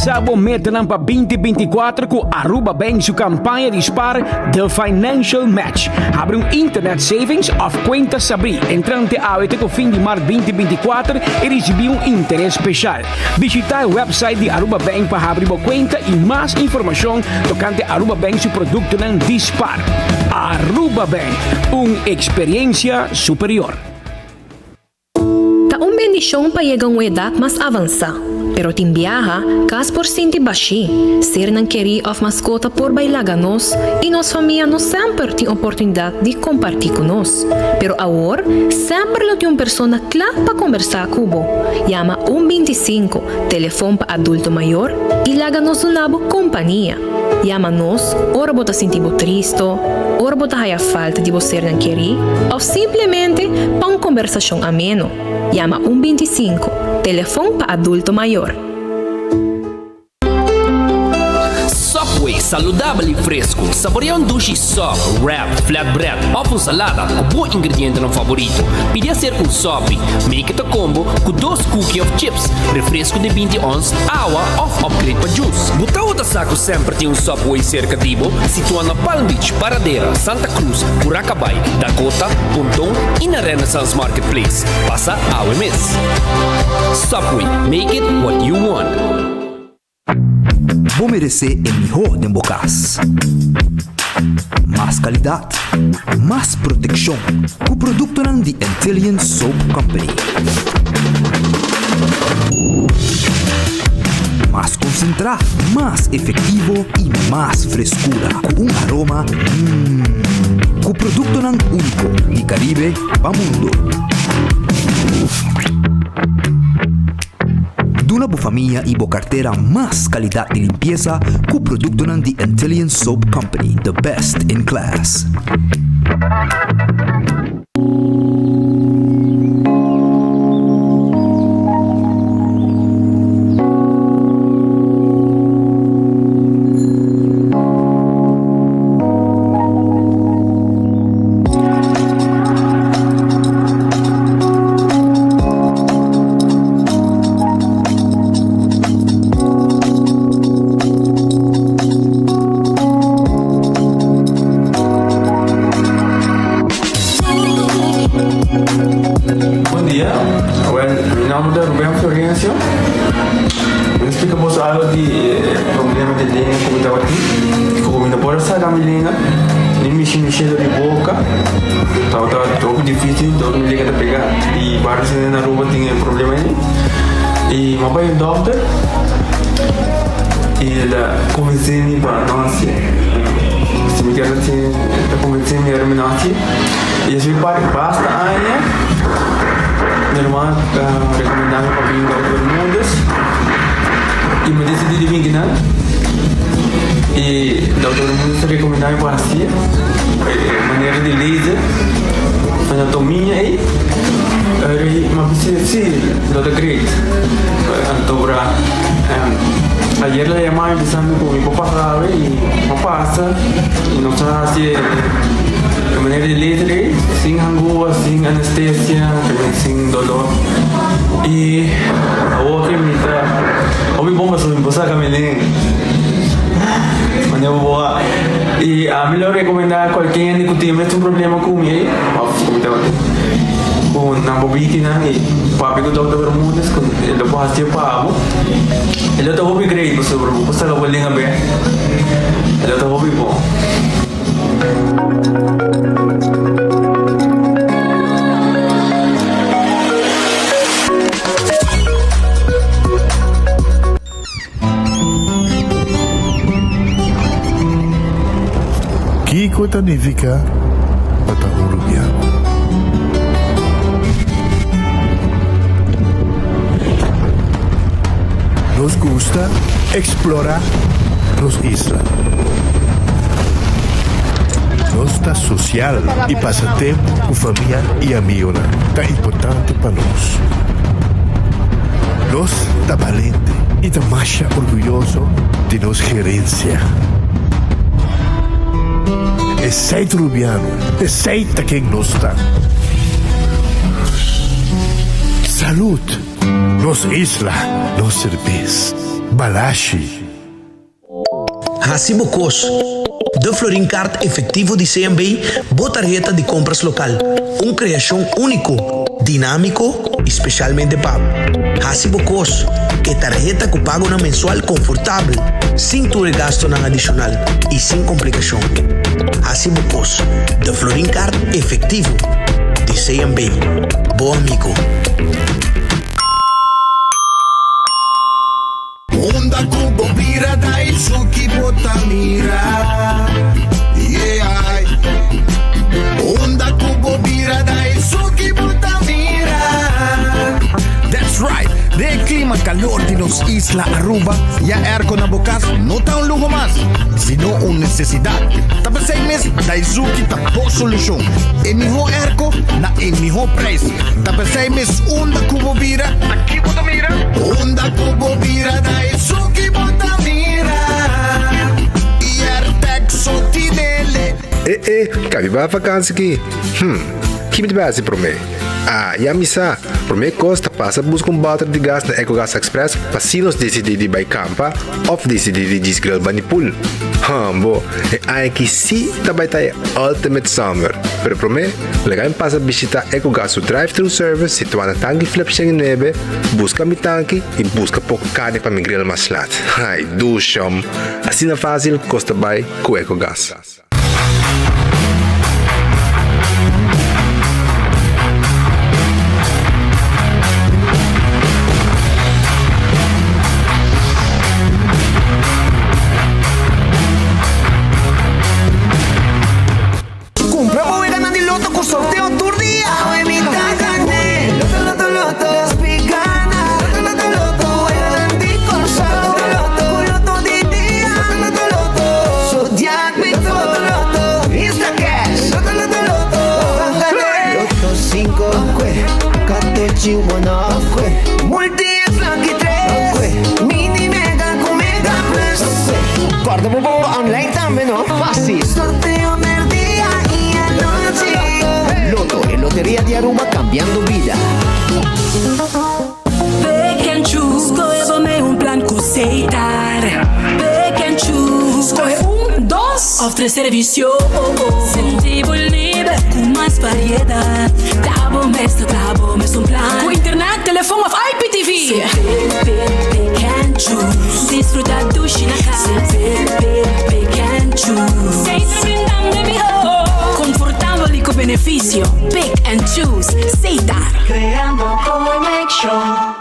Alcansa bo metanan pa 2024 cu Aruba Bank su campaña di spaar The Financial Match. Habri un internet savings of cuenta sabri entrante awe te cu fin di maart 2024 y ricibi un interes special. Bishita e website di Aruba Bank pa habri bo cuenta y mas informacion tocante Aruba Bank su productonan di spaar. Aruba Bank, un experiencia superior. Ta un bendishon pa yega un edat mas avansá, pero tin biaha kas por sinti bashí, sernan kerí òf maskota por bai laga nos i nos famia no semper tin oportunidat di kompartí ku nos. Pero awor semper lo tin un persona kla pa kombersá ku bo. Yama un 25, telefon pa adulto mayor, i laga nos duna bo kompania. Yama nos ora bo ta sinti bo tristo, ora bo ta haya falta di bo sernan kerí òf simplemente pa un kombersashon ameno. Yama un 25, telefon pa adulto mayor. Subway, saludabel i fresku. Saborea un dushi sub, wrap, flatbread òf un salada ku bo ingredientenan favorito. Pidi aser un sopi, make it a combo ku dos cookie òf chips, refresku di 20 ons, awa òf upgrade pa juice. Bo tabata sa ku semper tin un Subway serka di bo? Situá na Palm Beach, Paradera, Santa Cruz, Curacabai, Dakota, Ponton i na Renaissance Marketplace. Pasa awe mes. Subway, make it what you want. Bo meresé e mihó den bo kas. Mas kalidat, mas protekshon ku produktonan di Antillian Soap Company. Mas konsentrá, mas efektivo i mas freskura ku un aroma mmm. Ku produktonan úniko di Karibe pa mundu. Duna bo famia y bo cartera mas calidad di limpieza cu productonan di Antillian Soap Company, the best in class. Bon dia, well, mi nomber ta Ruben Florencio. Mi ta splika boso algo di e problema di lenga ku mi tabatin, ku mi no por a saka mi lenga, ni mishi mishi di boka. Tabata hopi dificil, dor mi lenga ta pega. Y varios hende na Aruba tin e problema ei. Y mi a bai un dokter y el a convence mi pa no haci. Si mi kier haci, el a convence mi ora mi no haci. Y esei pa basta aña mi hermano a recomenda mi pa bin Dokter Bermudez y mi a decidi di bin kinan. Y Dokter Bermudez a recomenda mi pa haci e manera di laser anatomia ei. Eri mi a bisa si lo ta great. Anto bra ayer la yama mi bisa mi cu mi por pasa awe y mi a pasa y nos a haci e manera di laser ei sin hangua, sin anestesia, sin dolor y awor ki mi ta hopi bon pasobra mi por saca mi lenga manera bo a y ami lo recomenda cualkier hende cu tin mes un problema cu mi ei of cu mi tabatin cu nan por biki nan y papia cu Doctor Bermudez cu e lo por haci pa bo e lo ta hopi great pasobra bo por saca bo lenga bek e lo ta hopi bon. Kiko ta nifiká pa ta un rubiano? Nos gusta eksplorá nos isla. Nos ta sosial i pasa tempu ku famia i amigonan ta importante pa nos. Nos ta balente i ta masha orguyoso di nos gerensia. Esei ta Rubiano, esei ta ken nos ta. Salud! Nos isla, nos serbes. Balashi. Hasi bo kos. De Florin Card Efectivo di CMB, bo tarheta di kompras lokal. Un kreashon úniko, dinámiko i spesialmente pa bo. Hasi bo kos. E tarheta ku pagonan mensual konfortabel, sin tur e gastonan adishonal i sin komplikashon. Hasi bo kos. De Florin Card Efectivo di CMB. Bo amigo. Unda ku bo bira Daisuki bo ta mira Yeah Unda ku bo bira Daisuki bo ta mira That's right! Den e klima kalor di nos isla Aruba, ya airco na bo kas no ta un luho mas, sino un nesesidat. Ta p'esei mes Daizuki ta bo solushon, e mihó airco na e mihó prijs. Ta p'esei mes unda ku bo bira, ta ki bo ta mira? Unda ku bo bira ta esun ki bo ta mira I Airtag so tinele. E e, kabi bai vakansi ki? Hm, ki mi ta bai hasi promé? Ah, ya mi sa! Promé kos ta pasa buska un bòter di gas na Ecogas Express pa si nos disidí di bai kampa òf disidí di djis grill bani pool. Hòmbo, e aña aki sí ta bai ta e ultimate summer! Pero promé, Laga mi pasa bishita Ecogas su drive-thru service situá na Tanki Flip 109, buska mi tanki i buska poko karni pa mi grill mas lat. Ai, dushom! Asina fásil kos ta bai ku Ecogas. Cumpra bo weganan di loto cu sorteo tur dia! Awe mi ta gane! Loto, loto, loto, nos pi gana! Loto, loto, loto, weganan di Corsou! Loto, loto, cu loto di dia! Loto, loto, loto, Zodiac mi to! Loto, loto, Instacash! Loto, loto, loto, ban gane! Loto cinco, catochi one off, Multi X lucky tres, Mini Mega cu Mega Plus! Corda bo por online tambe no? Fácil! Sorteo merdia y anochi. Lotto, e loteria di Aruba cambiando bida. Pick and choose, scohe bo mee un plan cu Setar. Pick and choose, scohe un, dos of tres servicio. Sinti bo liber cu mas variedad. Ta bo mes ta traha bo mes un plan. Cu internet, telefon of IPTV. Pick, pick, pick and choose. Disfruta dushi na cas. Pick, pick, pick and choose. Setar brindando e miho. Confortabel y cu beneficio. Pick and choose. Setar. Creando conexion.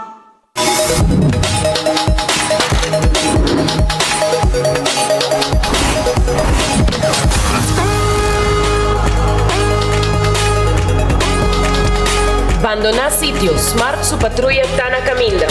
Bandoná sitio, Smart su patruya ta na kaminda.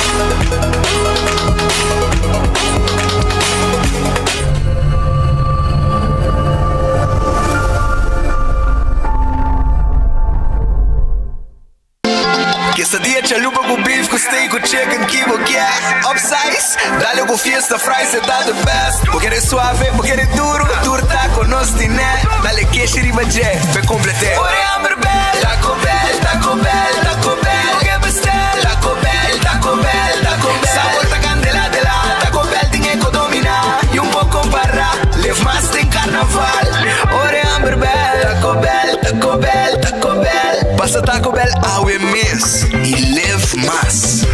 Quesadilla chalupa cu beef cu steak cu chicken ki bo kier Upsize, dale cu fiesta fries e ta the best Bo kere suave, bo kere duro, tur taco nos tine Dale keshi riba dje, p'e complete Ora e hamber bel, Taco Bell, Taco Bell, Taco Bell Bo ke bestel, Taco Bell, Taco Bell, Taco Bell Sabor ta candela de la, Taco Bell tin e co domina Y un poco para, live mas den carnaval Ora e hamber bel, Taco Bell, Taco Bell, Taco Bell Pasa Taco Bell awe mes y live mas.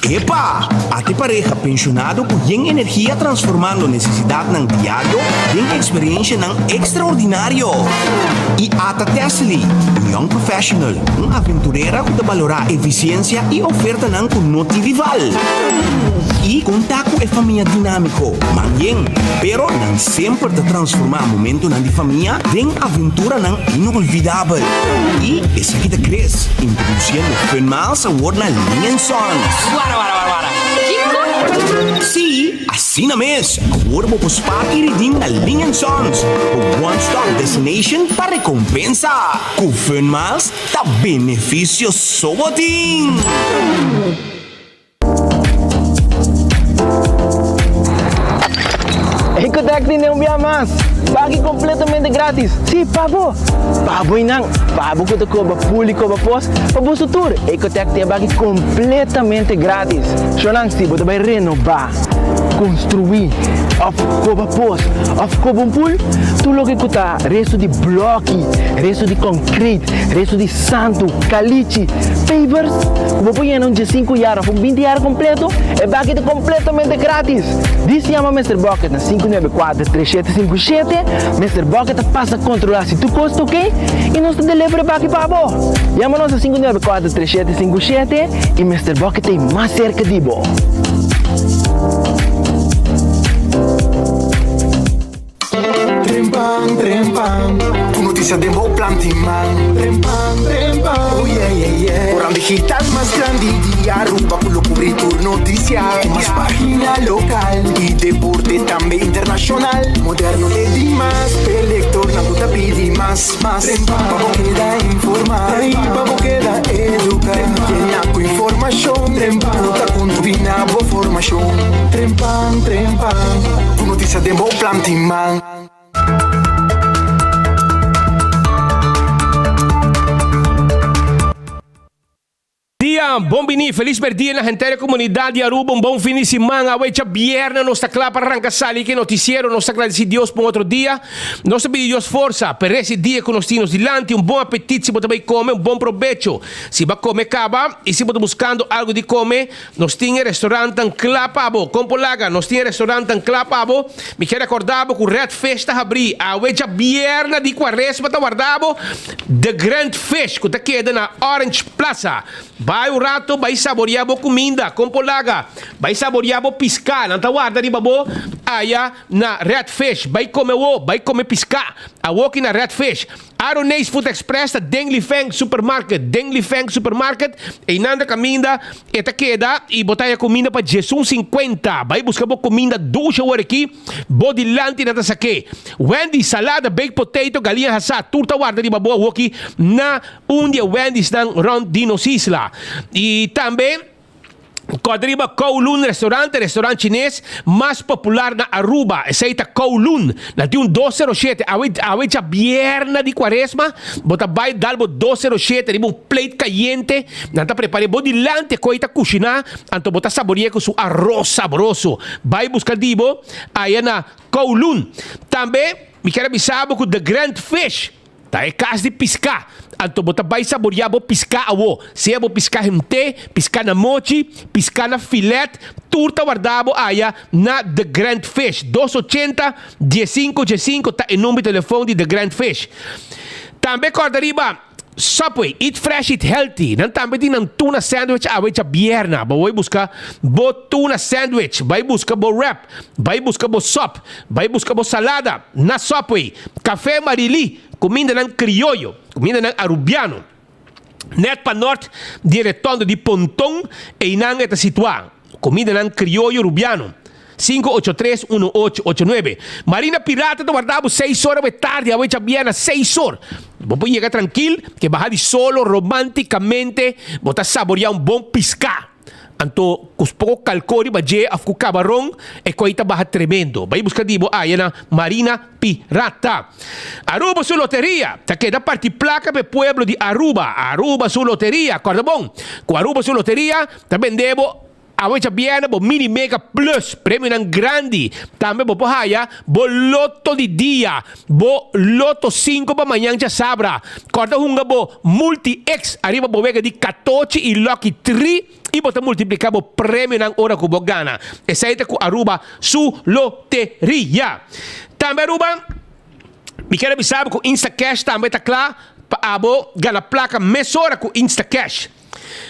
Epa! Ate pareha penshonado ku yen energia transformando nesesidatnan diario den eksperiencianan ekstraordinario. I ata Tessely, un young professional, un aventurera ku ta balorá efisiensia i ofertanan ku no tin rival. I konta ku e famia dinámiko, man yen, pero nan semper ta transformá momentonan di famia den aventuranan inolvidabel. I esaki ta Chris, introduciendo Fun Miles awor na Ling and Sons. Wara, wara, wara, wara. Kiko? Sí, asina mes! Awor bo por spaar i redeem na Ling and Sons, bo one-stop destination pa recompensa. Cu Fun Miles ta beneficio so bo tin! Hey. Ecotech tin den un bia mas! Baki completamente gratis! Si, pa bo! Pa bo y nan! Pa bo cu ta coba pool y coba pos, pa boso tur! Ecotech tin e baki completamente gratis! Shownan, si bo ta bay renoba, construi, of coba pos, of coba un pool, tur loke cu ta resto di bloki, resto di concrete, resto di santu, calichi, pavers, cu bo por yena un diesinku yar of un binti yar completo, e baki ta completamente gratis! Dis yama Mister Bucket na 594 3757, Mister Bucket ta pasa controla si tur cos ta ok y nos ta deliver e baki pa bo. Yama nos na 594 3757 y Mister Bucket ta e mas cerca di bo. Trempan, trempan, ku notisia den bo planti man. Trempan, trempan, oh yeah, yeah, yeah. Koran digital mas grandi di Aruba ku lo kubri tur notisia. Ku mas pagina lokal i deporte tambe internashonal. Moderno te dimas, p'e lektornan ku ta pidi mas, mas. Trempan, pa bo keda informá i pa bo keda eduká. Yena ku informashon, trempan, ku ta kontribuí na bo formashon. Trempan, trempan, ku notisia den bo planti man. Dia, bon bini, felis merdia na henter e comunidad di Aruba, un bon fin di siman, awe djabierne nos ta cla pa ranca sali ki noticiero, nos ta agradeci Dios pa un otro dia, nos ta pidi Dios forsa pa e rest di dia cu nos tin nos dilanti, un bon apetit si bo ta bay come, un bon probecho si bo a come caba y si bo ta buscando algo di come, Nos tin e restaurantnan kla pa bo. Kon por laga? Nos tin e restaurantnan kla pa bo. Mi kier rekorda bo ku Red Fish ta habrí awe djabièrnè di kuaresma ta warda bo The Grand Fish ku ta keda na Orange Plaza. Bai un rato bai saboreá bo kuminda. Kon por laga? Bai saboreá bo piská. Nan ta warda riba bo aya na Red Fish. Bai kome awo, bai kome piská awoki na Red Fish. Aroneis Food Express ta den Lifeng Supermarket, den Lifeng Supermarket, einan ta kaminda e ta keda i bo ta haya kuminda pa diesun sinkuenta. Bai buska bo kuminda dushi awor aki, bo dilanti nan ta sak'é. Wendy's, salada, baked potato, galiña hasá, tur ta warda riba bo awoki na un di e Wendy'snan rònt di nos isla. I tambe. Kòrda riba Kowloon Restaurant, e restaurant chines mas popular na Aruba. Esei ta Kowloon. Nan tin un 207. Awe, awe djabièrnè di Kuaresma, bo ta bai dal bo 207 riba un plate kayente. Nan ta prepar'é bo dilanti e koi ta kushiná, anto bo ta sabori'é ku su aros sabroso. Bai buska di bo aya na Kowloon. Tambe mi kier a bisa bo ku The Grand Fish. Ta e kas di piská. Anto bo ta bai saboriá bo piská awo. Sea bo piská hemté, piská na mochi, piská na filet, tur ta wardá bo aya na The Grand Fish. Dos ochenta, diesinko diesinko ta e number di telefon di The Grand Fish. Tambe kòrda riba Subway, eat fresh, eat healthy. Nan tambe tin nan tuna sandwich awe djabièrna. Bo bai buska bo tuna sandwich, bai buska bo wrap, bai buska bo sòp. Bai buska bo salada na Subway, Café Marily, kumindanan krioyo, kumindanan arubiano. Nèt pa nòrt di e retondo di Ponton, einan e ta situá. Kumindanan krioyo rubiano. 583 1889. Marina Pirata ta warda bo seis or awe tardi, awe djabièrnè seis or. Bo por yega trankil, ke baha di solo romántikamente bo ta saboriá un bon piská. Anto ku poko kalko riba dje of ku kabaron e koi ta baha tremendo. Bai buska di bo aya na Marina Pirata. Aruba su loteria ta keda parti plaka pa e pueblo di Aruba. Aruba su loteria, korda bon, ku Aruba su loteria ta bende bo awe djabièrnè bo mini mega plus, premionan grandi. Tambe bo por haya bo loto di dia, bo loto sinku pa mañan djasabra. Korda hunga bo Multi X ariba bo wega di katochi i Lucky Tri i bo ta multipliká bo premionan ora ku bo gana. Esei ta ku Aruba su loteria. Tambe Aruba, mi kier a bisa bo ku Instacash tambe ta kla pa abo gana plaka mesora ku Instacash.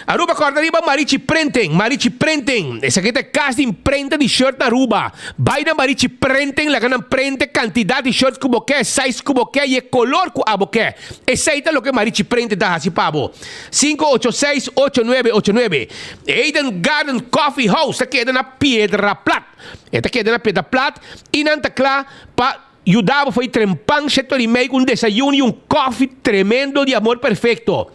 Aruba kòrda riba Marichi Printing, Marichi Printing, esaki ta e kas di imprenta di shirt na Aruba. Bai na Marichi Printing laga nan prente kantidat di shirt ku bo ke, size ku bo ke i e kolor ku abo ke. Esei ta loke Marichi Printing ta hasi pa bo. 586 8989 Eden Garden Coffee House ta keda na Piedra Plat. E ta keda na Piedra Plat i nan ta kla pa. Yuda bo fo'i trempan shetor i mei ku un desayuno i un kòfi tremendo di Amor Perfecto.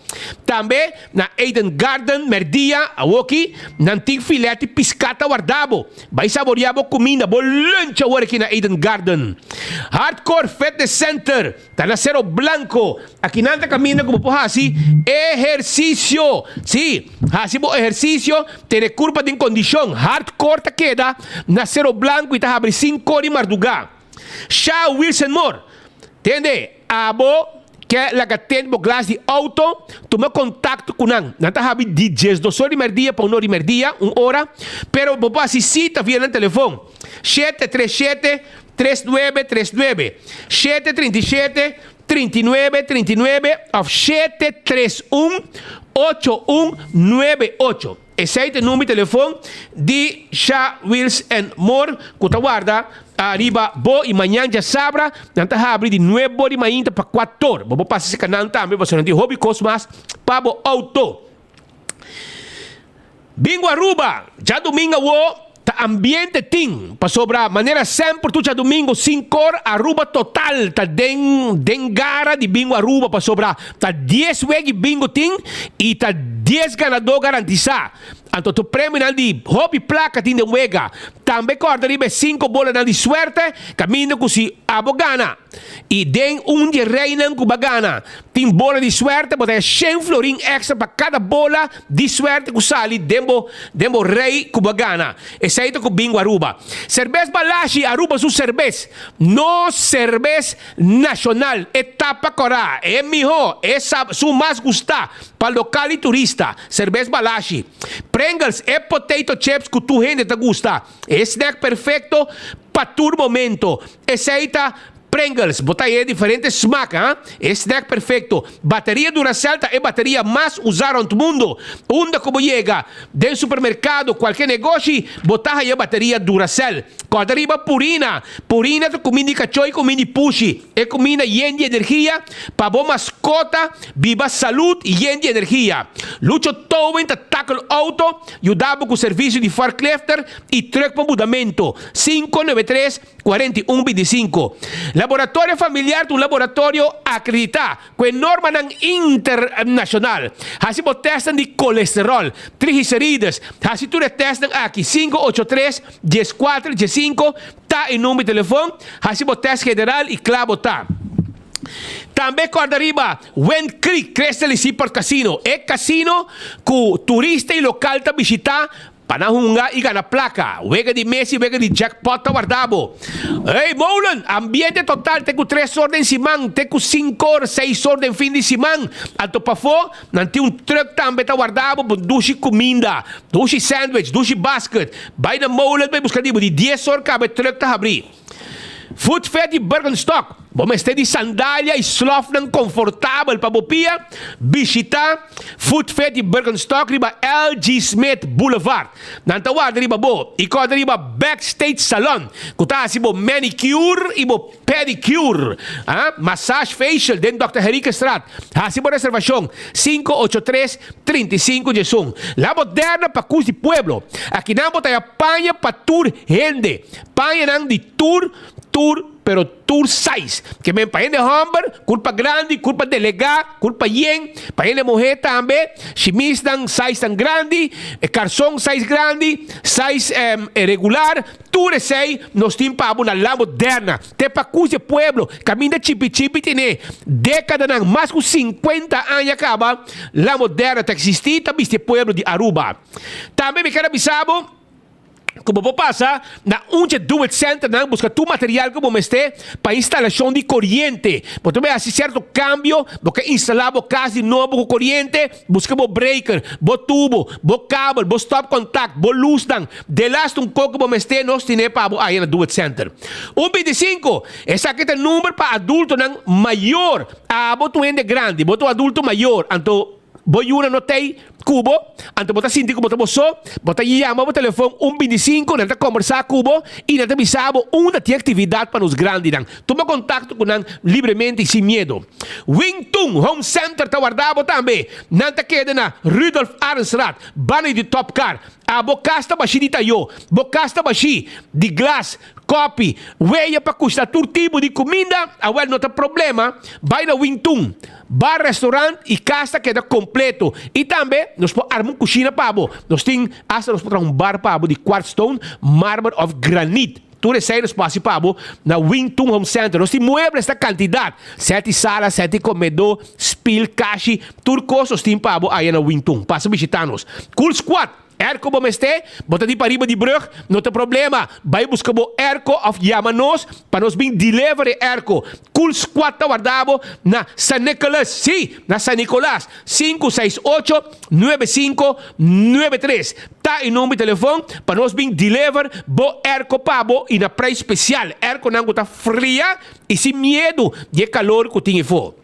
Tambe na Eden Garden mèrdia awoki nan tin filet di piská ta warda bo. Bai saboreá bo kuminda, bo lunch awor aki na Eden Garden. Hardcore Fitness Center ta na Cerro Blanco. Aki nan ta kaminda ku bo por hasi ehersisio. Sí, hasi bo ehersisio, tene kurpa den kondishon. Hardcore ta keda na Cerro Blanco i ta habri sinkor di mardugá. Sha Wilson Moore, Tende, abo ke laga tende bo glas di auto, tuma kontakto ku nan. Nan ta habi di diesdos or di merdia pa un or di merdia, un ora, pero bo por hasi sita via nan telefon, 737 3939, 737 39 39 òf 731 8198. Esei ta e number di telefon di Sha Wheels and More ku ta warda ariba bo i mañan djasabra nan ta habri di nuebo di mainta pa kuator. Bo por pasa serka nan tambe pasobra nan tin hopi kos mas pa bo outo. Bingo Aruba djadumingu awo ta ambiente tin pasobra manera semper tur djadumingu sinkor Aruba total ta den den gara di Bingo Aruba pasobra Ta dies wegi bingo tin y ta dies ganadó garantisa. Anto tur premionan di hopi placa tin den wega. Tambe corda riba e cinco bolanan di suerte caminda cu si abo gana y den un di e reynan cu ba gana tin bola di suerte bo ta haya shen florin extra pa cada bola di suerte cu sali den bo den bo rey cu bo a gana. Esey ta cu Bingo Aruba. Cerbes Balashi Aruba su cerbes. Nos cerbes Nashonal, e tapa kòrá, e mihó, e sab su mas gustá pa lokal i turista, serbes Balashi. Pringles, e potato chips ku tur hende ta gusta, e snack perfekto pa tur momento. Esei ta Pringles, bo ta haña diferente smak, ha? E snack perfekto. Bateria Duracell ta e bateria mas usá rònt mundu. Unda ku bo yega, den supermerkado, kualke negoshi, bo ta haña bateria Duracell. Kòrda riba Purina. Purina ta kuminda di kachó i kuminda di pushi. E kuminda yen di energia pa bo maskota biba salud i yen di energia. Lucho Towing ta tackle auto, yuda bo ku servisio di forklifter i truck pa mudamentu. 593 41 25. Laboratorio Familiar ta un laboratorio akreditá ku e normanan internashonal. Hasi bo tèstnan di kolesteròl, triglicerides, hasi tur e tèstnan aki, 583 14 15 ta e number di telefon, hasi bo tèst general i kla bo ta. Tambe kòrda riba Wind Creek Crystal i Seaport Casino, e kasino ku turista i lokal ta bishitá Pa nan hunga y gana placa. Wega di mesa y wega di jackpot ta warda bo. Hey Molen! Ambiente total te cu tres or den siman, te cu cinco or, seis or den fin di siman. Anto pafo, nan tin un truck tambe ta warda bo pa dushi cuminda, dushi sandwich, dushi basket. Bay na Molen bay busca di bo. Di dies or caba e truck ta habri. Footfed di Birkenstock, Bo mester di sandalia i slòfnan konfortabel pa bo pia? Bishitá Footfed di Birkenstock riba LG. Smith Boulevard. Nan ta warda riba bo i kòrda riba Backstage Salon ku ta hasi bo manicure i bo pedicure. Massage facial den Dòkter Henriquezstraat. Hasi bo reservashon, 583 35 diesun. La Moderna pa kus di pueblo. Akinan bo ta haya paña pa tur hende. Pañanan di tur, tur, pero tur size. Ke men pa hende hòmber, kurpa grandi, kurpa delegá, kurpa yen, pa hende muhé tambe, shimisnan sizenan grandi, karson size grandi, size regular, tur esei nos tin pa bo na La Moderna. Te pa kus di e pueblo, kaminda chipi chipi tene dékadanan, mas ku sinkuenta aña kaba, La Moderna ta eksistí, ta bisti e pueblo di Aruba. Tambe mi ker a bisa bo. Ku bo por pasa na un dje Do It Centernan buska tur material ku bo mester pa instalashon di koriente. Bo ta bai hasi sierto kambio, bo ke instalá bo kas di nobo ku koriente, buska bo breaker, bo tubo, bo kabel, bo stopcontact, bo lusnan. Delaste un kos ku bo mester nos tine pa bo aya na Do It Center. Un bintisinku, Esaki ta number pa adultonan mayor. Abo ta un hende grandi, bo ta un adulto mayor, anto Bo yuna no t'ei ku bo, anto bo ta sinti ku bo ta bo so, bo ta yama bo telefon un bintisinko, nan ta kombersá ku bo i nan ta bisa bo unda tin aktividat pa nos grandinan. Tuma kontakto ku nan libremente i sin miedo. Wing Tun Home Center ta warda bo tambe. Nan ta keda na Rudolf Arensstraat, banda di Top Car. Abo kas ta bashí di tayó, bo kas ta bashí di glas. Kopi, weya pa kushna tur tipo di kuminda, awel no ta problema, bai na Wing Tun. Bar, restaurant y cas ta keda completo. Y tambe nos por arma un cushina pa bo. Nos tin hasta nos por traha un bar pa bo di quartz stone, marmer of granit. Tur esey nos por haci pa bo na Wing Tun Home Center. Nos tin muebles ta cantidad. Seti sala, seti comedor, spiel, kashi, tur cos nos tin pa bo aya na Wing Tun. Pasa bishita nos. Cool Squad! Airco bo mester? Bo ta di pariba di brug? No ta problema. Bai buska bo airco of yama nos pa nos bin deliver e airco. Cool Squad ta warda bo na San Nicolas. Sí, na San Nicolas. 568 9593 ta e number di telefon pa nos bin deliver bo airco pa bo y na prijs special. Airconan cu ta fria y sin miedo di e calor cu tin efo.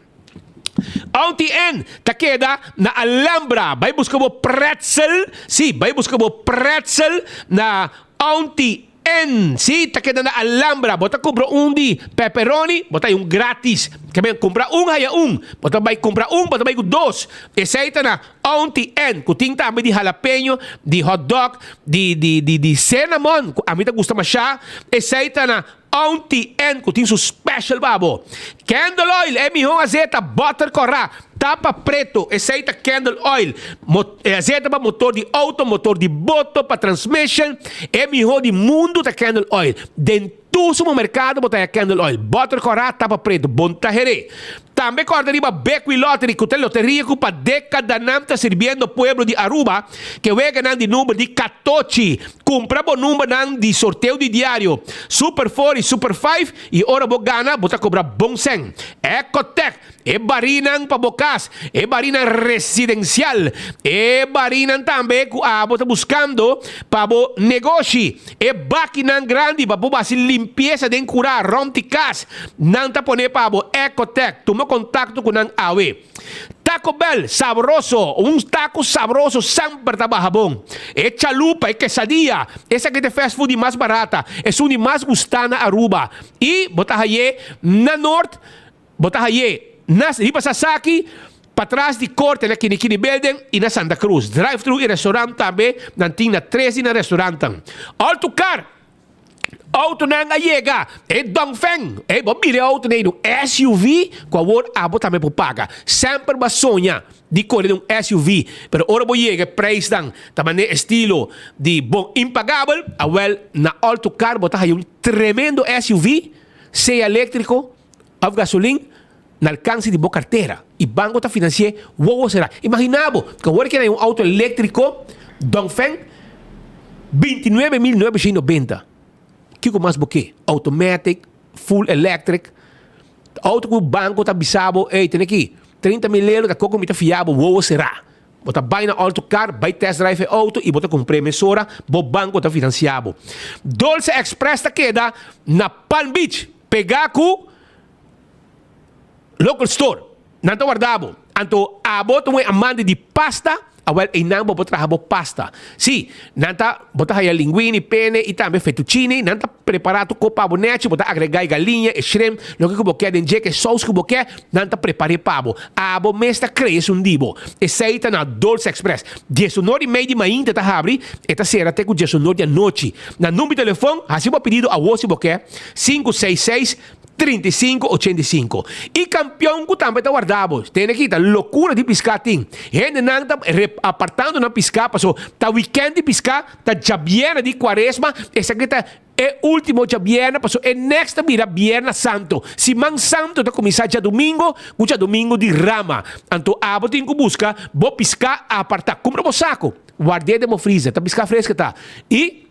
Auntie Ann ta keda na Alhambra. Bai buska bo pretzel. Sí, bai buska bo pretzel na Auntie Ann. Sí, ta keda na Alhambra. Bo ta kumpra un di pepperoni, bo ta hay un gratis. Ke men kumpra un haya un. Bo ta bai kumpra un, bo ta bai ku dos. Esei ta na Auntie Ann, ku tin tambe di jalapeño, di hotdog, di di di di cinnamon, ku ami ta gusta masha. Esei ta na Auntie Ann ku tin su special pa bo. Candle oil, e mihó azeta, butter kòrá, tapa preto, esei ta candle oil. Mo, e azeta pa motor di auto, motor di boto, pa transmission, e mihó di mundu ta candle oil. Den tur supermerkado bo ta haña candle oil. Butter kòrá, tapa preto, bon ta heré. Tambe kòrda riba Bekwin Lottery ku ta e loteria ku pa dékadanan ta sirbiendo pueblo di Aruba ke weganan di number di katochi. Kumpra bo numbernan di sorteo di diario Super Four i Super Five i ora bo gana bo ta kobra bon sèn. Ecotec, e barinan pa bo kas, e barinan residensial, e barinan tambe ku abo ta buskando pa bo negoshi. E bakinan grandi pa bo hasi limpiesa den kurá rònt di kas. Nan ta pone pa bo Ecotec. Tuma kontakto ku nan awe. Taco Bell, sabroso! Un taco sabroso semper ta baha bon. E chalupa, e quesadilla, esaki ta e fast food di mas barata, esun di mas gustá na Aruba. I bo ta hay'é na Noord. Bo ta hay'é na riba Sasaki, patras di Korte na Kinikini Building i na Santa Cruz. Drive thru i restaurant tambe nan tin na tres di nan restaurantan. All to car! Autonan a yega! E Dongfeng! Ey, bo mira e auto nei, un SUV ku awor abo tambe por paga. Semper bo a soña di kore den un SUV, pero ora bo yega e prijsnan ta manera estilo di bon impagabel. Awel, na All to Car bo ta haya un tremendo SUV, sea eléktriko, Of gasolin na alkanse di bo kartera i banko ta finansi'é wowo será. Imaginá bo ku awor ke na un outo eléktriko Dongfeng 29990. Kiko mas bo ke? Automatic, full electric. Outo ku banko ta bisa bo, ey tene aki 30 mil euro ta koko mi ta fia bo wowo será. Bo ta bai na Auto Car, bai test drive e outo i bo ta kumpr'é mesora, bo banko ta finansiá bo. Dolce Express ta keda na Palm Beach. Pegá ku local store. Nan ta warda bo. Anto abo ta un amante di pasta, awel einan bo por traha bo pasta. Sí, nan ta, bo ta haya linguini, pene i tambe fettuccine. Nan ta prepará tur kos pa bo nèchi. Bo ta agregá e galiña, e shrimp, loke ku bo ke den dje, ke sous ku bo ke, nan ta prepar'é pa bo. Abo mes ta krea esun di bo. Esei ta na Dolce Express. Diesunor i mei di mainta ta habri, e ta sera te ku diesunor di anochi. Na number di telefon, hasi bo pedido awor si bo ke. Sinku seis seis, 35, 85. I kampion ku tambe ta warda bo. Tene aki ta lokura di piská tin. Hendenan ta apartando nan piská paso ta wikènt di piská, ta djabièrnè di kuaresma, esaki ta e último djabièrnè paso e nèks ta bira bièrnè santo. Siman santo ta kuminsá djadumingo ku djadumingo di rama. Anto abo tin ku buska bo piská apartá. Kumpra bo sako, ward'é den bo frizer. Ta piská fresko ta. I.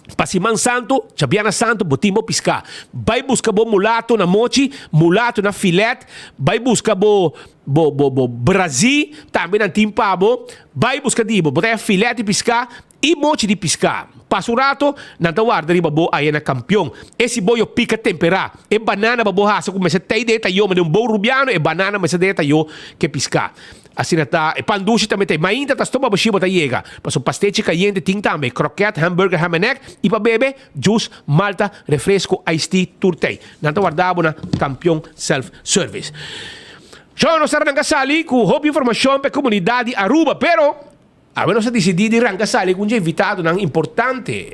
Pa Siman Santu, djabièrnè Santu, bo tin bo piská. Bai buska bo mulato na mochi, mulato na filet, bai buska bo bo bo bo brazí, tambe nan tin pa bo. Bai buska di bo. Bo ta haña filet di piská i mochi di piská. Pasa un rato, nan ta warda riba bo aya na Kampion. E siboyo pika temperá. E banana pa bo hasa ku mester tei den e tayó, manera un bou rubiano, e banana mester den e tayó ku e piská. Asina ta, e pan dushi tambe ta e mainta ta stoma bashi bo ta yega. Pasobra pastechi kayente tin tambe, kroket, hamburger, ham en egg, i pa bebe, juice, malta, refresco, iced tea, tur tei. Nan ta warda bo na Kampion Self Service. Shon, nos ta arranca sali ku hopi informashon pa e komunidat di Aruba, pero. Awe nos a disidí di ranka sali ku un dje invitadonan importante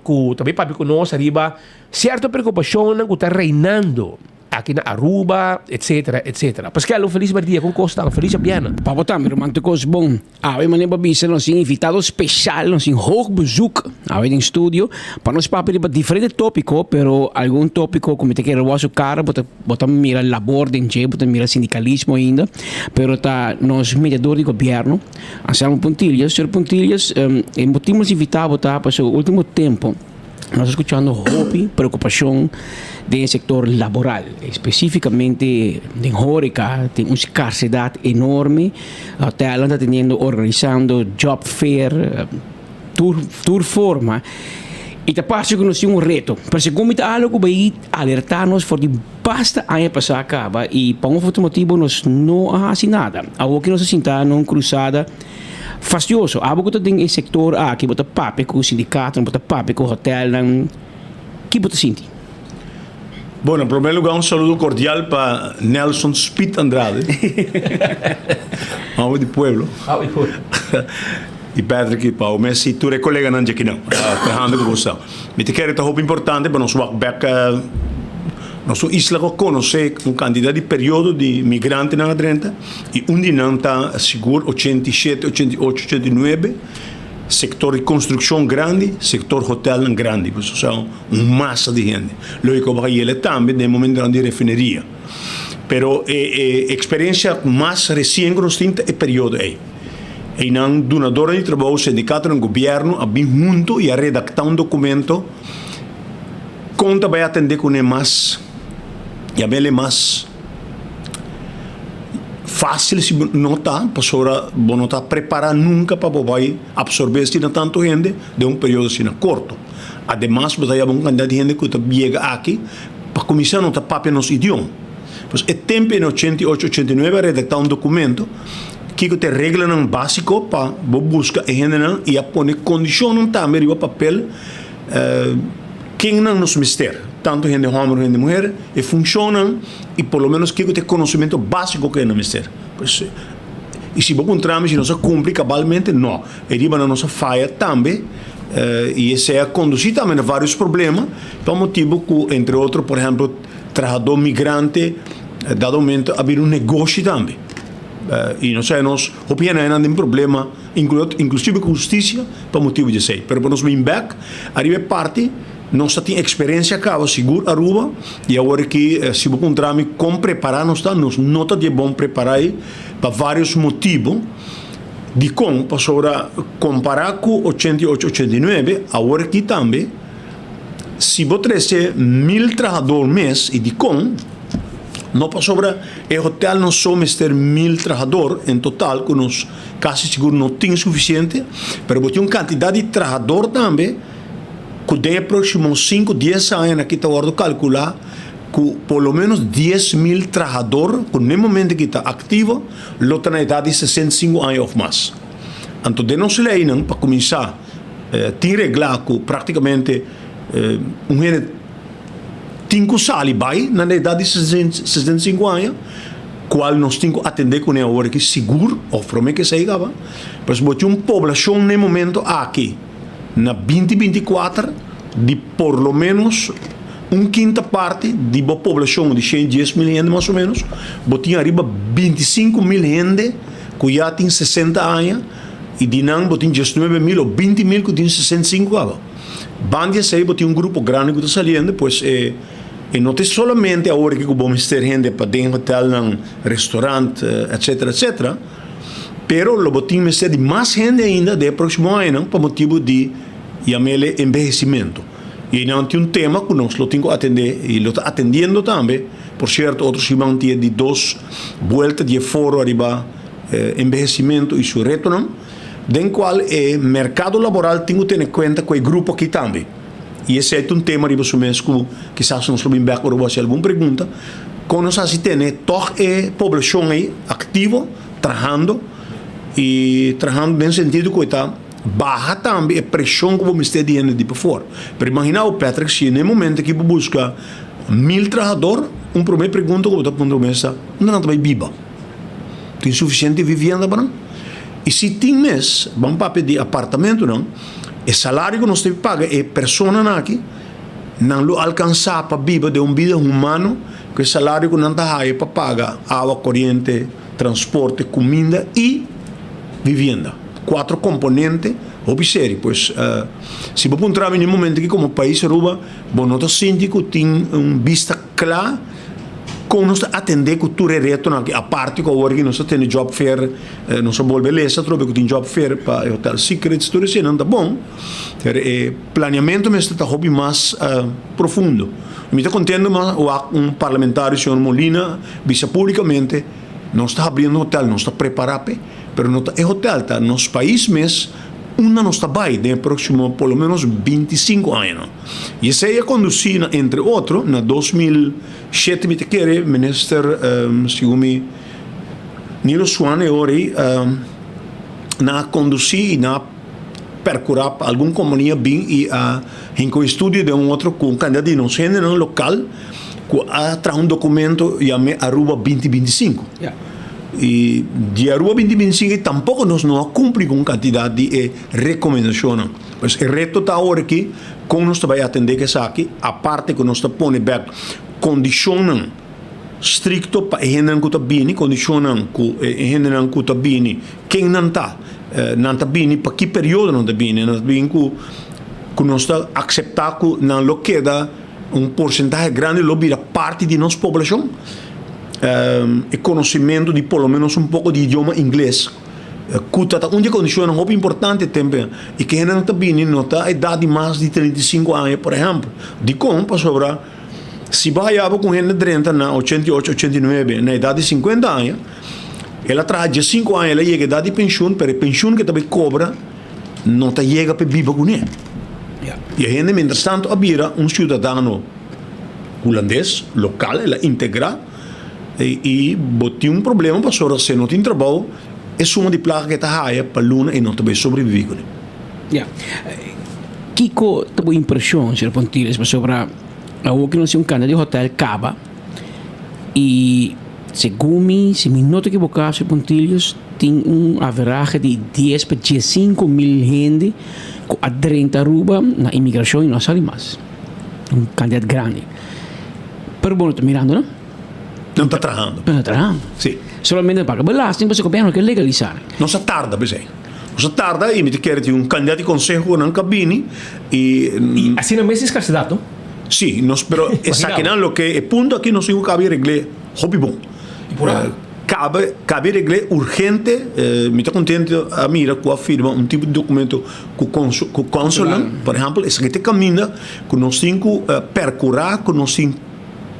ku ta bai papia ku nos ariba sierto preokupashonnan ku ta reinando aki na Aruba, etcetera, etcetera. Paskel, un felis merdia, kon kos ta? Un felis abièrnè. Pa bo tambe, ruman, tur kos bon. Awe manera bo bisa nos tin invitado special, nos tin hoog bezoek awe den studio pa nos papia riba diferente topico, pero algun topico cu mi ta kere wou su cara, bo ta bo ta mira labor den dje, bo ta mira sindicalismo ainda, pero ta nos mediador di gobierno, Anselmo Pontilius. Señor Pontilius, e motibo nos invita bo ta pasobra ultimo tempo, Nos ta skuchando hopi preokupashon den e sektor laboral, espesífikamente den hóreka tin un skarsedat enorme. Hotèlnan ta teniendo, organisando job fair, tur tur forma i ta parse ku nos tin un reto. Pero segun mi ta algu ku bai alertá nos for di basta aña pasá kaba i pa un of otro motibu nos no a hasi nada. Awor ku nos a sinta na un krusada. Fastioso, abo ku ta den e sektor aki, bo ta papia ku sindikatonan, bo ta papia ku hotèlnan, ki bo ta sinti? Bueno, en primer lugar un saludo cordial pa Nelson Speed Andrade, hombre di pueblo, y Patrick y Pau Messi, tur e coleganan dje akinan trahando cu boso. Mi ta kere ta hopi importante pa nos wak bek nos un isla cu a conoce un cantidad di periodo di migrantenan a drenta. I un di nan ta sigur 87, 88, 89, sektor di konstrukshon grandi, sektor hotelnan grandi, pues osea un masa di hende. Lógiko bo a yele tambe den momentonan di refineria. Pero e e eksperensia mas resien ku nos tin ta e periodo ei. Einan dunadornan di trabou, sindikatonan, gobièrnu a bin huntu i a redaktá un dokumento kon ta bai atendé kuné mas, yam'el e mas. Fácil si bo no ta, pasobra bo no ta prepará nunka pa bo bai absorbé asina tantu hende den un periodo asina korto. Ademas bo ta yama un kantidat di hende ku ta yega aki pa kuminsá no ta papia nos idioma. Pues e tempu en ochenta i ocho, 89 a redaktá un dokumento kiko ta e reglanan básiko pa bo buska e hendenan i a pone kondishonnan tambe riba papel Kennan nos mester, tantu hende hòmber ku hende muher, e funshonnan i por lo ménos kiko ta e konosementu básiko ku hende mester. Pues, i si bo puntra mi si nos a kumpli kabalmente, no. E ribanan nos a faya tambe i esei a kondusí tambe na vários problema pa motibu ku entre otro, por ehèmpel, trahadó migrante dado momento a bira un negoshi tambe. I nos sa nos hopi hende nan den problema. Inclusive cu husticia pa motibo di esey. Pero pa nos bin bek ariba e parti nos ta tin experiencia caba sigur Aruba y awor aki si bo puntra mi con prepara nos ta, nos no ta di e bon prepara ey pa varios motibo. Dicon? Pasobra compara cu 88, 89 awor aki tambe si bo trece mil trahador mes y dicon? No pasobra e hotel no so mester mil trahador en total cu nos Casi sigur no tin suficiente, pero bo tin un cantidad di trahador tambe cu den e proximo cinco, dies aña aki ta wordo calcula cu por lo menos 10,000 trahador cu n'e momento aki ta activo lo ta na edad di 65 aña of mas. Anto den nos leynan pa cuminsa tin regla cu practicamente un hende tin cu sali bay na edad di 65 aña, cual nos tin cu atende cune awor aki sigur of prome cu esey caba, pues bo tin un poblacion na e momento aki na binti 24 di por lo menos un quinta parti di bo poblacion di shen dies mil hende mas o menos, bo tin ariba 25 mil hende cu ya tin 60 aña y di nan bo tin 19 mil o 20 mil cu tin 65 caba. Banda di esey bo tin un grupo grandi cu ta saliendo, pues e e no ta solamente awor aki cu bo mester hende pa den hotelnan, restaurant, etcetera, etcetera, pero lo bo tin mester di mas hende ainda den e proximo añanan pa motibo di yamele envehecimento. Y eynan tin un tema cu nos lo tin cu atende y lo ta atendiendo tambe. Por cierto, otro siman tin e di dos buelta di e foro ariba envehecimento y su retonan, den cual e mercado laboral tin cu tene cuenta cu e grupo aki tambe. Y esey ta un tema riba su mes cu kisas nos lo bin bek ora bo haci algun pregunta, con nos haci tene tog e poblacion ey activo, trahando, y trahando den sentido cu e ta baha tambe e presion cu bo mester di hende di pafor. Pero imagina bo Patrick, si na e momento aki bo busca 1000 trahador, un prome pregunta cu bo ta puntra bo mes ta, unda nan ta bay biba? Tin suficiente vivienda pa nan? I si tin mes, ban papia di apartamentonan, e salario ku nos ta paga e personanan aki, nan lo alkansá pa biba den un bida humano ku e salario ku nan ta haya pa paga awa, koriente, transporte, kuminda i vivienda. Kuatro komponente hopi serio. Pues, si bo puntra mi na e momento aki komo pais Aruba, bo no ta sinti ku tin un bista kla kon nos ta atendé ku tur e retonan aki. Aparte ku awor aki nos ta tene job fair, nos a bolbe lesa atrobe ku tin job fair pa e hotel Secrets, tur eseinan ta bon, pero e planeamentu mester ta hopi mas profundo. Mi ta kontento mas wak un parlamentario, señor Molina, bisa públikamente, nos ta habriendo hotel, nos ta prepará p'e, pero no ta e hotel, ta nos pais mes unda nos ta bai den e próksimo por lo menos bintisinku añanan. I esei a kondusí na entre otro na 2007 mi ta kere minister segun mi Nilo Swan e ora ei nan a kondusí i nan a perkurá pa algun kompania bin i a hinka un estudio den un otro ku un kandidat di nos hendenan lokal ku a traha un dokumento yam'é Aruba binti binti sinku. I di Aruba binti binti sinku ei tampoko nos no a kumpli ku un kantidat di e rekomendashonnan. Pues e reto ta awor aki kon nos ta bai atendé ku esaki, aparte ku nos ta pone bèk kondishonnan strikto pa e hendenan ku ta bini, kondishonnan ku e hendenan ku ta bini, ken nan ta, nan ta bini, pa ki periodo nan ta bini, nan ta bini ku ku nos ta akseptá ku nan lo keda un porsentahe grandi lo bira parti di nos poblashon, e konosementu di por lo menos un poko di idioma ingles. Ku ta ta un di e kondishonnan hopi importante tempu i ke hendenan ta bini no ta edat di mas di 35 aña por ehèmpel. Dikon? Pasobra si bo haya bo ku un hende drenta na 88, 89 na edat di 50 aña, el a traha 15 aña el a yega edat di penshun pero e penshun ke ta bai kobra no ta yega pa e biba kuné. I e hende mientrastantu a bira un siudadano hulandes lokal, el a integrá. I bo tin un problema pasobra si e no tin trabou, e suma di plaka ke ta haya pa luna e no ta bay sobrevivi kuné. Ya. Kiko ta bo impreshon, señor Pontiles, pasobra awor ku nos tin un kanda di hotel kaba i segun mi, si mi no ta ekiboká, señor Pontilius, tin un averahe di dies pa diesinku mil hende ku a drenta Aruba na imigrashon i no a sali mas. Un kantidat grandi. Pero bo no ta mirando nan. Nan ta trahando. Nan ta trahando. Si. Solamente nan paga belasting pasobra gobierno ke legalisa. Nos a tarda p'esei. Nos a tarda i mi ta kere tin un kandidat di konseho ku nan ka bini i. I asina mes tin skarsedat no? Si, nos pero esakinan loke e punto aki nos tin ku kabi regl'é hopi bon. Kabe kabi regl'é urgente. Mi ta kontento a mira ku a firma un tipo di dokumento ku ku kònsulnan. Por ehèmpel esaki ta e kaminda ku nos tin ku perkurá ku nos tin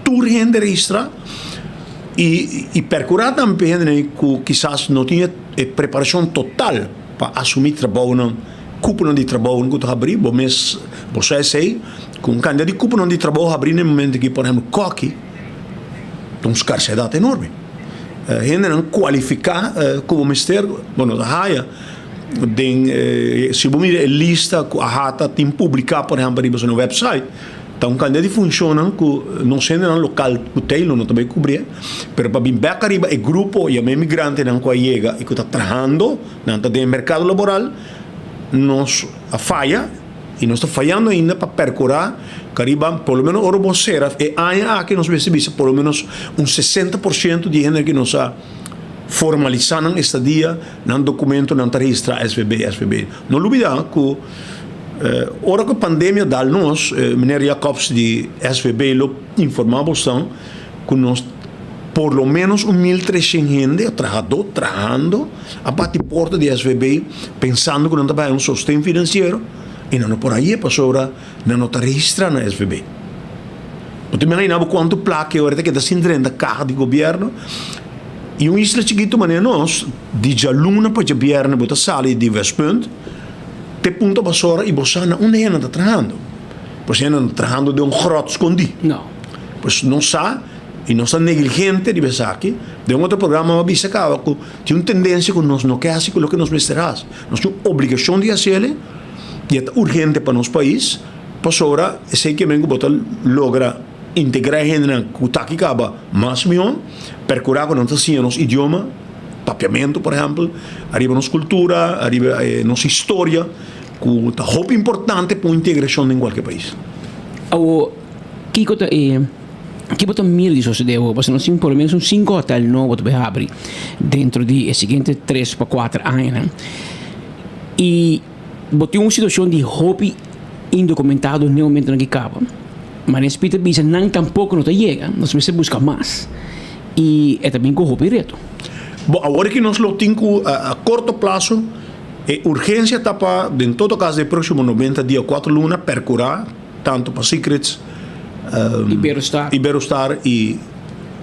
tur hende registrá i i perkurá tambe pa e hendenan ku kisas no tin e preparashon total pa asumí trabounan, kuponan di trabounan ku ta habrí. Bo mes bo sa esei ku un kantidat di kuponan di trabou habrí na e momento aki, por ehèmpel kòki, ta un skarsedat enorme. Hendenan kualifiká ku bo mester, bo no ta haya. Den si bo mira e lista ku AHATA tin publiká por ehèmpel riba su wèpsait, ta un kantidat di funshonnan ku nos hendenan lokal ku Taylor no ta bai kubrié, pero pa bin bèk ariba e grupo yam'é migrantenan ku a yega i ku ta trahando, nan ta den e merkado laboral, nos a faya i nos ta fayando ainda pa perkurá ku ariba por lo menos ora bo sera e aña aki nos mester bisa por lo menos un 60% di hende ku nos a Formalisá nan estadia, nan dokumentonan ta registrá SVB, SVB. No lubidá ku ora ku pandemia dal nos, meneer Jacobs di SVB lo informá bosnan ku nos por lo menos un mil treshen hende, trahadó, trahando, a bati porta di SVB pensando ku nan ta bai un sosten finansiero i nan no por haye pasobra nan no ta registrá na SVB. Bo ta imaginá bo kuantu plaka e ora ta keda sin drenta kaha di gobièrnu? I un isla chikitu manera nos, di djaluna pa djabièrnè bo ta sali di Westpunt te Punta Basora i bo sa na unda hende ta trahando. Pues hende ta trahando den un gròt skondí. Pues nos sa i nos ta negligente riba esaki. Den otro programa mi a bisa kaba ku tin un tendensia ku nos no ke hasi ku loke nos mester hasi. Nos tin un obligashon di hasi el i e ta urgente pa nos pais. Pasobra esei ke men ku bo ta logra integrá e hendenan ku ta aki kaba mas mihó, perkurá ku nan ta siña nos idioma. Papiamentu, por ehèmpel, ariba nos kultura, ariba nos historia, ku ta hopi importante pa un integrashon den kualke pais. Awor, kiko ta e, ki bo ta mira di sosodé awor? Pasobra nos tin por lo menos un sinku hotel nobo ta bai habri dentro di e siguiente tres pa kuater añanan. I bo tin un situashon di hopi indokumentado n'e momentonan ki kaba. Manes Peter bisa nan tampoko no ta yega, nos mester buska mas. I e ta bin ku hopi reto. Bo, awor ki nos lo tin ku a korto plaso e urgensia ta pa den todo kas den próksimo 90 dia o kuater luna perkurá tantu pa Secrets, Iberostar. Iberostar i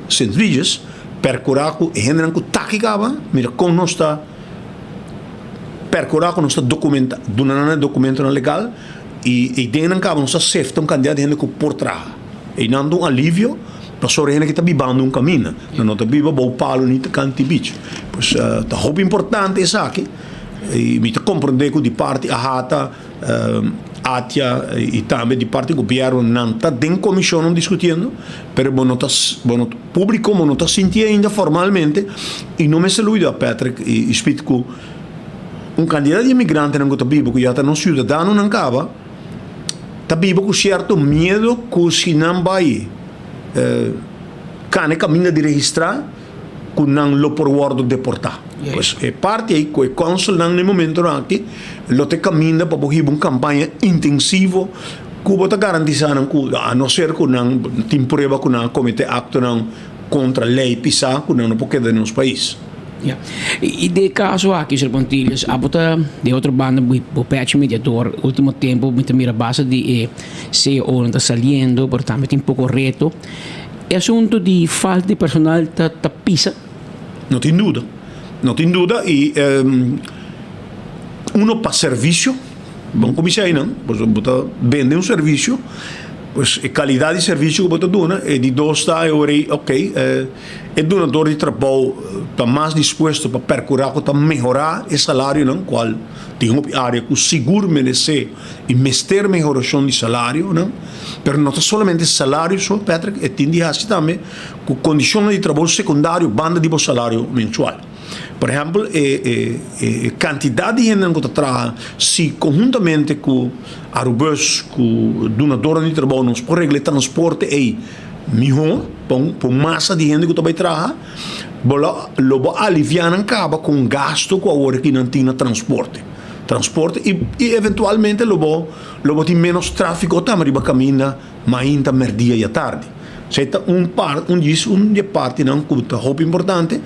Sint Regis perkurá ku e hendenan ku taki kaba mira kon nos ta perkurá ku nos ta dokumenta duna nan e dokumentonan legal i e ideanan kaba nos ta sefta un kantidat di hende ku por traha. Einan ta un alivio pasobra e hende ki ta bibando un kaminda. Nan no ta biba bou palu ni ta kanti bich. Pues ta hopi importante esaki i mi ta komprendé ku di parti AHATA, ATIA i tambe di parti gobièrnu nan ta den komishonnan diskutiendo, pero bo no ta bo no públiko bo no ta sinti ainda formalmente i no mester luida Patrick i Speed ku un kantidat di emigrantenan ku ta biba ku ya ta nos siudadanonan kaba ta biba ku sierto miedo ku si nan bai kana e kaminda di registrá ku nan lo por wòrdu deportá. Pues e parti ei ku e kònsulnan na e momentonan aki lo ta e kaminda pa bo hiba un kampaña intensivo ku bo ta garantisá nan ku a no ser ku nan tin prueba ku nan a kometé aktonan kontra lei pisá ku nan no por keda den nos pais. Ya. I den e kaso aki, señor Pontilius, abo ta den otro banda bo pechi mediador. Ultimo tempo mi ta mira basta di e CEOnan ta saliendo, pero tambe tin poko reto. E asunto di falta di personal ta ta pisa? No tin duda. No tin duda i uno pa servisio, bon kuminsá einan, pasobra bo ta bende un servisio, pues e kalidat di servisio ku bo ta duna, e di dos ta e ora ei, ok, E dunador di trabou ta mas dispuesto pa percura cu ta mehora e salarionan, cual tin hopi area cu sigur merece y mester mehoracion di salarionan. Pero no ta solamente salario so, Patrick, e tin di haci tambe cu condicionnan di trabou secundario banda di bo salario mensual. Por ehempel, e e cantidad di hendenan cu ta traha si conhuntamente cu Arubus, cu dunadornan di trabou nos por regla e transporte ey, Mihó pa un pa un masa di hende ku ta bai traha, bo lo lo bo aliviá nan kaba ku un gasto ku awor aki nan tin na transporte. Transporte i i eventualmente lo bo lo bo tin ménos tráfiko tambe riba kaminda mainta, mèrdia i atardi. Esei ta un par un djis un di e partinan ku ta hopi importante.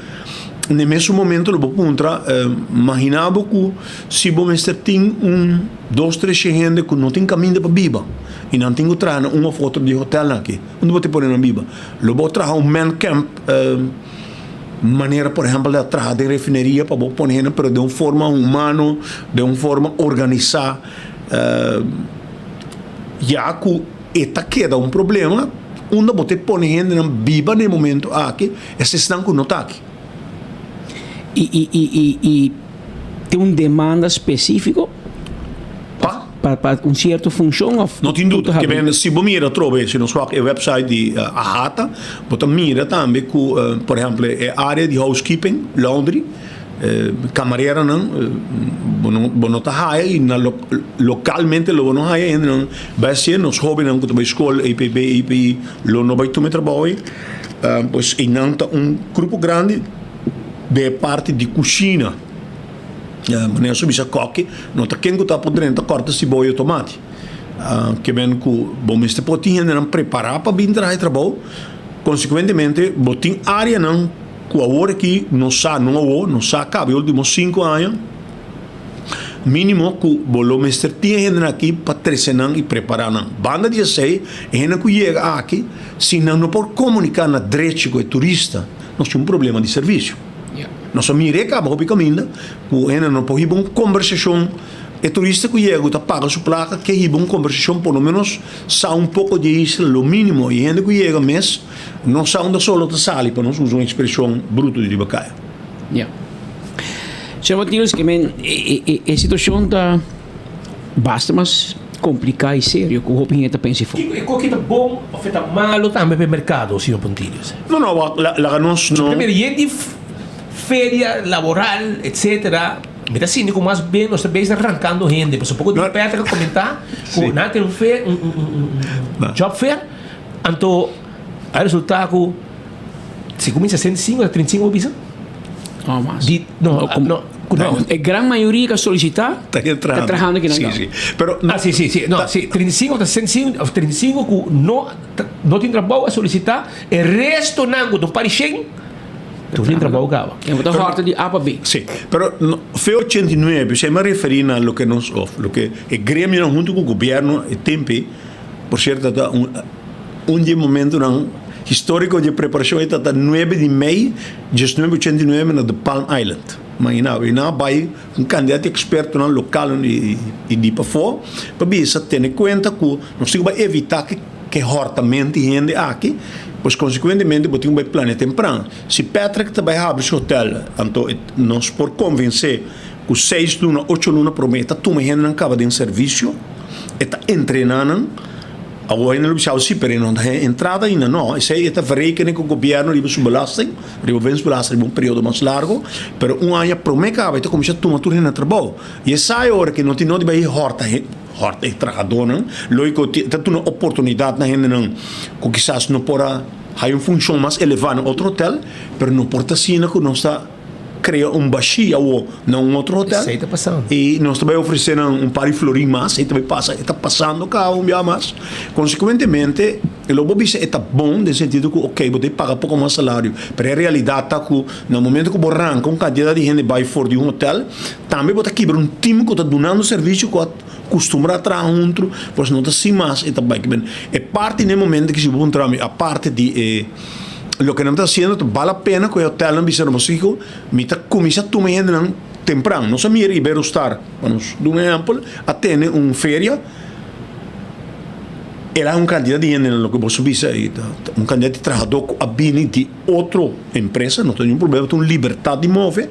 Na e mesun momento lo bo puntra, Maginá bo ku si bo mester tin un dos tres shen hende ku no tin kaminda pa biba i nan tin ku traha na un òf otro di e hotèlnan aki, unda bo ta pone nan biba? Lo bo traha un man camp manera por ehèmpel a traha den refineria pa bo pone hende pero den un forma humano, den un forma organisá ya ku e ta keda un problema unda bo ta pone hendenan biba na e momento aki esnan ku no ta aki. I i i i i tin un demanda spesífiko Pa? pa pa un sierto funshon òf No tin tur ta duda. Ke habri? men si bo mira atrobe, si nos wak e website di AHATA, bo ta mira tambe ku por ehèmpel e área di housekeeping, laundry, kamareranan bo no bo no ta haya i na lokalmente lo bo no haya hendenan bai hasié. Nos hóbennan ku ta bai skol, EPB, EPI, lo no bai tuma e trabou ei. Pues einan ta un grupo grandi den e parti di kushina. Manera su bisa kòki, no ta ken ku ta por drenta kòrta siboyo o tomati. Ke men ku bo mester por tin hendenan prepará pa bin traha e trabou. Konsekuentemente bo tin áreanan ku awor aki no sa, no awor, no sa kaba e último sinku aña mínimo ku bo lo mester tin e hendenan aki pa trese nan i prepará nan. Banda di esei, e hendenan ku yega aki, Si nan no por komuniká na drechi ku e turista, nos tin un problema di servisio. Nos a mira e kaba hopi kaminda ku hende no por hiba un kombersashon. E turista ku yega ku ta paga su plaka ke hiba un kombersashon por lo menos sa un poko di e isla, lo mínimo. I hende ku yega mes no sa unda solo ta sali, pa nos usa un ekspreshon bruto di riba kaya. Ya. Señor Martinus, ke men e situashon ta. Basta mas kompliká i serio ku hopi hende ta pensa i for. Kiko e koki ta bon òf e ta malu tambe pa e merkado, señor Pontilius? No, no, wak, laga nos no. Primero, yen di feria laboral etcetera mi ta sinti ku mas bien nos ta bezig rankando hende pasobra poko di Patrick a komentá ku nan a tene un fe un un job fair anto a resultá ku si kuminsá 65 ta 35 bo bisa? No mas. Di no no no. E gran mayoria ku a solisitá ta trahando aki nan. Sí sí pero ah sí sí sí no sí 35 ta 65 of 35 ku no no tin trabou a solisitá e restonan ku ta un par di shen tur tin trabou kaba. E bo ta hòrta di A pa B. Sí pero fe 89 si mi a referí na loke nos of loke e gremionan huntu ku gobièrnu e tempe por sierto ta un Un di e momentunan históriko di e preparashon ei tabata nuebe di mei diesnuebe ochenta i nuebe na The Palm Island. Imaginá bo, i nan a bai un kandidat di ekspertonan lokal i di pafó pa bisa tene kuenta ku nos tin ku bai evitá ke hòrtament di hende aki, pues konsekuentemente bo tin ku bai plania tempran. Si Patrick ta bai habri su hotèl, anto nos por konvensé ku seis luna, ocho luna promé e ta tuma e hendenan kaba den servisio, e ta entrená nan. Awor hende lo bisa si, pero e no ta haña entrada ainda. No, esei e ta verrekenen ku gobièrnu riba su belasting, riba winstbelasting riba un periodo mas largo, pero un aña promé kaba e ta kuminsá tuma tur hende na trabou. I esei ora ku no tin nodi bai hòrta hende, hòrta e trahadónan, lógiko ta duna oportunidat na hendenan ku kisas no por a haña un funshon mas elevá na otro hotèl, pero no por ta asina ku nos ta. Crea un bashi awo na un otro hotel. Esey ta pasando. Y nos ta bay ofrece nan un par di florin mas. Esey ta bay pasa. E ta pasando caba un bia mas. Consecuentemente, lo bo bisa e ta bon den sentido cu ok, bo ta paga poco mas salario. Pero e realidad ta cu na momento cu bo ranca un cantidad di hende bay for di un hotel, tambe bo ta kibra un team cu ta dunando servicio cu a custumbra a traha hunto. Pues no ta sin mas e ta bay. E parti na e momento cu si bo puntra mi, aparte di e. Loke nan ta hasiendo ta bal la pena ku e hotelnan bisa nos kiko mi ta kuminsá tuma e hendenan tempran. Nos a mira Iberostar, pa nos duna un ehèmpel, a tene un feria, el a un kantidat di hendenan loke boso bisa ei ta un kantidat di trahadó ku a bini di otro empresa, no ta ningun problema, ta un libertat di move,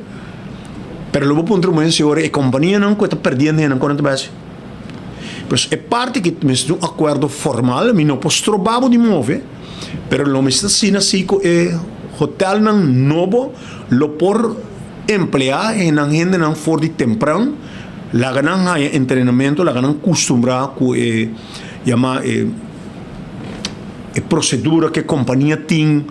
pero lo bo puntra un si ora e kompanianan ku e ta perdiendo hendenan kon nan ta bai hasi? Pues e parti ki mester un akuerdo formal, mi no por stroba bo di move. Pero lo mester asina si ku e hotelnan nobo lo por empleá e nan hendenan for di tempran, laga nan haña entrenamentu, laga nan kustumbrá ku e yamá e e prosedura ku e kompania tin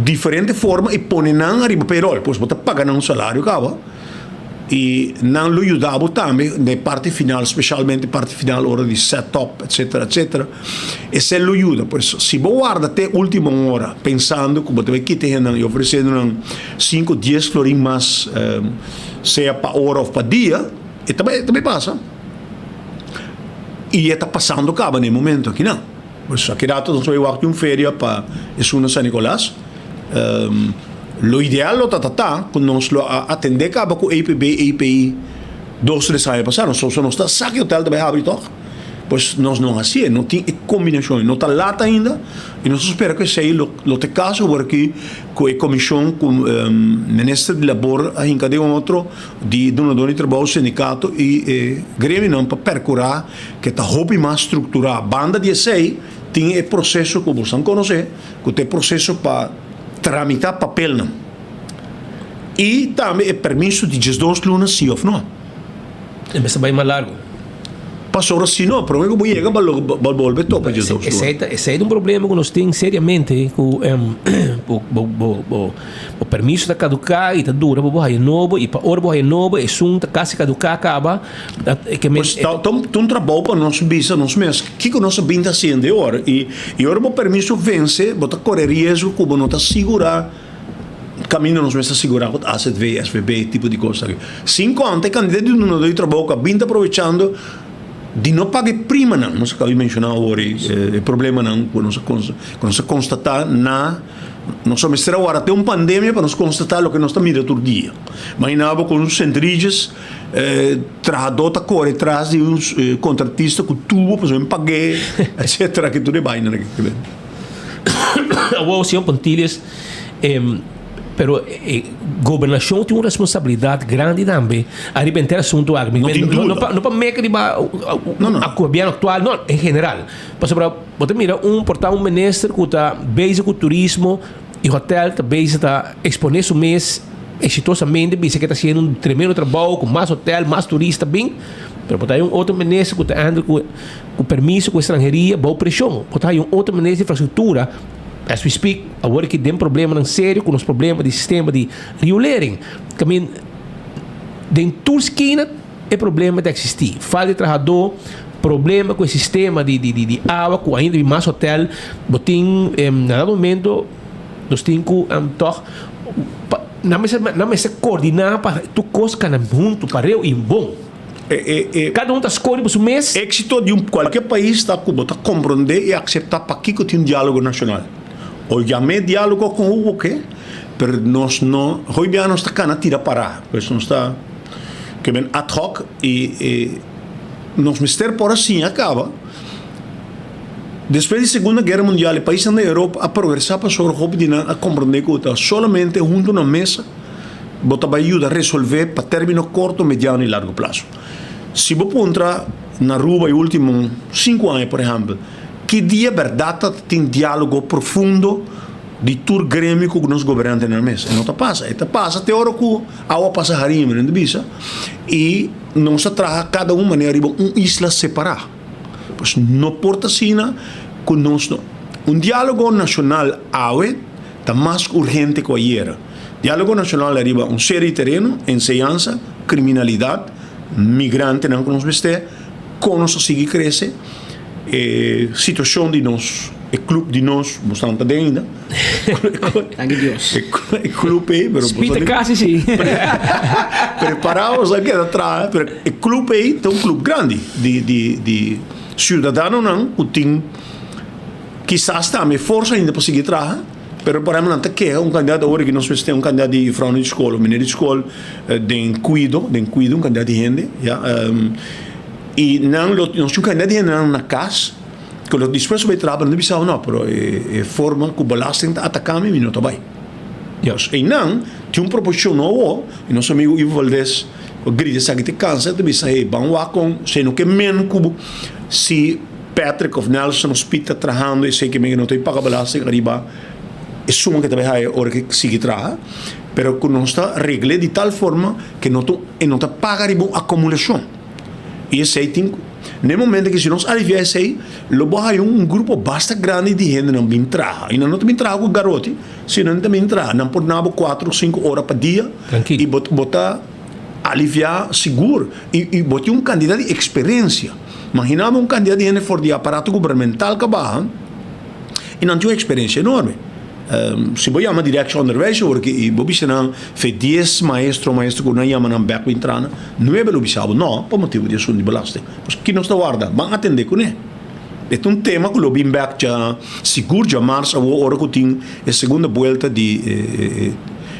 diferente forma i pone nan ariba payroll. Pues bo ta paga nan un salario kaba. I nan lo yuda bo tambe na e parti final, specialmente e parti final ora di set up etcetera etcetera. Esei lo yuda. Pues si bo warda te ultimo ora pensando ku bo ta bai kita e hendenan i ofresiendo nan sinku dies florin mas sea pa ora of pa dia, e ta bai e ta bai pasa. I e ta pasando kaba na e momento akinan. Pues aki rato nos ta bai wak di un feria pa esun na San Nicolas. Lo ideal lo ta ta ku nos lo a atendé kaba ku EPB, EPI dos tres aña pasá. Nos nos ta sa ki hotel ta bai habri tòg. Pues nos no hasié, no tin e kombinashon, no ta lat ainda i nos ta spera ku esei lo lo ta e kaso awor aki ku e komishon ku minister di labor a hinka den otro di dunadó di trabou, sindikato i e gremionan pa perkurá ku e ta hopi mas strukturá. Banda di esei tin e proseso ku boso nan konosé. Ku ta e proseso pa tramitá papelnan i tambe e permiso di diesdos luna si òf no. E mester bai mas largu. Pasobra si no, promé ku bo yega bo lo bolbe topa diesdos luna. Esei ta esei ta un problema ku nos tin seriamente ku bo bo bo bo permiso ta kaduká i ta dura pa bo haya nobo i pa ora bo haya nobo esun ta kasi kaduká kaba. Pues ta un trabou pa nos bisa nos mes kiko nos a bin ta hasiendo e ora i i ora bo permiso vense bo ta kore riesgo ku bo no ta sigurá kaminda nos mes ta sigurá ku ta AZV, SVB tipo di kos aki. Sin konta e kantidat di dunadó di trabou ku a bin ta aprovechando di no paga e primanan, nos a kaba di menshoná awor e problemanan ku nos a ku nos a konstatá na nos a mester a wara te un pandemia pa nos konstatá loke nos ta mira tur dia. Imagina bo ku un Sint Regis. E trahadó ta kore tras di un kontratista ku tubo pasobra mi pag'é, etcetera, ki tur e baina aki ke ben. Awor, señor Pontilius, pero e gobernashon tin un responsabilidat grandi tambe ariba henter asuntu aki. No tin duda. No pa meka riba gobièrnu aktual, no, en general. Pasobra bo ta mira un por ta un minister ku ta bezig ku turismo. E hotel ta bezig ta expone su mes exitosamente, bisa ke ta haciendo un tremendo trabou cu mas hotel, mas turista bin, pero bo ta haya un otro minister cu ta handle cu cu permiso cu extranheria bou presion. Bo ta haya un otro minister di infrastructura, as we speak, awor aki den problemanan serio cu nos problema di sistema di riolering. Caminda den tur skina. E problema ta existi. Falta di trahadó, problema cu e sistema di di di awa cu ainda bin mas hotel. Bo tin na dado momento nos tin cu toch pa nan mester nan mester coordina pa tur cos cana hunto pareu y bon. Cada un ta scoge pa su mes. Exito di un cualkier pais ta cu bo ta comprende y acepta pakico tin un dialogo nacional. O yam'e dialogo con hubo ke, pero nos no, hoy bia nos ta cana tira para, pues nos ta. Ke men ad hoc i e nos mester por a siña kaba. Despues di Segunda Guera Mundial e paisnan den Europa a progresá pasobra hopi di nan a komprondé ku ta solamente huntu na mesa bo ta bai yuda resolvé pa término korto, mediano i largo plaso. Si bo puntra na Aruba e último sinku aña por ehèmpel, ki dia bèrdat ta tin diálogo profundo di tur gremio ku nos gobernantenan mes? E no ta pasa. E ta pasa te ora ku Awa pasa hariña mi ta bisa y nos a traha cada un manera riba un isla separa. Pues no por ta asina cu nos no. Un dialogo nacional awe ta mas urgente cu ayera. Dialogo nacional ariba un serie di tereno, enseñansa, criminalidad, migrantenan cu nos mester, con nos a sigui crece, e situacion di nos, e club di nos, bo stan ta den ainda. Danki Dios. E club ei, pero Spita casi si. Prepara bo sa keda traha, pero e club ei ta un club grandi di di di ciudadanonan cu tin kisas tambe forsa ainda pa sigui traha, pero por ehempel nan ta keha un cantidad awor aki nos mester un cantidad di juffrouwnan di scol of meneer di scol den cuido, den cuido un cantidad di hende ya y nan lo nos tin un cantidad di hendenan na cas. Ku lo dispuesto bai traha, pero no bisa no, pero e forma ku belasting ta ataká mi, mi no ta bai. Dios, einan tin un proposishon nobo, i nos amigu Ivo Valdez ku a grita esaki te kansa, ta bisa, hey, ban wak kon, si no ke men ku si Patrick of Nelson of Piet ta trahando esei ke men ke no ta bai paga belasting ariba e suma ke ta bai haya ora ke sigui traha, pero ku nos ta regl'é di tal forma ke no ta e no ta paga riba un akomulashon. I esei tin ku. Na e momento aki si nos alivia esei, lo bo haya un grupo basta grandi di hendenan bin traha. I nan no ta bin traha ku garoti, sino nan ta bin traha. Nan por duna bo kuater o sinku ora pa dia i bo bo ta alivia sigur. I i bo tin un kantidat di eksperensia. Magina bo un kantidat di hende for di aparato gubernamental ka baha i nan tin un eksperensia enorme. Si bo yama Directie Onderwijs awor aki i bo bisa nan fe dies maestro o maestra ku nan yama nan bek pa intra nan, nuebe lo bisa bo no pa motibu di asuntu di belasting. Pues ki nos ta warda? Ban atende kuné. E ta un tema ku lo bin bek dja sigur djamars awor ora ku tin e segunda buelta di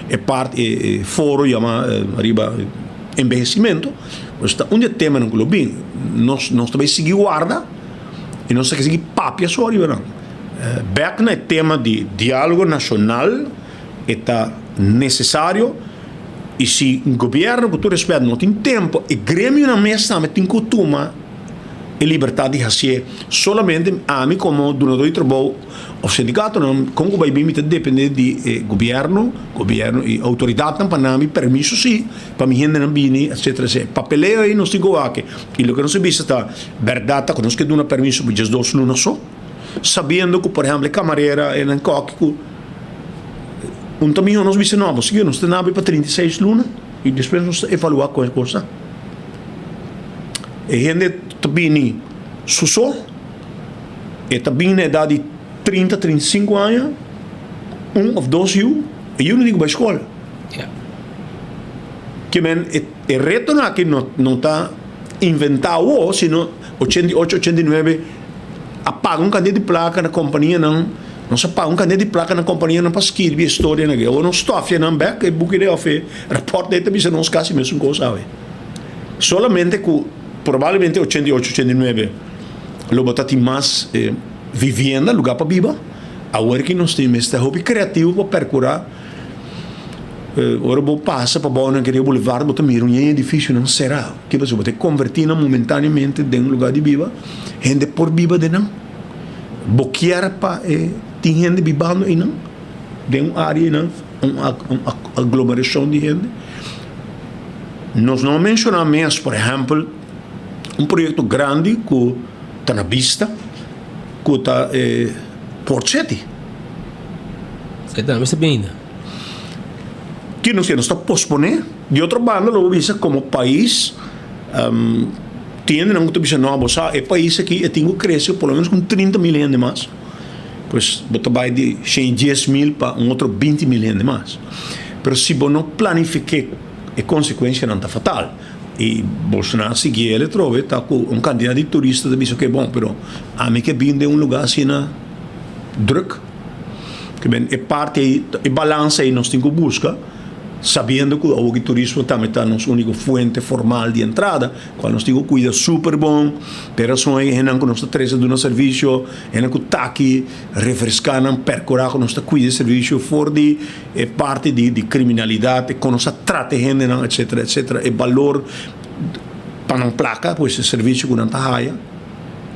e part e foro yama riba enbehecimento. Pues ta un di e temanan ku lo bin. Nos nos ta bai sigui warda i nos ta sigui papia so riba nan. Bek na e tema di dialogo nashonal e ta nesesario i si gobierno ku tur respet no tin tempo e gremionan mes tambe tin ku tuma e libertad di hasié. Solamente ami komo dunador di trabou of sindikatonan kon ku bai bin mi ta depende di e gobierno, gobierno i outoridatnan pa nan mi permiso si pa mi hendenan bini etcetera etcetera. Papeleo ei nos tin ku wak i loke nos a bisa ta bèrdat ta ku nos ke duna permiso pa diesdos luna so. Sabiendo ku por ehempel e kamarera e nan kòki ku un ta mihó nos bisa no bo sigui nos ta nabi pa 36 luna i despues nos ta evaluá ku e kosa. E hende ta bini su so, e ta bini na edat di 30, 35 aña, un òf dos yu, e yu no tin ku bai skol. Ke men e retonan aki no ta inventá awor sino 88, 89. A paga un kantidat di plaka na kompanianan, nos a paga un kantidat di plaka na kompanianan pa skirbi e storianan aki. Awor nos stòfia nan bèk, e buki òf e rapòrt ei ta bisa nos kasi mesun kos awe. Solamente ku probablemente 88, 89 lo bo ta tin mas vivienda, lugá pa biba. Awor ki nos tin mester hopi kreativo pa perkurá. Ora bo pasa pa bou nan Queria Boulevard bo ta mira un yen edificionan sera. Ki pasobra bo ta converti nan momentaneamente den lugar di biba. Hende por biba den nan. Bo kier pa e tin hende bibando einan? den un área einan, un aglomerashon di hende. Nos no a menshoná mes, por ehèmpel, un proyekto grandi ku ta na bista, ku ta e Port City. Esei tambe sta bien ainda. Ki nos ke? Nos ta posponé. Di otro banda lo bo bisa komo pais tin hendenan ku ta bisa no bo sa e pais aki e tin ku krese por lo menos ku 30 mil hende mas. Pues bo ta bai di 110 mil pa un otro 20 mil hende mas. Pero si bo no planifiké e konsekuensianan ta fatal. I Bolsonaro sigui el atrobe ta ku un kantidat di turista ta bisa ke bon pero ami ke bin den un lugá asina druk. Ke men e parti ei e balansa ei nos tin ku buska sabiendo ku awor ki turismo tambe ta nos úniko fuente formal di entrada kual nos tin ku kuida super bon. P'e rason ei hendenan ku nos ta trese duna servisio, hendenan ku ta aki refreská nan, perkurá ku nos ta kuida e servisio for di e parti di di kriminalidat, e kon nos ta trata e hendenan etsetera etsetera, e balor pa nan plaka pues e servisio ku nan ta haya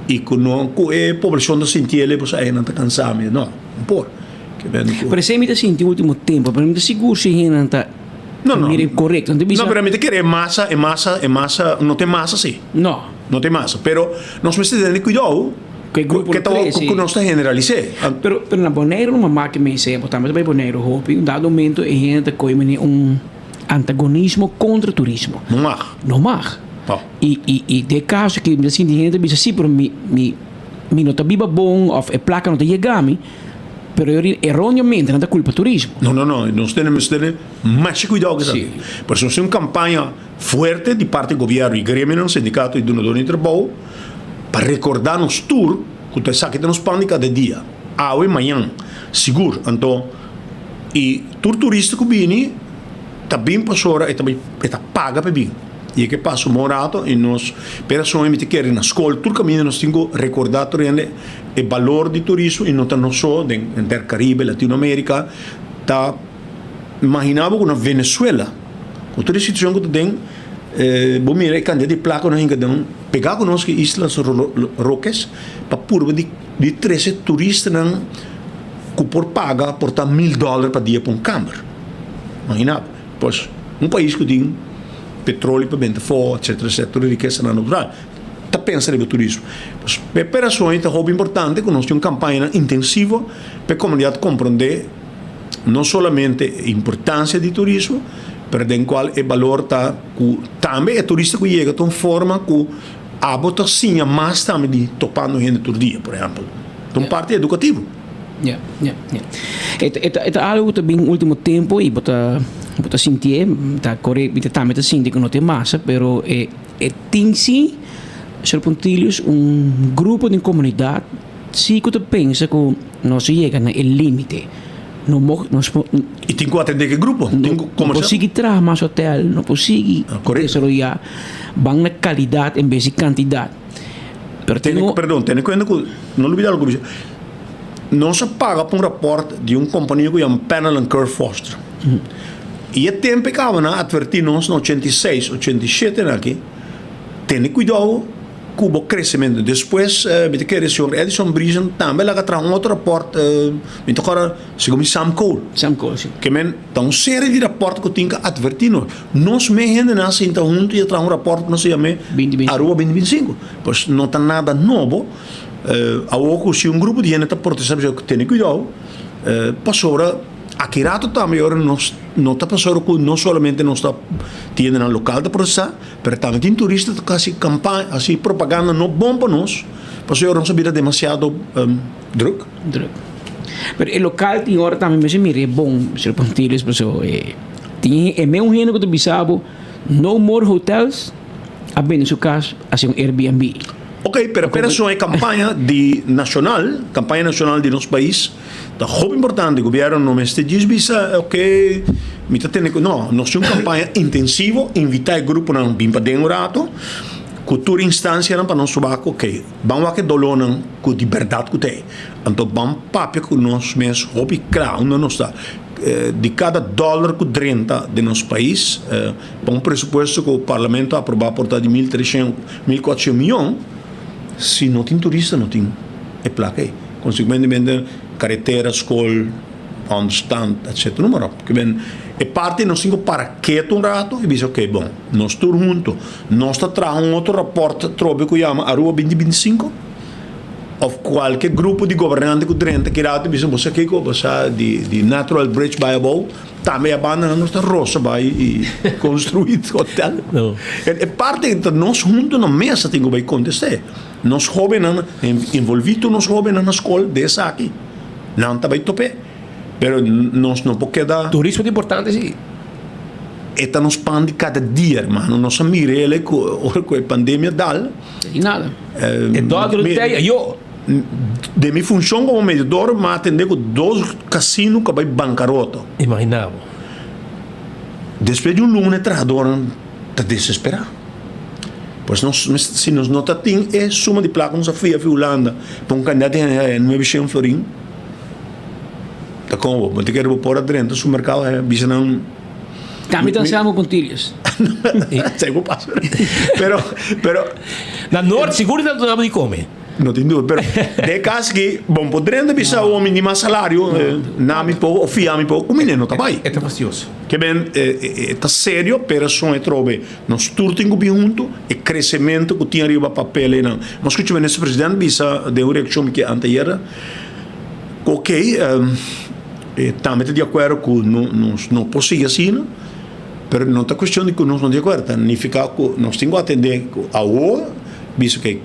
i ku no ku e poblashon ta sinti el pues ai nan ta kansa mi no no por ke ben ku. Pero esei mi ta sinti ultimo tempo pero mi ta sigur si hendenan ta No no mira korekto nan ta bisa. No pero mi ta kere e masa e masa e masa no ta e masa si. No. No ta e masa pero nos mester tene kuidou. Ku e grupo lo krese. Ku nos ta generalis'é. Pero pero na Boneiru no mama ke mester bo tambe ta bai Boneiru hopi un dado momento e hende ta koe mene un antagonismo kontra turismo. No mag. No mag. No. I i i den e kaso ke mi ta sinti hende ta bisa si pero mi mi mi no ta biba bon òf e plaka no ta yega mi pero eroneamente nan ta kulpa turismo. No no no nos tene mester tene masha kuidou ku esaki. Por eso nos tin un kampaña fuerte di parti gobièrnu i gremionan, sindikato i dunadónan di trabou pa rekordá nos tur ku ta esaki ta nos pan di kada dia, awe, mañan, sigur. Anto i tur turista ku bini ta bin pasobra e ta bai e ta paga pa e bin i e ke pasa un bon rato i nos p'e rason ei mi ta kere na skol tur kaminda nos tin ku rekordá tur hende e balor di turismo i no ta nos so den henter Karibe, Latinoamerika ta. Imagina bo ku na Venezuela, ku tur e situashon ku ta den, bo mira e kantidat di plaka ku nan hinka den pegá ku nos ku Islas Roques pa purba di di trese turistanan ku por paga por ta mil dòler pa dia pa un kamber. Imagina bo. Pues un pais ku tin petroleo pa benta afó, etsetera, etsetera, tur e rikesanan natural, ta pensa riba turismo. Pues p'e rason ei ta hopi importante ku nos tin un kampañanan intensivo pa e komunidat komprondé. no solamente e importancia di turismo, pero den cual e balor ta cu tambe e turista cu yega ta un forma cu abo ta siña mas tambe di topando hende tur dia, por ehempel. Ta un parti educativo. Ya, ya, ya. E ta, e ta, e ta algo cu ta bin ultimo tempo y bo ta, bo ta sintié, ta core, mi ta tambe ta sinti cu no tin masa, pero e, e tin si, señor Pontilius, un grupo den comunidad si cu ta pensa cu Nos a yega na e límite. No mo, nos por. I tin ku atendé ku e grupo. No, no por sigui traha mas hotel, no por sigui desaroyá. Ban na kalidat en bes di kantidat. Pero tin un. Perdon, tene kuenta ku, no lubidá loke mi bisa. Nos a paga pa un rapòrt di un kompania ku yama Pennell and Kerr Foster. I e tempu e kaba nan a atvertí nos na 86, 87 aki, tene kuidou. Ku bo kresementu. Despues mi ta kere señor Edison Briesen tambe laga traha un otro rapòrt, mi ta kòrda segun mi Sam Cole. Sam Cole, si. Ke men ta un serie di rapòrt ku tin ku atvertí nos. Nos mes hendenan a sinta huntu i a traha un rapòrt ku nos a yam'é Aruba 2025. Pues no ta nada nobo. Awor ku si un grupo di hende ta protestá bisa tene kuidou pasobra aki rato tambe ora nos no ta pasobra ku no solamente nos ta tin hendenan lokal ta protestá. Pero tambe tin turista ta hasi kampaña, hasi propaganda no bon pa nos, pasobra nos a bira demasiado druk. Druk. Pero e lokal tin ora tambe mester mira e bon, señor Pontiles, pasobra e tin e meun hende ku ta bisa bo no more hotels a bende su kas hasi un Airbnb. Ok, pero pero son e kampaña di nashonal, kampaña nashonal di nos pais. Ta hopi importante, gobierno no mester djis bisa ok mi ta tene ku, no, nos tin un kampaña intensivo, invita e gruponan bin paden un rato ku tur instansianan pa nos wak ok ban wak e dolónan ku di bèrdat ku ta ei. Anto ban papia ku nos mes hopi kla unda nos ta. Di kada dòler ku drenta den nos pais pa un presupuesto ku parlamento a aproba por ta di mil treshen, mil kuatroshen mion, si no tin turista no tin e plaka ei. Konsekuentemente karetera, skol, Onderstand, etc. Noem maar op. Ke men e parti nos tin ku para ketu un rato i bisa ok bon, nos tur hunto nos ta traha un otro raport atrobe ku yama Aruba binti binti sinku of kualke grupo di gobernante ku drenta ki rato i bisa bo sa kiko bo sa di di Natural Bridge bai abou tambe e bandanan nos ta rosa bai i konstrui hotel. E parti ta nos hunto na mesa tin ku bai kontest'é. Nos hóbennan envolví tur nos hóbennan na skol den esaki. Nan ta bai top'é. Pero nos no por keda. Turismo ta importante si. E ta nos pan di kada dia, hermano. Nos a mira el ku ora ku e pandemia dal. Di nada. E dòlder di tei ayo. Den mi funshon komo mediador mi a atendé ku dos kasino ku a bai bankaroto. Imaginá bo. Despues di un luna e trahadornan ta desesperá. Pues nos si nos no ta tin e suma di plaka nos a fia fi Hulanda pa un kandidat di haya nuebe shen florin, ta kon bo? Bo ta kere bo por a drenta su merkado haya bisa nan. Tambe ta Anselmo Pontilius. Esei bo pasa. Pero, pero. Na Noord sigur nan ta duna bo di kome. No tin duda, pero den e kas aki bon por drenta bisa un homi di mas salario, na mi poko of fia mi poko, ku mi no ta bai. E ta fastioso. Ke men e ta serio, pero esun e trobe nos tur tin ku bin huntu, e kresementu ku tin ariba papel einan. Nos skucha minister president bisa den un reakshon mi ke anteayer ku okey e tambe ta di akuerdo ku nos no por sigui asina, pero no ta kuestion di ku nos no di akuerdo, ta nifiká ku nos tin ku atendé ku awor bisa ke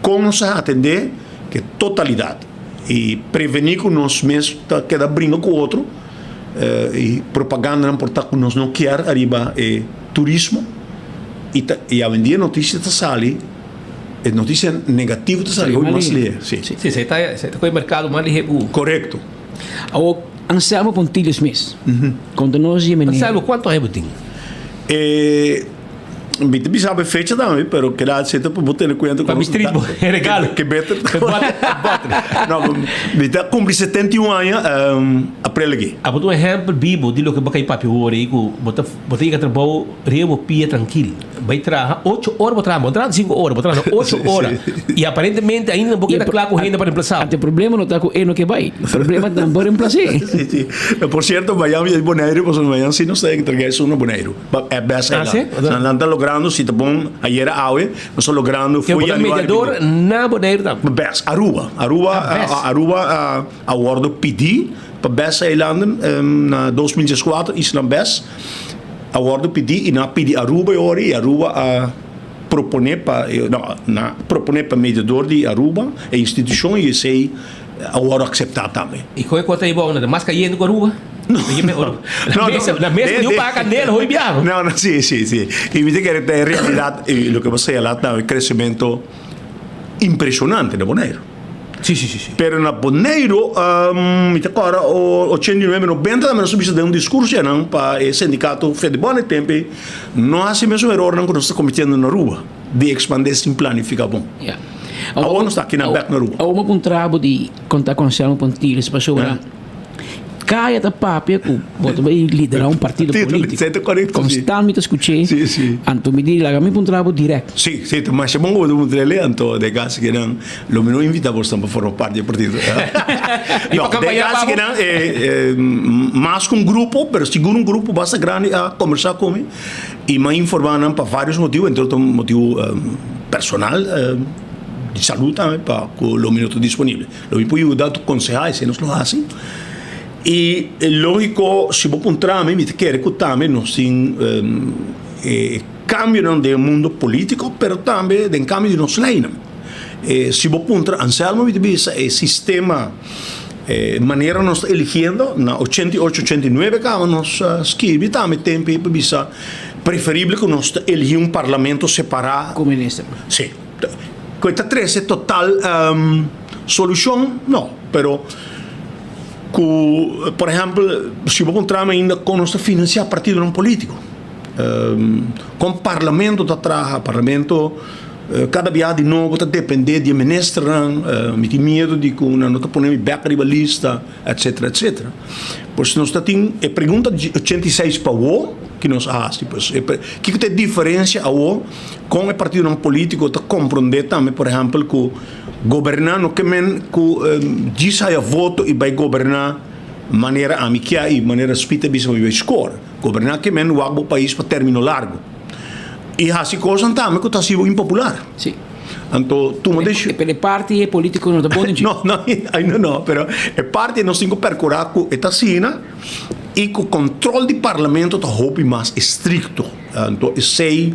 kon nos a atendé ke totalidat i prevení ku nos mes ta keda bringa ku otro. E propagandanan por ta ku nos no kier ariba e turismo i ta i awendia notisia ta sali e notisia negativo ta sali hopi mas lihe. Si. Si, esei ta esei ta ku e merkado mas lihe ku. Korekto. Awor Anselmo Pontillas mes konta nos di e manera. Anselmo kuantu aña bo tin? E Mi ta bisa bo e fecha tambe, pero keda seta pa bo tene kuenta ku Pa mi street bo e regalo. Ke beter. E boter, e boter. No, mi ta kumpli 71 aña aprel aki. Abo ta un ehèmpel bibo di loke bo kai papia wor ei ku bo ta bo ta yega trabou riba bo pia trankil. Bai traha ocho ora bo traha, bo no traha sinku ora, bo traha ocho ora. I aparentemente ainda no bo keda kla ku hende pa remplasá bo. Ante problema no ta ku e no ke bai, problema ta nan bo remplas'é. Si, si. Por sierto, mañan mi ta di Boneiru, pasobra mañan si nos ta entrega esun na Boneiru. E best Ah, si? eiland. Nan ta logrando, si ta bon ayera awe, nos ta logrando Ke for bo ta januari mediador na Boneiru tambe? Best, Aruba. Aruba, Ah, best. Aruba a wordo pidi pa best eilanden na 2014, Isla Best a wordo pidi y nan a pidi Aruba e ora y Aruba a propone pa, no, nan a propone pa mediador di Aruba, e institucion y esey a wordo acepta tambe. Y con e cos ta ahí bon, nan ta mas cayente cu Aruba? No, no, no. Na mesa ni un paga candela hoy biaha. No, no, si, si, si. Y mi ta kere ta en realidad loke bo señala ta un crecemento impresionante na Boneiru. Si, si, si, si. Pero na Boneiru, mi ta kora 89, 90 tambe nos a bisa den un discurso yanan pa e sindicato Fedebon e tempo ei, no haci mesun erornan cu nos ta cometiendo na Aruba, di expande sin planifica bon. Ya. Awor nos ta aki na bek na Aruba. Awor mi a puntra bo di conta con Anselmo Pontiles pasobra. Kaya ta papia ku bo ta bai liderá un partido polítiko. Konstant mi ta skuch'é, anto mi di laga mi puntra bo dirèkt. Sí, sí, ta masha bon ku bo ta puntra el, anto den kas ke nan lo mi no invitá bosnan pa forma parti di e partido. No, den kas ke nan mas ku un grupo, pero sigur un grupo basta grandi a kombersá ku mi i mi a informá nan pa vários motibu, entre otro motibu personal, di salú tambe, pa ku lo mi no ta disponibel. Lo mi por yuda tu konsehá esei nos lo hasi. I lógiko si bo puntra mi, mi ta kere ku tambe nos tin e kambionan den e mundo polítiko pero tambe den kambio di nos leinan. Si bo puntra Anselmo mi ta bisa e sistema e manera nos ta eligiendo na 88, 89 kaba nos a skirbi tambe tempu ei pa bisa preferible ku nos ta eligi un parlamento separá. Ku minister. Si. Ku e ta trese total solushon? No, pero ku por ehèmpel si bo puntra mi ainda kon nos ta finansiá partidonan polítiko, kon parlamento ta traha, parlamento kada bia di nobo ta dependé di e ministernan, mi tin miedu di ku nan no ta pone mi bèk riba lista. Etcetera, etcetera. Pues nos ta tin e pregunta di 86 pa awo ki nos a hasi. Pues e kiko ta e diferencia awo kon e partidonan politico ta comprende tambe por ehempel ku goberna no ke men ku djis haya voto i bai goberna. Manera ami kia i manera Smith a bisa pa mi bai skor. Goberná ke men wak bo pais pa término largu. I hasi kosnan tambe ku ta hasi bo impopular. Sí. Anto tuma desishon. Pero e parti e polítiko no ta bon den dje. No, no, ainda no. Pero e parti nos tin ku perkurá ku e ta asina i ku kontrol di parlamento ta hopi mas estrikto. Anto esei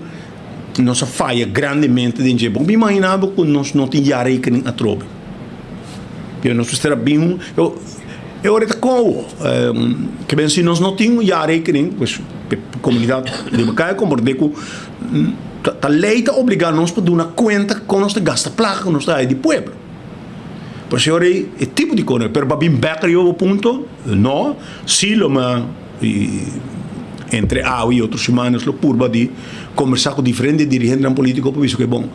nos a faya grandemente den dje. Bo por imaginá bo ku nos no tin jaarrekening atrobe. Pero nos mester a bin un. E ora ta kon ke ben si nos no tin un jaarrekening pues e komunidat riba kaya komprende ku ta lei ta obliga nos pa duna kuenta kon nos ta gasta plaka ku nos ta haya di pueblo. Por eso e ora ei e tipo di kos pero pa bin bek riba bo punto no si lo mi entre awe i otro siman nos lo purba di kombersa ku diferente dirigentenan politiko pa bisa ku e bon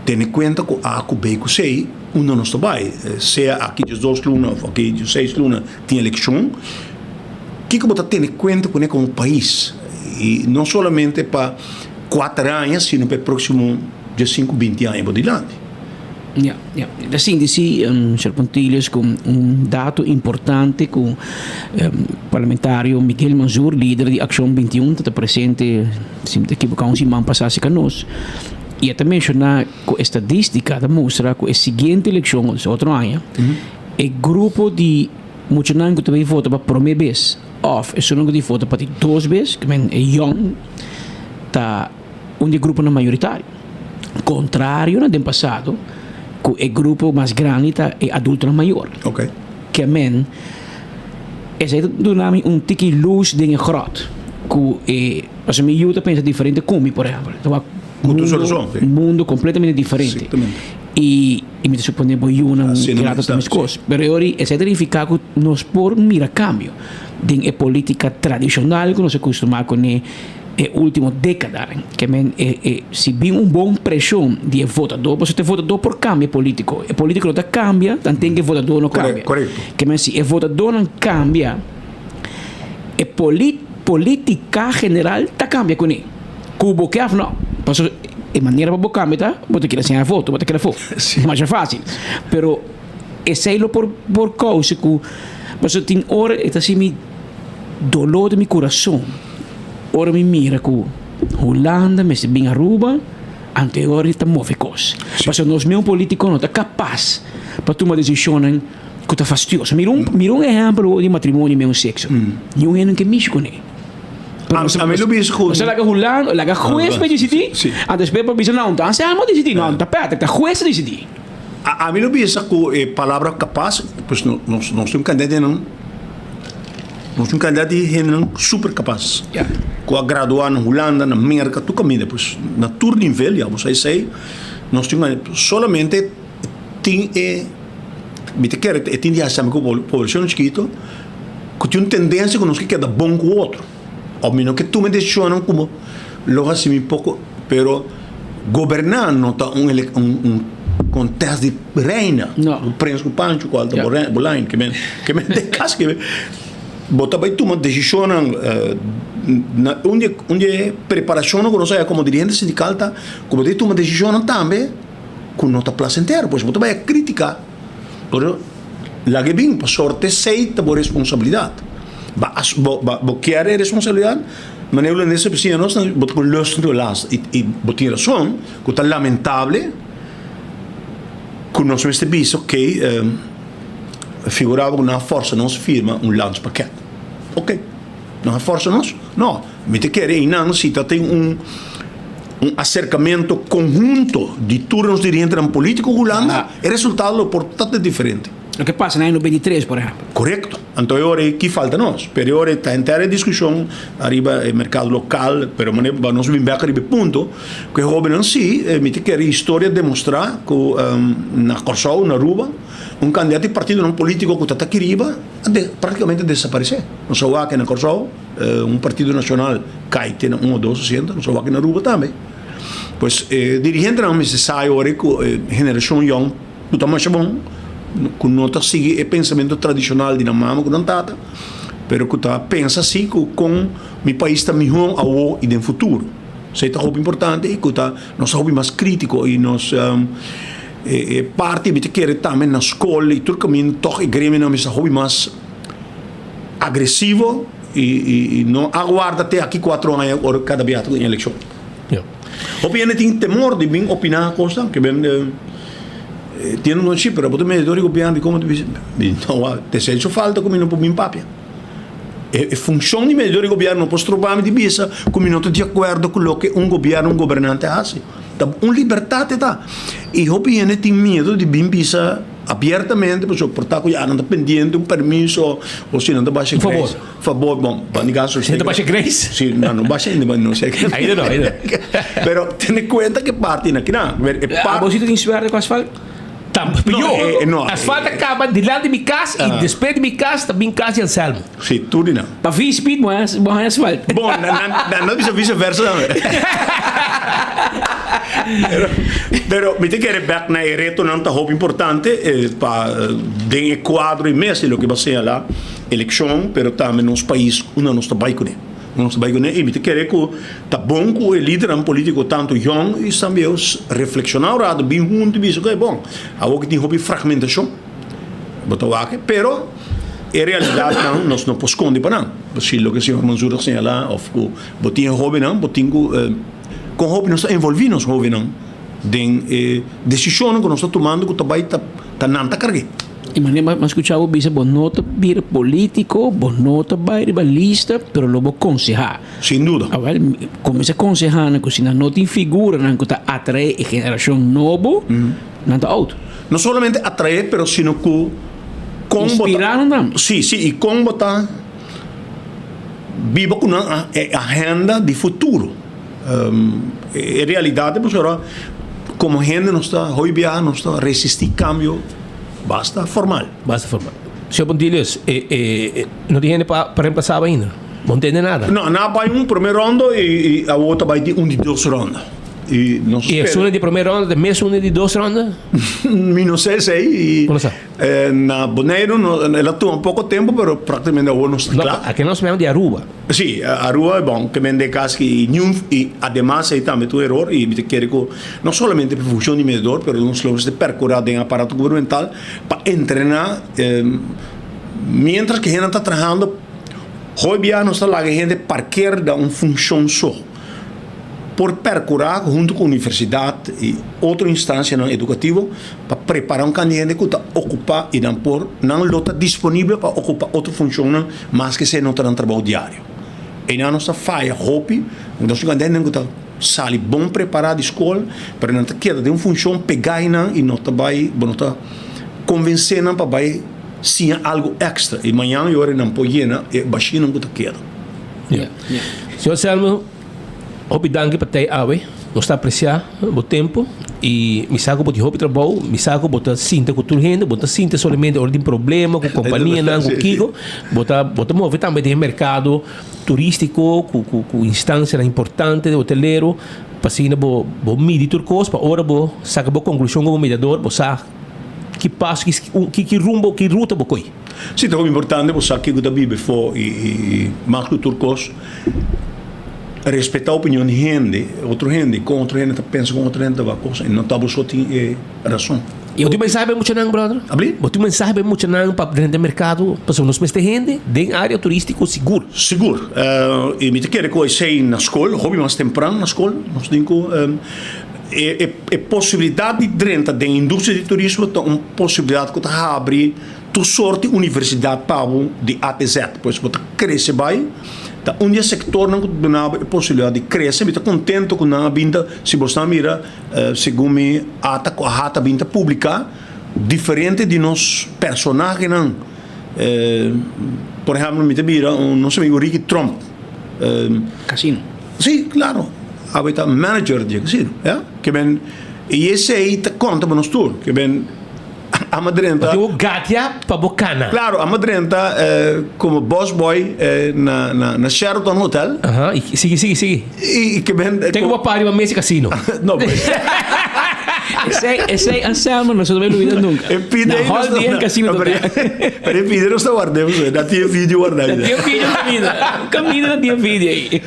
tene kuenta ku A ku B ku C. Unda nos ta bai? Sea aki diesdos luna of aki diesseis luna tin elekshon, kiko bo ta tene kuenta kuné komo pais? I no solamente pa kuater aña, sino pa e próksimo diesinku, binti aña bo dilanti. Ya, ya. Ta sinti si, señor Pontilius, ku un dato importante ku parlamentario Miguel Manzur, lider di Akshon 21, ta presente, si mi ta ekiboká, un siman pasá serka nos, i e ta menshoná, Ku estadístika ta mustra ku e siguiente elekshon, dus otro aña, e grupo di muchanan ku ta bai vota pa promé bes òf esunnan ku ta vota pa di dos bes, ke men e yòn, ta un di e gruponan mayoritario. Kontrario na den pasado ku e grupo mas grandi ta e adultonan mayor. Ke men esei ta duna mi un tiki lus den e gròt ku e pasobra mi yu ta pensa diferente ku mi, por ehèmpel. Ku tur su rason, sí. Mundo completamente diferente. Exactamente. Y, y mi ta supone bo yunan Asina grata mes ta ta, meskos. sí. Pero e ora esei ta nifiká ku nos por mira kambio den e polítika tradishonal ku nos a kustumá kuné e último dékadanan. Ke men e e si bin un bon preshon di e votadó, pasobra e votadó por kambia e polítiko. E polítiko no ta kambia tanten ku e votadó no kambia. Korekto. Ke men si e votadónan kambia e poli polítika general ta kambia kuné. Ku bo ke of no. Pasobra e manera pa bo kambia ta, bo ta keda sin e voto, bo ta keda afó. Masha fásil. Pero esei lo por por kousa ku, pasobra tin ora e ta hasi mi doló den mi kurason ora mi mira ku Hulanda mester bin Aruba, anto e ora ta move kos. Pasobra nos mes polítiko no ta kapas pa tuma desishonnan ku ta fastioso. Mira un mira un ehèmpel di matrimonio mesun sekso. Niun hende no ke mishi kuné. A mi lo bisa ku. Osea laga Hulanda, laga hues pa disidí, anto despues pa bisa no, ta Anselmo a disidí, no, ta Patrick, ta hues a disidí. A mi lo bisa ku e palabra kapas, pues nos nos tin un kandidat di hendenan, nos tin un kandidat di hendenan super kapas. Ku a gradua na Hulanda, na Merka, tur kaminda, pues na tur nivel, ya bo sa esei, nos tin un solamente tin e, mi ta kere e tin di hasi tambe ku poblashon chikito. Ku tin un tendensia ku nos ke keda bon ku otro. Òf mi no ke tuma e desishonnan ku bo lo hasi mi poko, pero goberná no ta un un kontèst di reina, ku prens ku pancho kual ta bo lijn. Ke men ke men den kas ke bo ta bai tuma desishonnan na un di un di e preparashonnan ku nos a haya komo dirigente sindikal ta ku bo ta tuma desishonnan tambe ku no ta plasentero, pues bo ta bai a kritika. Pero laga e bin, pasobra t'esei ta bo responsabilidat. Ba as bo ba bo kier e responsabilidat, manera hulandes ta siña nos, bo ta con lus den las. I i bo tin rason ku ta lamentable ku nos mester bisa ok, figura bo ku nan a forsa nos firma un landspakket. Ok, nan a forsa nos? No, mi ta kere einan si ta tin un un aserkamentu konhunto di tur nos dirigentenan polítiko Hulanda, e resultado lo por ta diferente. Loke pasa na aña 93, por ehèmpel. Korekto. Anto e ora ei ki falta nos? Pero e ora ei ta henter e diskushon ariba e merkado lokal, pero manera pa nos bin bèk ariba e punto ku e hóbennan si, mi ta kere historia demostrá ku na Kòrsou, na Aruba, un kandidat di partidonan polítiko ku ta ta aki riba a práktikamente desaparesé. Nos a wak na Kòrsou. Un partido nacional cay te na un o dos asiento, nos a wak na Aruba tambe. Pues e dirigentenan mester sa e ora cu e generacion yong cu ta masha bon, cu no ta sigui e pensamento tradicional di nan mama cu nan tata, pero cu ta pensa si cu con mi pais ta miho awo y den futuro. Esey ta hopi importante y cu ta nos ta hopi mas critico y nos e parti mi ta kere tambe na scol y tur caminda toch e gremionan mester hopi mas. agresivo y no aguarda te aki cuatro aña ora cada biaha ta tin eleccion. Hopi hende tin temor di bin opina cosnan ke ben tin un si pero bo ta mediador di gobierno dikon bo ta bisa mi no te esei su falta ku mi no por bin papia. E funcion di mediador di gobierno no por stroba mi di bisa ku mi no ta di akuerdo ku loke un gobierno un gobernante a hasi. Ta un libertad e ta. Y hopi hende tin miedo di bin bisa abiertamente pasobra por ta cu ya nan ta pendiente un permiso o si nan ta basha Favor. grace. Favor, bon, ban di gasto. Si nan ta basha grace? Si, nan no basha ainda, no sé. Ainda no, ainda no. Pero tene cuenta que parti na kinan. E Abo si ta tin suerte cu asfalt? Tambe No, yo. eh, no. Asfalt a caba dilanti mi cas y despues di mi cas ta bin cas di Anselmo. Si, tur di nan. Pa V-speed bo haña bo haña asfalt. Bon, nan, nan, nan no bisa vice versa tambe. Pero, pero mi ta kere bek na e retonan ta hopi importante eh, pa den e cuadro y mes di loke bo a señala, eleccion, pero tambe nos pais unda nos ta bay cune. Nos ta bay cune y mi ta kere cu ta bon cu e lidernan politico tanto yong y esnan bieu reflexiona un rato, bin hunto y bisa, ok, bon, awor ki tin hopi fragmentacion. Bo ta wak, pero e realidatnan nos no por skonde pa nan. Si loke señor Mansur a señalá òf ku bo tin e hóbennan, bo tin ku kon hopi nos ta envolví nos hóbennan den e desishonnan ku nos ta tumando ku ta bai ta ta nan ta karg'é. I manera mi a skuchá bo bisa bo no ta bira polítiko, bo no ta bai riba lista, pero lo bo konsehá. Sin duda. Awèl, kuminsá konsehá nan ku si nan no tin figuranan ku ta atraé e generashon nobo, Nan ta out. No solamente atraé pero sino ku kon bo ta. Inspirá nan tambe. Sí, sí, i kon bo ta biba ku nan e agenda di futuro. E realidat e pasobra komo hende nos ta hopi biaha nos ta resistí kambio basta formal. Basta formal. Señor Pontilius, e no tin hende pa remplasá bo ainda? Bo no tende nada? No, nan a bai un promé rondo i awor ta bai di un di dos rondo. I nos I esun di promé ronda ta mesun di dos ronda? Mi no sa esei. Bo no sa? Na Boneiru no, el a tuma poko tempu pero praktikamente awor nos ta No, kla. aki nos mehor di Aruba. Si, Aruba e bon, ke men den kas ki niun i ademas ei tambe ta un eror i mi ta kere ku no solamente pa funshon di mediador pero nos lo mester perkurá den aparato gubernamental pa entrená mientras ku hende ta trahando hoy bia nos ta laga hende parker den un funshon so. por percura hunto cu universidad y otro instancianan educativo pa prepara un cantidad hende cu ta ocupa y nan por nan lo ta disponible pa ocupa otro funcionnan mas que esey no ta nan trabao diario. Eynan nos ta faya hopi, nos tin cantidad hende cu ta sali bon prepara di scol pero nan ta keda den un funcion pega eynan y no ta bay bo no ta convence nan pa bay siña algo extra y mañan y ora nan por yena e bashinan cu ta keda. Señor Selmo, hopi danki pa tei awe. Nos ta aprecia bo tempo y mi sa cu bo tin hopi trabou, mi sa cu bo ta sinta cu tur hende, bo no ta sinta solamente ora tin problema cu companianan, cu kico, bo ta bo ta move tambe den e mercado turistico cu cu cu instancianan importante de hotelero pa asina bo bo midi tur cos pa ora bo saca bo conclusion como mediador bo sa ki paso ki ki rumbo ki ruta bo coy. Si, ta hopi importante bo sa kiko ta biba efo i mas ku tur kos respetá opinion di hende, otro hende, kon otro hende ta pensa, kon otro hende ta wak kos i no ta bo so tin e rason. Bo tin mensahe pa e muchanan, brother? Abli? Bo tin mensahe pa e muchanan pa drenta e merkado? Pasobra nos mester hende den área turístiko sigur. Sigur. I mi ta kere ku esei na skol, hopi mas tempran na skol, nos tin ku e posibilidat di drenta den industria di turismo ta un posibilidat ku ta habri Tur sort di universidat pa bo di A te Z. Pues bo ta krese bai. Ta un di e sektornan ku ta duna bo e posibilidat di krese. Mi ta kontento ku nan a bin ta, si bo sa mira, segun mi ata ku AHATA a bin ta publiká diferente di nos personahenan. Por ehèmpel mi ta mira un nos amigu Ricky Tromp. Kasino. Si, klaro. Awe ta manager di e kasino, ya. Ke men, i esei ta konta pa nos tur. Ke men. Amo drenta. Bo tin un gatia pa bo cana. Claro, amo drenta como bus boy na na Sheraton Hotel. Aha, y sigui sigui sigui. Y ke ben. Te cu bo para riba mesa casino. No pues. Esey, esey Anselmo no se lo bay olvida nunca. E pide Na hall di e casino total. Pero e pide no sta guarda, na tin e video guarda. Na tin e video caminda. Caminda na tin e video ahí.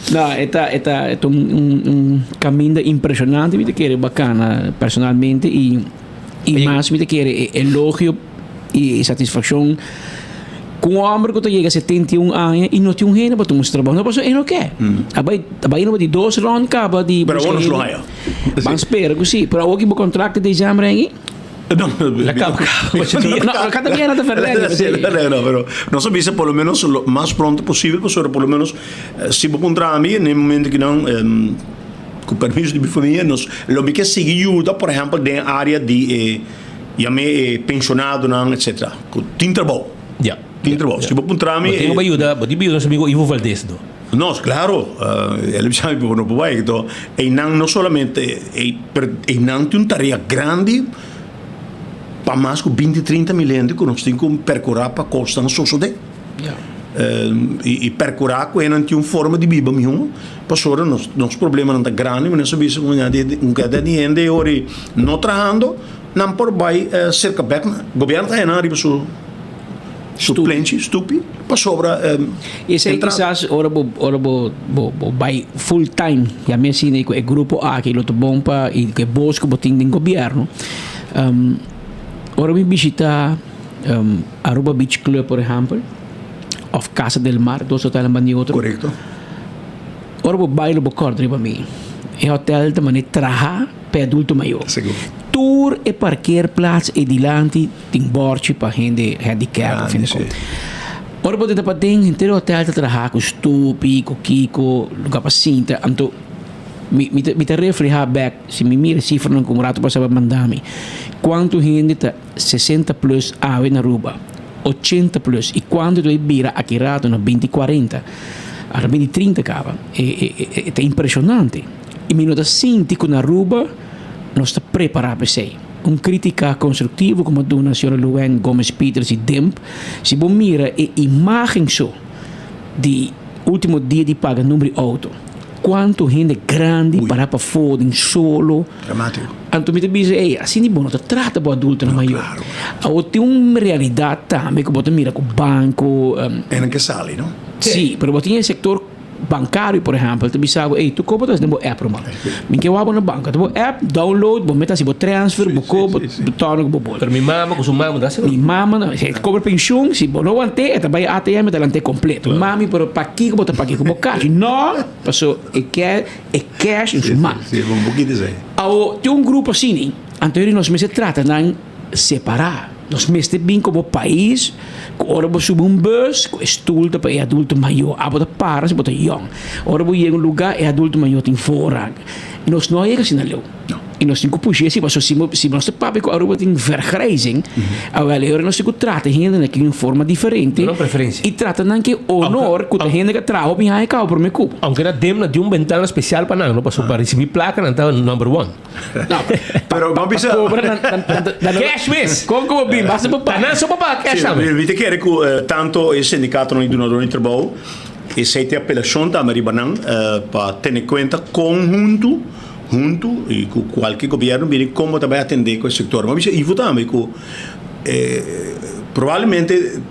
No, e ta, e ta, e ta un, un, un caminda impresionante, mi ta kere bacana personalmente y, y mas mi ta kere e elogio y e satisfaccion. Ku un hòmber ku ta yega 71 aña i no tin un hende pa tuma su trabou. No pasobra e no ke. A bai a bai noba di dos rònt kaba di Pero buska awor nos lo hende. haña. Ban spera ku si. Pero awor ki bo kontrakt ta desèmber aña? No, La kaba kaba ocho dia. No, kada biaha ta verlèngd. Sí, no, no, pero nos a bisa por lo menos lo mas pronto posibel pasobra por lo menos si bo puntra ami na e momento kinan ku permiso di mi famia nos lo mi ke sigui yuda por ehèmpel den área di e yam'é e penshonadonan etcetera ku tin trabou. Ya. Tin trabou. Si bo puntra mi Bo tin ku yuda, bo tin ku yuda nos amigo Ivo Valdez no. No, claro, el a bisa mi bo no por bai. Enton, einan no solamente ei, pero einan tin un tarea grandi pa mas ku binti, trinta mil hende ku nos tin ku perkurá pa kosnan sosodé. I perkurá ku einan tin un forma di biba mihó, pasobra nos nos problemanan ta grandi, mi nos a bisa ku un kantidad di hende ora no trahando, nan por bai serka bèk na gobièrnu ta haña nan riba su. Su plenchi, stupi, pasobra I esei kisas ora bo ora bo bo bo bai full time ya mi asina ku e grupo aki lo ta bon pa i ku e bos ku bo tin den gobièrnu ora mi bishita Aruba Beach Club por ehèmpel òf Casa del Mar dos hotelnan banda di otro. Korekto. Ora bo bai lo bo kòrda riba mi e hotel ta manera traha pa e adulto mayor. Sigur. Tur e parkeerplaats ei dilanti. Tin bòrchi pa hende handicap of hende ku. Ora bo ta paden henter e hotel ta traha ku stupi, ku kiko, luga pa sinta. Anto mi mi ta mi ta refleha bek si mi mira e sifranan ku un ratu pasá bo a manda mi kuantu hende ta sesenta plus awe na Aruba, ochenta plus i kuantu ta bira aki ratu na binti kuarenta, ora binti trinta kaba. E e e ta impreshonante i mi no ta sinti ku na Aruba nos ta prepará pa esei. Un critica constructivo como duna señora Luann Gomez Peters di DIMP, si bo mira e imagen so di ultimo dia di paga number di auto, cuanto hende grandi para pafo den solo. Dramatico. Anto mi ta bisa, ey, asina bo no ta trata bo adultonan mayor. Awor tin un realidad tambe cu bo ta mira cu banco. E nan ke sali, no? Si, pero bo tin e sector. Bankario por ehèmpel ta bisa bo, ey tur kopo ta hasi den bo app ruman. Mi ke wak bo na banko. Ta bo app, download, bo mete hasi bo transfer, bo kopo, bo tòrna ku bo bol. Pero mi mama ku su mama ta hasi Mi mama no, si e kobra penshun, si bo no want'é, e ta bai ATM e ta lant'é kompleto. Mami, pero pakiko bo ta pag'é ku bo cash? No, paso e ke e cash den su man. Si, si, un pokito esei. Awo, tin un grupo asina, anto yori nos mester trata nan separá. Nos mester bin komo pais ku ora bo subi un bus ku e stul ta pa e adulto mayor. Abo ta para si bo ta yòn. Ora bo yega un lugá e adulto mayor tin voorrang. Nos no a yega asina leu. I nos tin ku pusha esei pasobra si si nos ta papia ku Aruba tin vergrijzing, awel e ora nos tin ku trata e hendenan aki di un forma diferente i trata nan ku e honor ku ta hende ku a traha hopi aña kaba promé ku bo. Aunke na dem na di un bentana spesial pa nan, no? Pasobra pa risibí plaka nan ta number one. Pero ban bisa. Cobra nan nan nan Cash mes. Con como bin basta pa paga. Ta nan so pa paga cash Sí, tambe. mi ta kere ku tanto e sindikatonan i dunadornan di trabou esei ta e apelashon tambe riba nan pa tene kuenta kon huntu huntu i ku kualke gobièrnu bini kon bo ta bai atendé ku e sektor. Mi a bisa Ivo tambe ku probablemente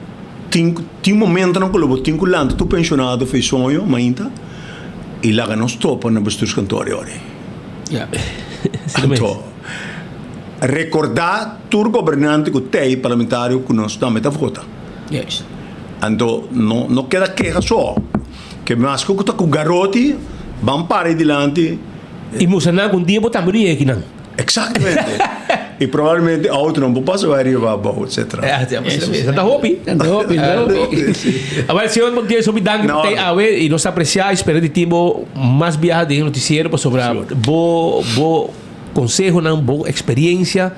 tin tin momentonan ku lo bo tin ku lanta tur penshonado for e soño mainta i laga nos topa na bestuurskantoor e ora ei. Anto, rekordá tur gobernante ku tei parlamentario ku nos tambe ta vota. Anto, no no keda keha so. Ke mas ku ta ku garoti, ban para ei dilanti. I mustra nan ku un dia bo tambe lo yega akinan. Exactamente. I probablemente auto no por pasa bai riba abou, etcetera. Ta hopi. Ta hopi, ta hopi. Awel, señor Montiel, hopi danki pa tei awe i nos ta aprecia i spera di tin bo mas biaha den e noticiero pasobra bo bo consehonan, bo experiencia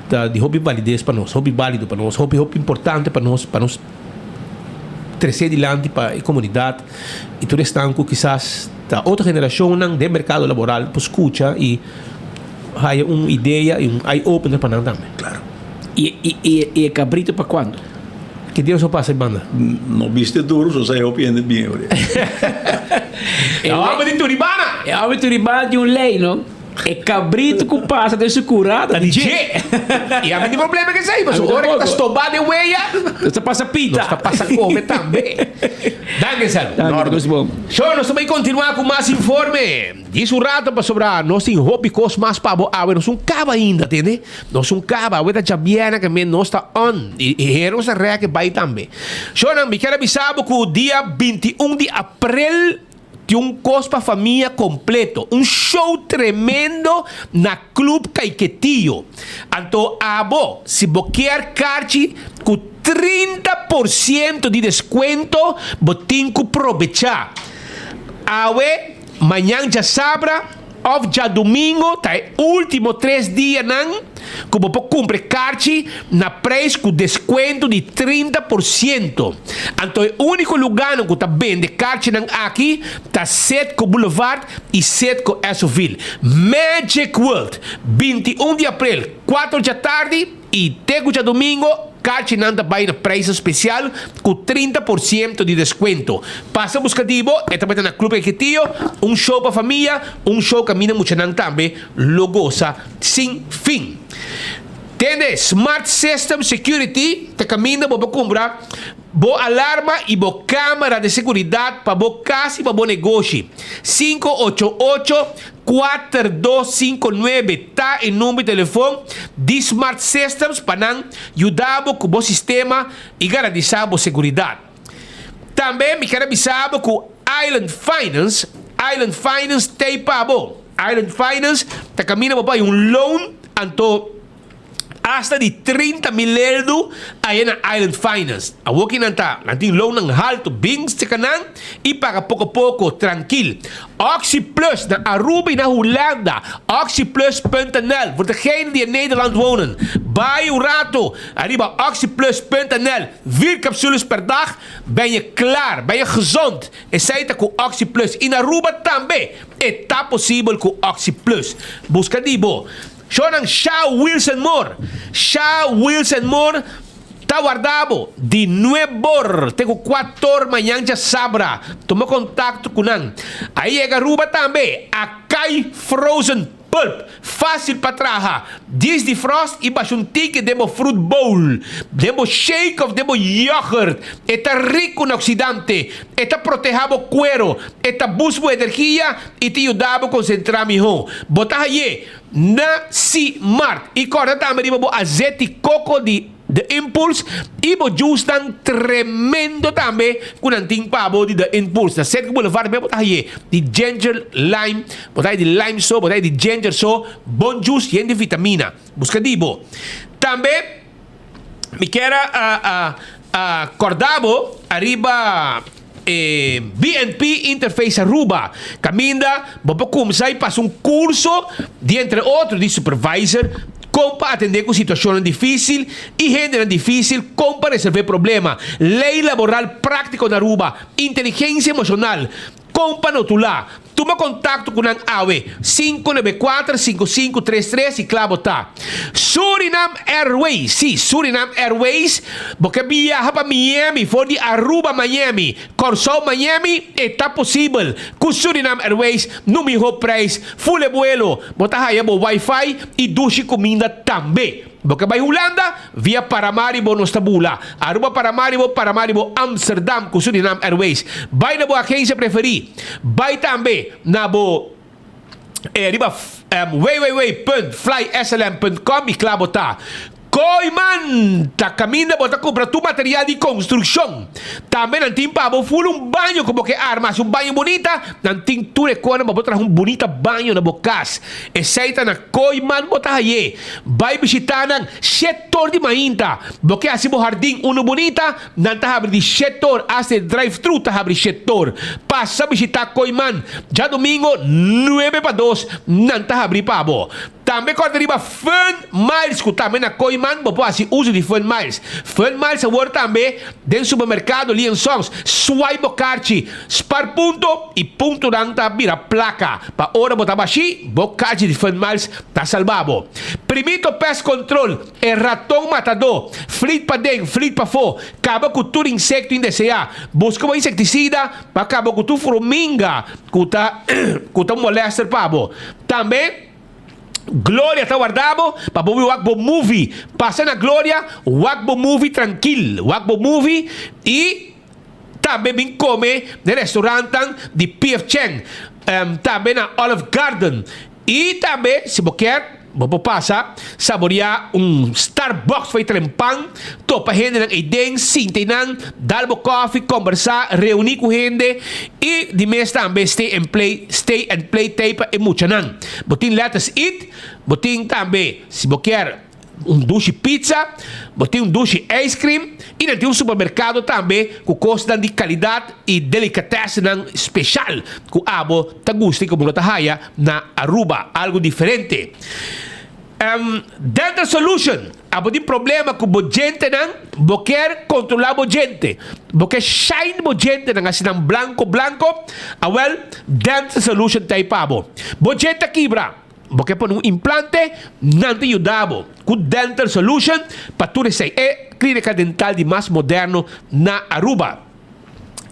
ta di hopi validez pa nos, hopi valido pa nos, hopi hopi importante pa nos, pa nos trece dilanti pa e comunidad i tur esnan cu kisas ta otro generacionnan den mercado laboral por scucha i Haya un idea y un eye opener pa nan tambe. Claro. Y y y y e cabrito pa cuando? Ki dia so pasa e banda? No biste duro so sa e hopi hende bien ori. E homber di Turibana! E homber di Turibana tin un ley no. E cabrito cu pasa den su cura ta di dje. Y ami tin problema cu esey, pasobra ora cu ta stoba den weya. Nos ta pasa pita. Nos ta pasa come tambe. Danki, Selmo. Danki, nos bon. Sho, nos ta bay continua cu mas informe. Djis un rato pasobra nos tin hopi cos mas pa bo awe. Nos un caba ainda, tende? Nos un caba. Awe ta djabièrnè ke men nos ta on. Y hero nos ta rèk e bay tambe. Shonan, mi kier a bisa bo cu dia 21 di aprel tin un cos pa famia completo. Un show tremendo na Club Caiquetio. Anto abo, si bo kier karchi cu 30% di descuento, bo tin cu probecha. Awe. Mañan djasabra òf djadumingo ta e último tres dianan ku bo por kumpra e karchi na preis ku deskuento di 30%. Anto e úniko lugánan ku ta bende karchinan aki ta Citgo Boulevard i Citgo Esso-ville. Magic World, 21 di aprel, kuater djatardi. I te ku djadumingo, karchinan ta bai na prijsnan spesial ku 30% di deskuento. Pasa buska di bo, e ta bai ta na Club Ejecutivo, un show pa famia, un show kaminda muchanan tambe lo gosa sin fin. Tende, Smart System Security ta kaminda bo por kumpra bo alarma i bo kamera di seguridat pa bo kas i pa bo negoshi. 588 Kuater dos sinku nuebe ta e number di telefon di Smart Systems pa nan yuda bo ku bo sistema i garantisa bo seguridat. Tambe mi kier a bisa bo ku Island Finance, Island Finance t'ei pa bo. Island Finance ta kaminda bo pa hay un loan anto Hasta di 30 mil eldo aya na Island Finance. Awor ki nan ta, nan tin loannan halto, bin seka nan y paga poco poco, trankil. Oxi Plus na Aruba y na Hulanda, oxiplus punt nl, voor degenen die in Nederland wonen. Bai un rato ariba oxiplus punt nl, vier capsules per dag, ben je klaar, ben je gezond. Esey ta cu Oxi Plus. Y na Aruba tambe e ta posibel cu Oxi Plus. Busca di bo. Shownan Sha Wilson Moore Sha Wilson Moore ta warda bo di nuebor te ku kuator mañan djasabra. Tuma kontakto ku nan. A yega Aruba tambe Akai Frozen Pulp, fásil pa traha. Djis di frost i basha un tiki den bo fruit bowl, den bo shake òf den bo yoghurt. E ta riku na oksidante, e ta protehá bo kuero, e ta boost bo energia i ta yuda bo konsentrá mihó. Bo ta hañ'é na C-Mart. I kòrda tambe riba bo azeti koko di The Impulse i bo juicenan tremendo tambe ku nan tin pa bo di The Impulse. Na Cedric Boulevard tambe bo ta hañ'é di ginger lime, bo ta haña di lime so, bo ta haña di ginger so, bon juice yen di vitamina. Buska di bo. Tambe mi kier a a kòrda bo ariba. E BNP Interface Aruba, kaminda bo por kumsa i pasa un kurso di entre otro di supervisor, kon pa atendé ku situashonnan difísil i hendenan difísil, kon pa resolvé problema, lei laboral práktiko na Aruba, inteligensia emoshonal, kon pa notulá. Tuma kontakto ku nan awe, 594 5533 i kla bo ta. Surinam Airways, sí, Surinam Airways, bo ke biaha pa Miami for di Aruba Miami, Kòrsou Miami, e ta posibel ku Surinam Airways no mihó preis, full e buelo, bo ta haya bo wifi i dushi kuminda tambe. Bo ke bai Hulanda? Via Paramaribo nos ta bula. Aruba Paramaribo, Paramaribo Amsterdam ku Surinam Airways. Bai na bo agensia preferí. Bai tambe na bo riba www.flyslm.com i kla bo ta. Kooiman ta kaminda bo ta kumpra tur material di konstrukshon. Tambe nan tin pa bo ful un baño ku bo ke arma. Hasi un baño bunita, nan tin tur e konan pa bo traha un bunita baño na bo kas. Esei ta na Kooiman bo ta haye. Bai bishitá nan shetor di mainta. Bo ke hasi bo hardin unu bunita? Nan ta habri di shetor, asta e drive-thru ta habri shetor. Pasa bishitá Kooiman djadumingo nuebe pa dos, nan ta habri pa bo. Tambe kòrda riba Fun Miles ku tambe na Kooiman bo por hasi uso di Fun Miles. Fun Miles awor tambe den supermerkado Lee and Sons. Swipe bo karchi, spar punto i puntonan ta bira plaka. Pa ora bo ta bashí, bo karchi di Fun Miles ta salba bo. Primito Pest Control, e raton matadó, flit paden, flit pafó, kaba ku tur insekto indeseá. Buska bo insektisida pa kaba ku tur frominga ku ta ku ta molèster pa bo. Tambe. Gloria ta warda bo pa bo wak bo movie. Pasa na Gloria, wak bo movie trankil. Wak bo movie y tambe bin come den restaurantnan di PF Chang. Tambe na Olive Garden. Y tambe si bo kier bo por pasa saborea un Starbucks for e trempan, topa hendenan eyden, sinta eynan, dal bo koffie, combersa, reuni cu hende y di mes tambe stay and play, stay and play tey pa e muchanan. Bo tin Let Us Eat, bo tin tambe si bo kier un dushi pizza, bo tin un dushi ice cream y nan tin un supermercado tambe cu cosnan di calidad y delicatessennan special cu abo ta gusta y cu bo no ta haya na Aruba, algo diferente. Dental Solution, abo tin problema cu bo djentenan, bo kier controla bo djente, bo kier shine bo djentenan asina blanco blanco, awel Dental Solution ta ey pa bo. Bo djente a kibra, Bo ke pone un implante? Nan ta yuda bo ku Dental Solution pa tur esei, e klínika dental di mas moderno na Aruba.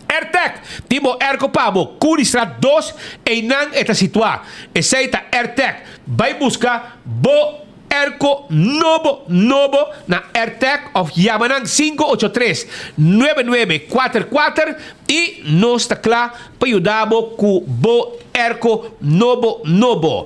Airtec tin bo airco pa bo, Curiestraat dos, einan e ta situá. Esei ta Airtec. Bai buska bo airco nobo nobo na Airtec òf yama nan sinku ocho tres, nuebe nuebe kuater kuater i nos ta kla pa yuda bo ku bo airco nobo nobo.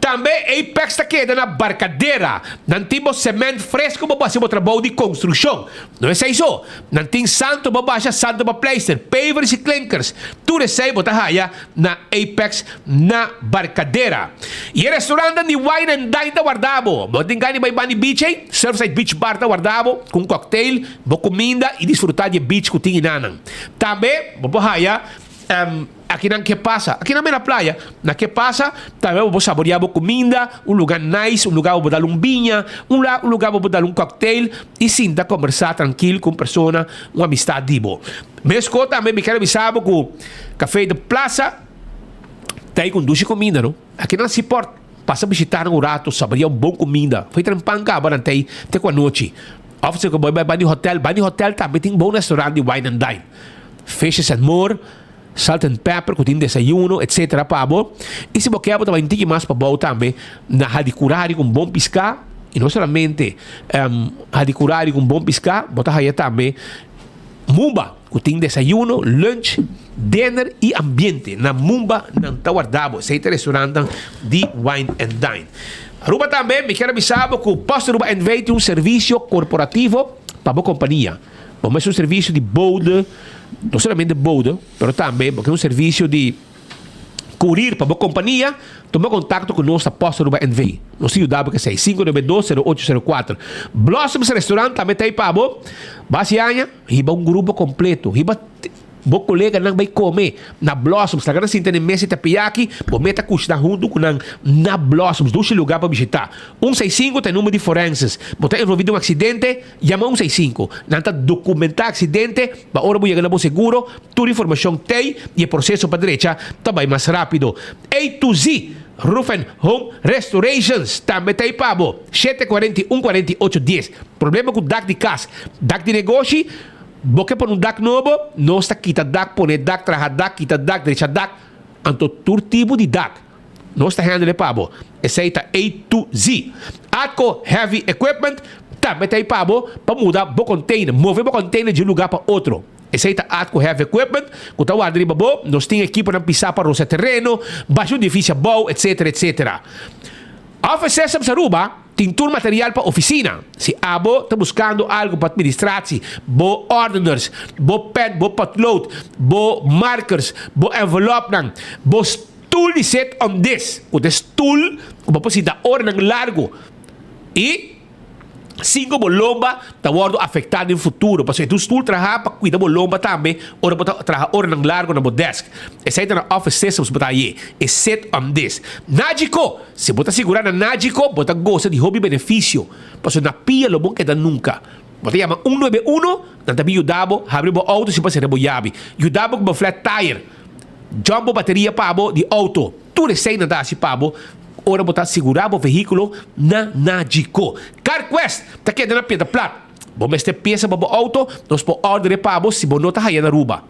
Tambe Apex ta keda na Barcadera. Nan tin bo cement fresco pa bo haci bo trabou di construccion. No esey so, nan tin santo pa basha, santo pa pleister, pavers y klinkers. Tur esey bo ta haya na Apex na Barcadera. Y e restaurantnan di Wine and Dine ta warda bo. Bo tin gana di bay banda di beach ey? Surfside Beach Bar ta warda bo cu un cocktail, bo cuminda y disfruta di e beach cu tin inanan. Tambe bo por haya akinan Ke Pasa. Akinan mera playa. Na Ke Pasa tambe bo por saborea bo kuminda, un luga nice, un luga bo por dal un biña, un luga bo por dal un cocktail y sinta combersa trankil cu un persona, un amistad di bo. Mesco tambe mi kier a bisa bo cu Café de Plaza ta ahí cu un dushi cuminda no. Akinan Seaport pasa bishita nan un rato, saborea un bon cuminda. Fo'i trempan caba nan ta ahí te cu anochi. Of si bo bai bani hotel, bani hotel tambe tin bon restaurant di wine and dine. Fishes and more, salt and pepper ku tin desayuno etc. Pa bo. I si bo ke bo ta bai un tiki mas pabou tambe na Hadicurari ku un bon piská. I no solamente Hadicurari ku un bon piská, bo ta haya tambe Mumba ku tin desayuno, lunch, dinner i ambiente. Na Mumba nan ta warda bo. Esei ta restaurantnan di Wine and Dine. Aruba tambe mi kier a bisa bo ku Post Aruba NV tin un servisio korporativo pa bo kompania. Bo mester un servisio di bode, no solamente bode, pero tambe bo ke un servisio di kurir pa bo kompania, tuma kontakto ku nos na Post Aruba NV. Nos ta yuda bo ku esei. 592 0804. Blossoms Restaurant tambe ta ei pa bo. Basi aña, hiba un grupo kompleto. Hiba Bo koleganan bai kome na Blossoms. Laga nan sinta na e mesa di tapiyaki, bo meta kushina huntu ku nan na Blossoms. Dushi lugá pa bishitá. Un seis sinku ta e number di forenses. Bo ta envolví den un aksidente? Yama un seis sinku. Nan ta dokumentá aksidente pa ora bo yega na bo seguro, tur informashon t'ei i e proseso pa drecha ta bai mas rápido. A to Z Roof and Home Restorations tambe t'ei pa bo. 741 48 dies. Problema ku dak di kas, dak di negoshi? Bo ke pone un dak nobo? Nos ta kita dak, pone dak, traha dak, kita dak, drecha dak. Anto tur tipo di dak. Nos ta handle pa bo. Esei ta A to Z. Atco Heavy Equipment tambe ta ei pa bo pa muda bo container, move bo container di un lugar pa otro. Esei ta Atco Heavy Equipment ku ta warda riba bo. Nos tin ekiponan pisá pa rosa tereno, basha un edificio abou, etcetera, etcetera. Office Systems Aruba Tin tur material pa oficina. Si abo ta buscando algo pa administratie, bo ordeners, bo pen, bo potlood, bo markers, bo envelopnan, bo stoel di sit on this, cu ta e stoel cu bo por sinta oranan largo y sin cu bo lomba ta wordo afecta den futuro, pasobra e ta un stoel traha pa cuida bo lomba tambe ora bo ta traha oranan largo na bo desk. Esey ta na Office Systems bo ta haye e sit on this. Nagico! Si bo ta sigurá na Nagico, bo ta gosa di hopi benefisio, pasobra na pia lo bo keda nunka. Bo ta yama un nuebe uno, nan ta bin yuda bo habri bo outo si bo a sera bo yabi, yuda bo ku bo flat tire, jump bo bateria pa bo di outo. Tur esei nan ta hasi pa bo ora bo ta sigurá bo vehíkulo na Nagico. CarQuest ta keda na Piedra Plat. Bo mester piesa pa bo outo, nos por òrdere pa bo si bo no ta haya na Aruba.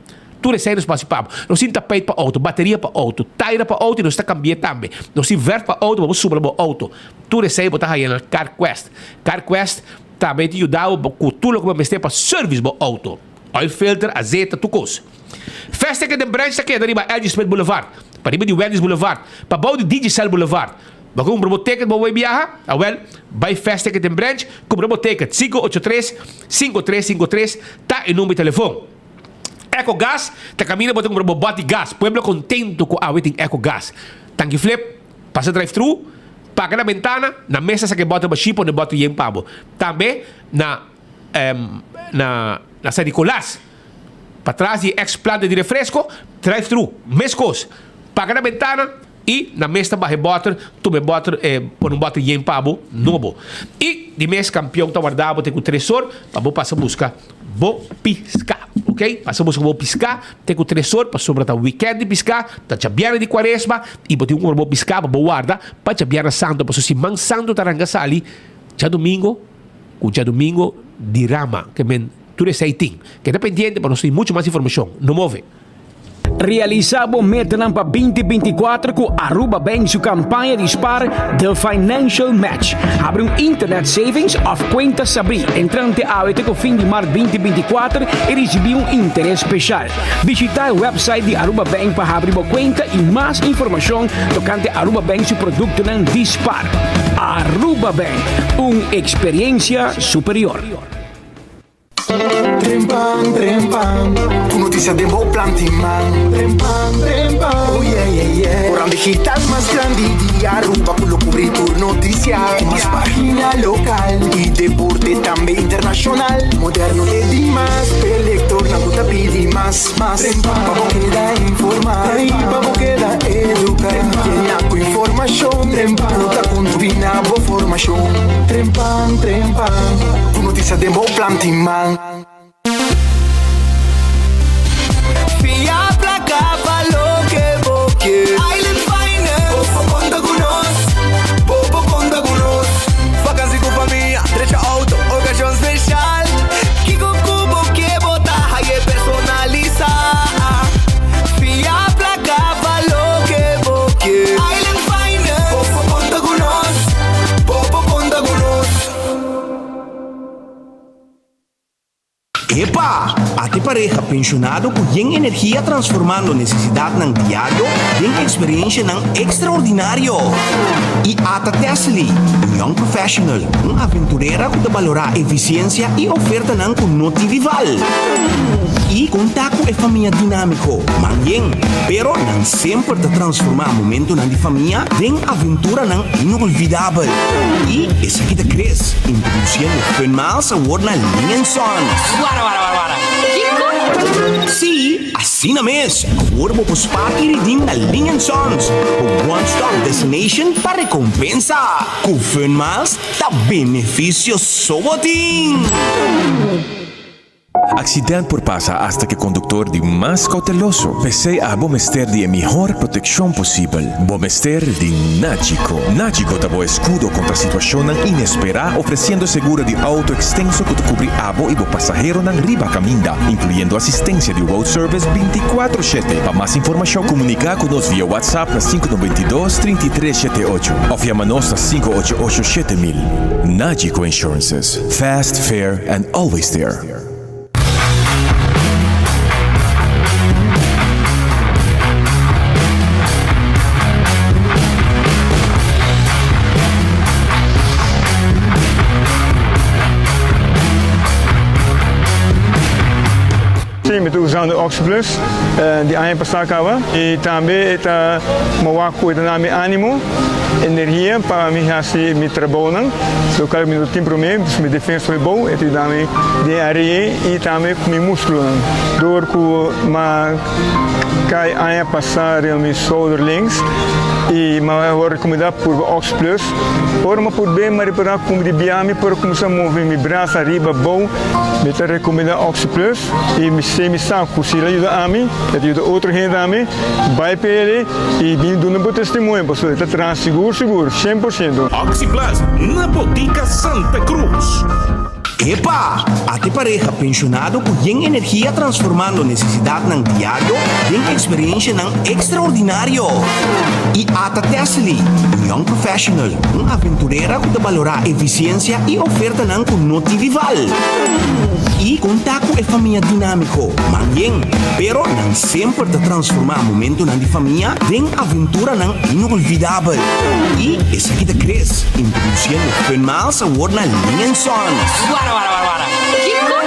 Tur esei nos por hasi pa bo. Nos tin tapijt pa outo, bateria pa outo, taira pa outo i nos ta kambi'é tambe. Nos tin vèrf pa outo pa bo supla bo outo. Tur esei bo ta haña na CarQuest. CarQuest tambe ta yuda bo ku tur loke bo mester pa service bo outo. Oil filter, azeta, tur kos. Festa ke den branch ta keda riba LG Smith Boulevard, pariba di Wendy's Boulevard, pabou di Digicel Boulevard. Bo kumpra bo ticket bo bai biaha? Awel, bai Festa ke den branch, kumpra bo ticket. 583 5353 ta e number di telefon. Ecogas ta kaminda bo ta kumpra bo bòt di gas. Pueblo kontento ku awe tin Ecogas. Tanki Flip, pasa drive thru, paga na bentana, na mesa saka e bòt riba shi pone bòt yen pa bo. Tambe na na na San Nicolas, patras di e ex planta di refresco, drive thru, mescos, paga na bentana y na mes ta baha e boter, tuma e boter, e pone un boter yen pa bo, nobo. Y di mes campeon ta warda bo te cu tres or pa bo pasa busca bo pisca, ok? Pasa busca bo pisca te cu tres or pasobra ta weekend di pisca, ta djabièrnè di cuaresma y bo tin cu cumpra bo pisca pa bo warda pa djabièrnè santo, pasobra siman santo ta ranga sali djadomingo. Ku djadumingo di rama ke men tur esei tin. Keda pendiente pa nos tin muchu mas informashon. No move! Realisa bo metanan pa 2024 ku Aruba Bank su kampaña di spar The Financial Match. Habri un internet savings òf kuenta sabrí entrante awe te ku fin di mart 2024 i risibí un interes speshal. Bishita e website di Aruba Bank pa habri bo kuenta i mas informashon tokante Aruba Bank su produktonan di spar. Aruba Bank, un experiencia superior. Trempan, trempan, ku notisia den bo planti man. Trempan, trempan, oh yeah, yeah, yeah. Koran digital mas grandi di Aruba ku lo kubri tur notisia. Ku mas pagina lokal i deporte tambe internashonal. Moderno te dimas, p'e lektornan ku ta pidi mas, mas. Trempan, pa bo keda informa i pa bo keda eduka. Yena ku informashon ku ta kontribuí na bo formashon. Trempan, trempan, ku notisia den bo planti man. Fia plaka pa loke bo ke. Island Finance, bo por konta ku nos, bo por konta ku nos. Vakansi ku famia, drecha outo, okashon speshal. Kiko ku bo ke bo ta haye personalisá. Fia plaka pa loke bo ke. Island Finance, bo por konta ku nos, bo por konta ku nos. Epa! Ate pareha penshonado ku yen energia transformando nesesidatnan diario den eksperenshanan ekstraordinario. I ata Tessely, un young professional, un aventurera ku ta balorá efisiensia i ofertanan ku no tin rival. I konta ku e famia dinámiko, man yen, pero nan semper ta transformá momentonan di famia den aventuranan inolvidabel. I esaki ta Chris, introdusiendo Fun Miles awor na Ling and Sons. Wara wara wara wara. Kiko? Sí, asina mes! Awor bo por spaar i redeem na Ling and Sons, bo one stop destination pa rekompensa. Ku Fun Miles ta benefisio so bo tin! Accident por pasa hasta cu e conductor di mas cauteloso. P'esey abo mester di e mihor proteccion posibel. Bo mester di Nagico. Nagico ta bo escudo contra situacionnan inespera ofreciendo seguro di auto extenso cu ta cubri abo y bo pasaheronan riba caminda, incluyendo asistencia di road service binticuatro shete. Pa mas informacion comunica cu nos via WhatsApp na 592 33 shete ocho of yama nos na 588 7000. Nagico Insurances. Fast, fair and always there. Sí, mi ta usando Oxyplus di aña pasá kaba i tambe e ta mowa ku e ta na mi ánimo, energia pa mi hasi mi trabounan, lokal mi no tin promé, pues mi defensa hopi bou, e ta yuda mi den área ei i tambe ku mi múskulonan. Dor ku m'a kai aña pasá riba mi shouder links i m'a wòrdu rekomendá purba Oxyplus, ora m'a purb'é m'a repará ku di bia mi por kuminsá move mi brasa ariba bou. Mi ta rekomendá Oxyplus i mi sé mi sa ku si el a yuda ami, e ta yuda otro hende tambe. Bai pa el i bin duna bo testimonio pasobra e ta traha sigur sigur, shen por shento. Oxyplus na Botica Santa Cruz. Epa! Ate pareha penshonado ku yen energia transformando nesesidatnan diario den eksperenshanan ekstraordinario. I ata Tessely, un young professional, un aventurera ku ta balorá efisiensia i ofertanan ku no tin rival. I konta ku e famia dinámiko, man yen, pero nan semper ta transformá momentonan di famia den aventuranan inolvidabel. I esaki ta Chris, introdusiendo Fun Miles awor na Ling and Sons. Wara wara wara wara. Kiko?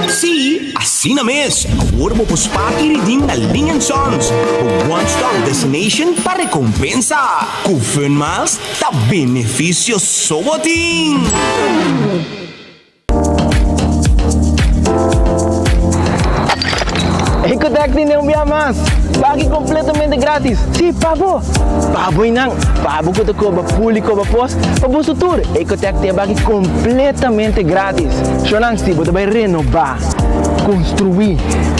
Sí, asina mes! Awor bo por spaar i redeem na Ling and Sons, bo one stop destination pa rekompensa. Ku Fun Miles ta benefisio so bo tin! Ecotec tin den un bia mas! Baki completamente gratis! Sí, pa bo! Pa bo y nan! Pa bo cu ta coba pool y coba pos, pa boso tur! Ecotec tin e baki completamente gratis! Shonan, si bo ta bay renoba, construi,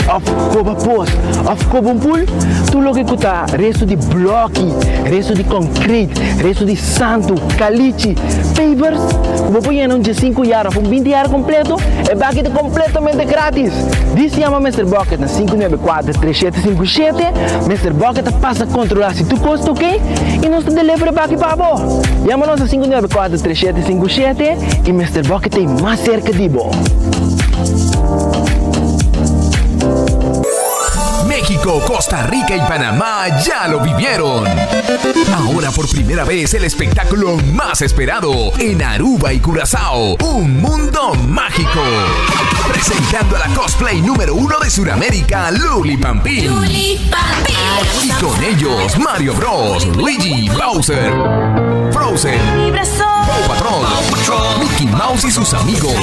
of coba pos, of coba un pool, tur loke cu ta resto di bloki, resto di concrete, resto di santu, kalichi, pavers, ku bo por yena un diesinku yar òf un binti yar kompleto, e baki ta kompletamente gratis! Dis yama Mister Bucket na 594 3757, Mister Bucket ta pasa kontrolá si tur kos ta oke i nos ta deliver e baki pa bo! Yama nos na 594 3757 i Mister Bucket ta ei mas serka di bo! México, Costa Rica y Panamá ya lo vivieron. Ahora por primera vez el espectáculo más esperado en Aruba y Curazao, un mundo mágico. Presentando a la cosplay número uno de Sudamérica, Luli Pampín. Y con ellos, Mario Bros, Luigi, Bowser, Frozen, Paw Patrol, Mickey Mouse y sus amigos.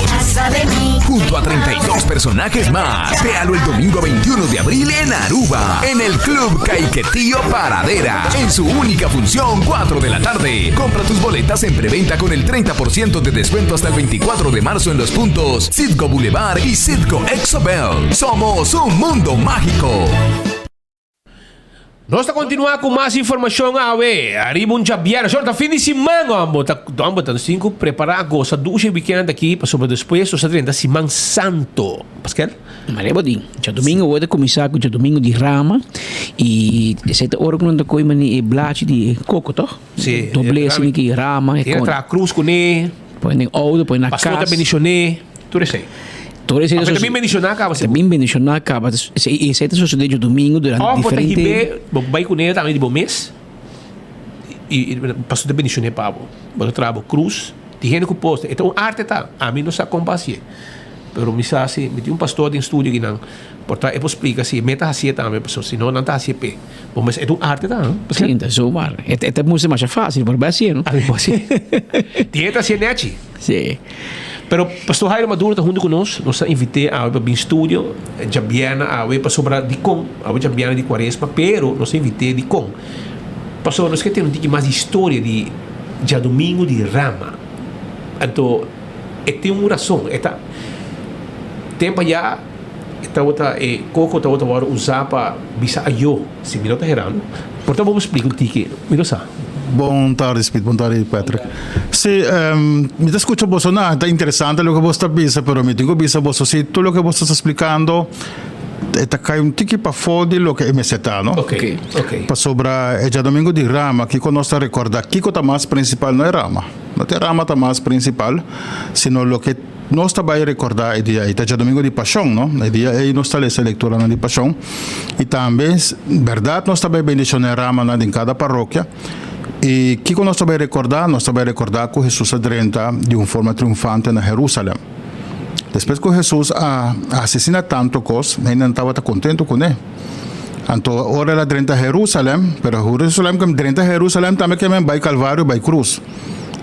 Junto a 32 personajes más. Véalo el domingo 21 de abril en Aruba, en el Club Caiquetío Paradera. En su única función, 4 de la tarde. Compra tus boletas en preventa con el 30% de descuento hasta el 24 de marzo en los puntos Citgo Boulevard y Citgo Exobel. Somos un mundo mágico. Nos ta continua cu mas informacion awe. Ariba un djabièrnè. Shor, ta fin di siman hombo. Ta, hombo, ta nos tin cu prepara, gosa dushi e weekend aki, pasobra despues nos ta drenta Siman Santo. Paskel? Mare bo tin. Djadomingo awor ta cuminsa cu djadomingo di rama y esey ta ora cu nan ta coy mane e blachi di e coco, toch? Si. Doble asina ki rama e Tin a traha cruz cune. Pone den auto, pone na cas. Pastor ta bendicion'é. Tur esey. Tur esey ta Aunke ta bin bendiciona caba Ta bin bendiciona caba. Esey ta sosode djadomingo durante Of bo ta diferente. hib'é, bo bai cune tambe di bo mes y pastor ta bendicion'é pa bo. Bo ta traha bo cruz. Tin hende cu posta. E ta un arte ta. Ami no sa con pa hacié. Pero mi sa si mi tin un pastor den studio akinan. Por ta e por splica si e meta hacié tambe pasobra si no nan ta hacié p'e. Bo mes e ta un arte ta, no? Sí, ta zomaar. E ta mustra masha fácil, pero bai hacié, no? Ami por hacié. Tin hende ta hacié nechi. Sí. Pero Pastor Jairo Maduro ta hunto cu nos. Nos ta invit'é awe pa bin studio djabièrnè awe pasobra dikon? Awe djabièrnè di Cuaresma, pero nos ta invit'é dikon? Pasobra nos ke tene un tiki mas historia di djadumingu di Rama. Anto e tin un rason. E ta tempo ayá e tabata e koko tabata wòrdu usá pa bisa ayó, si mi no ta herando. Por ta bo por splika un tiki? Mi no sa. Bon tardi Speed, bon tardi Patrick. Si, mi ta scucha boso na, ta interesante loke boso ta bisa, pero mi tin cu bisa boso si tur loke boso ta splicando e ta cay un tiki pafo di loke e mester ta, no? Ok, ok. Pasobra e djadomingo di rama, kico nos ta recorda, kico ta mas principal no e rama. No ta e rama ta mas principal, sino loke Nos ta bai rekordá e dia ei. Ta djadumingu di Pashon, no? E dia ei nos ta lesa e lekturanan di Pashon. I tambe, bèrdat nos ta bai bendishoná e ramanan den kada parokia. I kiko nos ta bai rekordá? Nos ta bai rekordá ku Hesus a drenta di un forma triunfante na Herúsalèm. Despues ku Hesus a hasi asina tantu kos, hendenan tabata kontentu kuné. Anto ora el a drenta Herúsalèm, pero Herúsalèm, drenta Herúsalèm tambe ke men bai Kalvario, bai krus.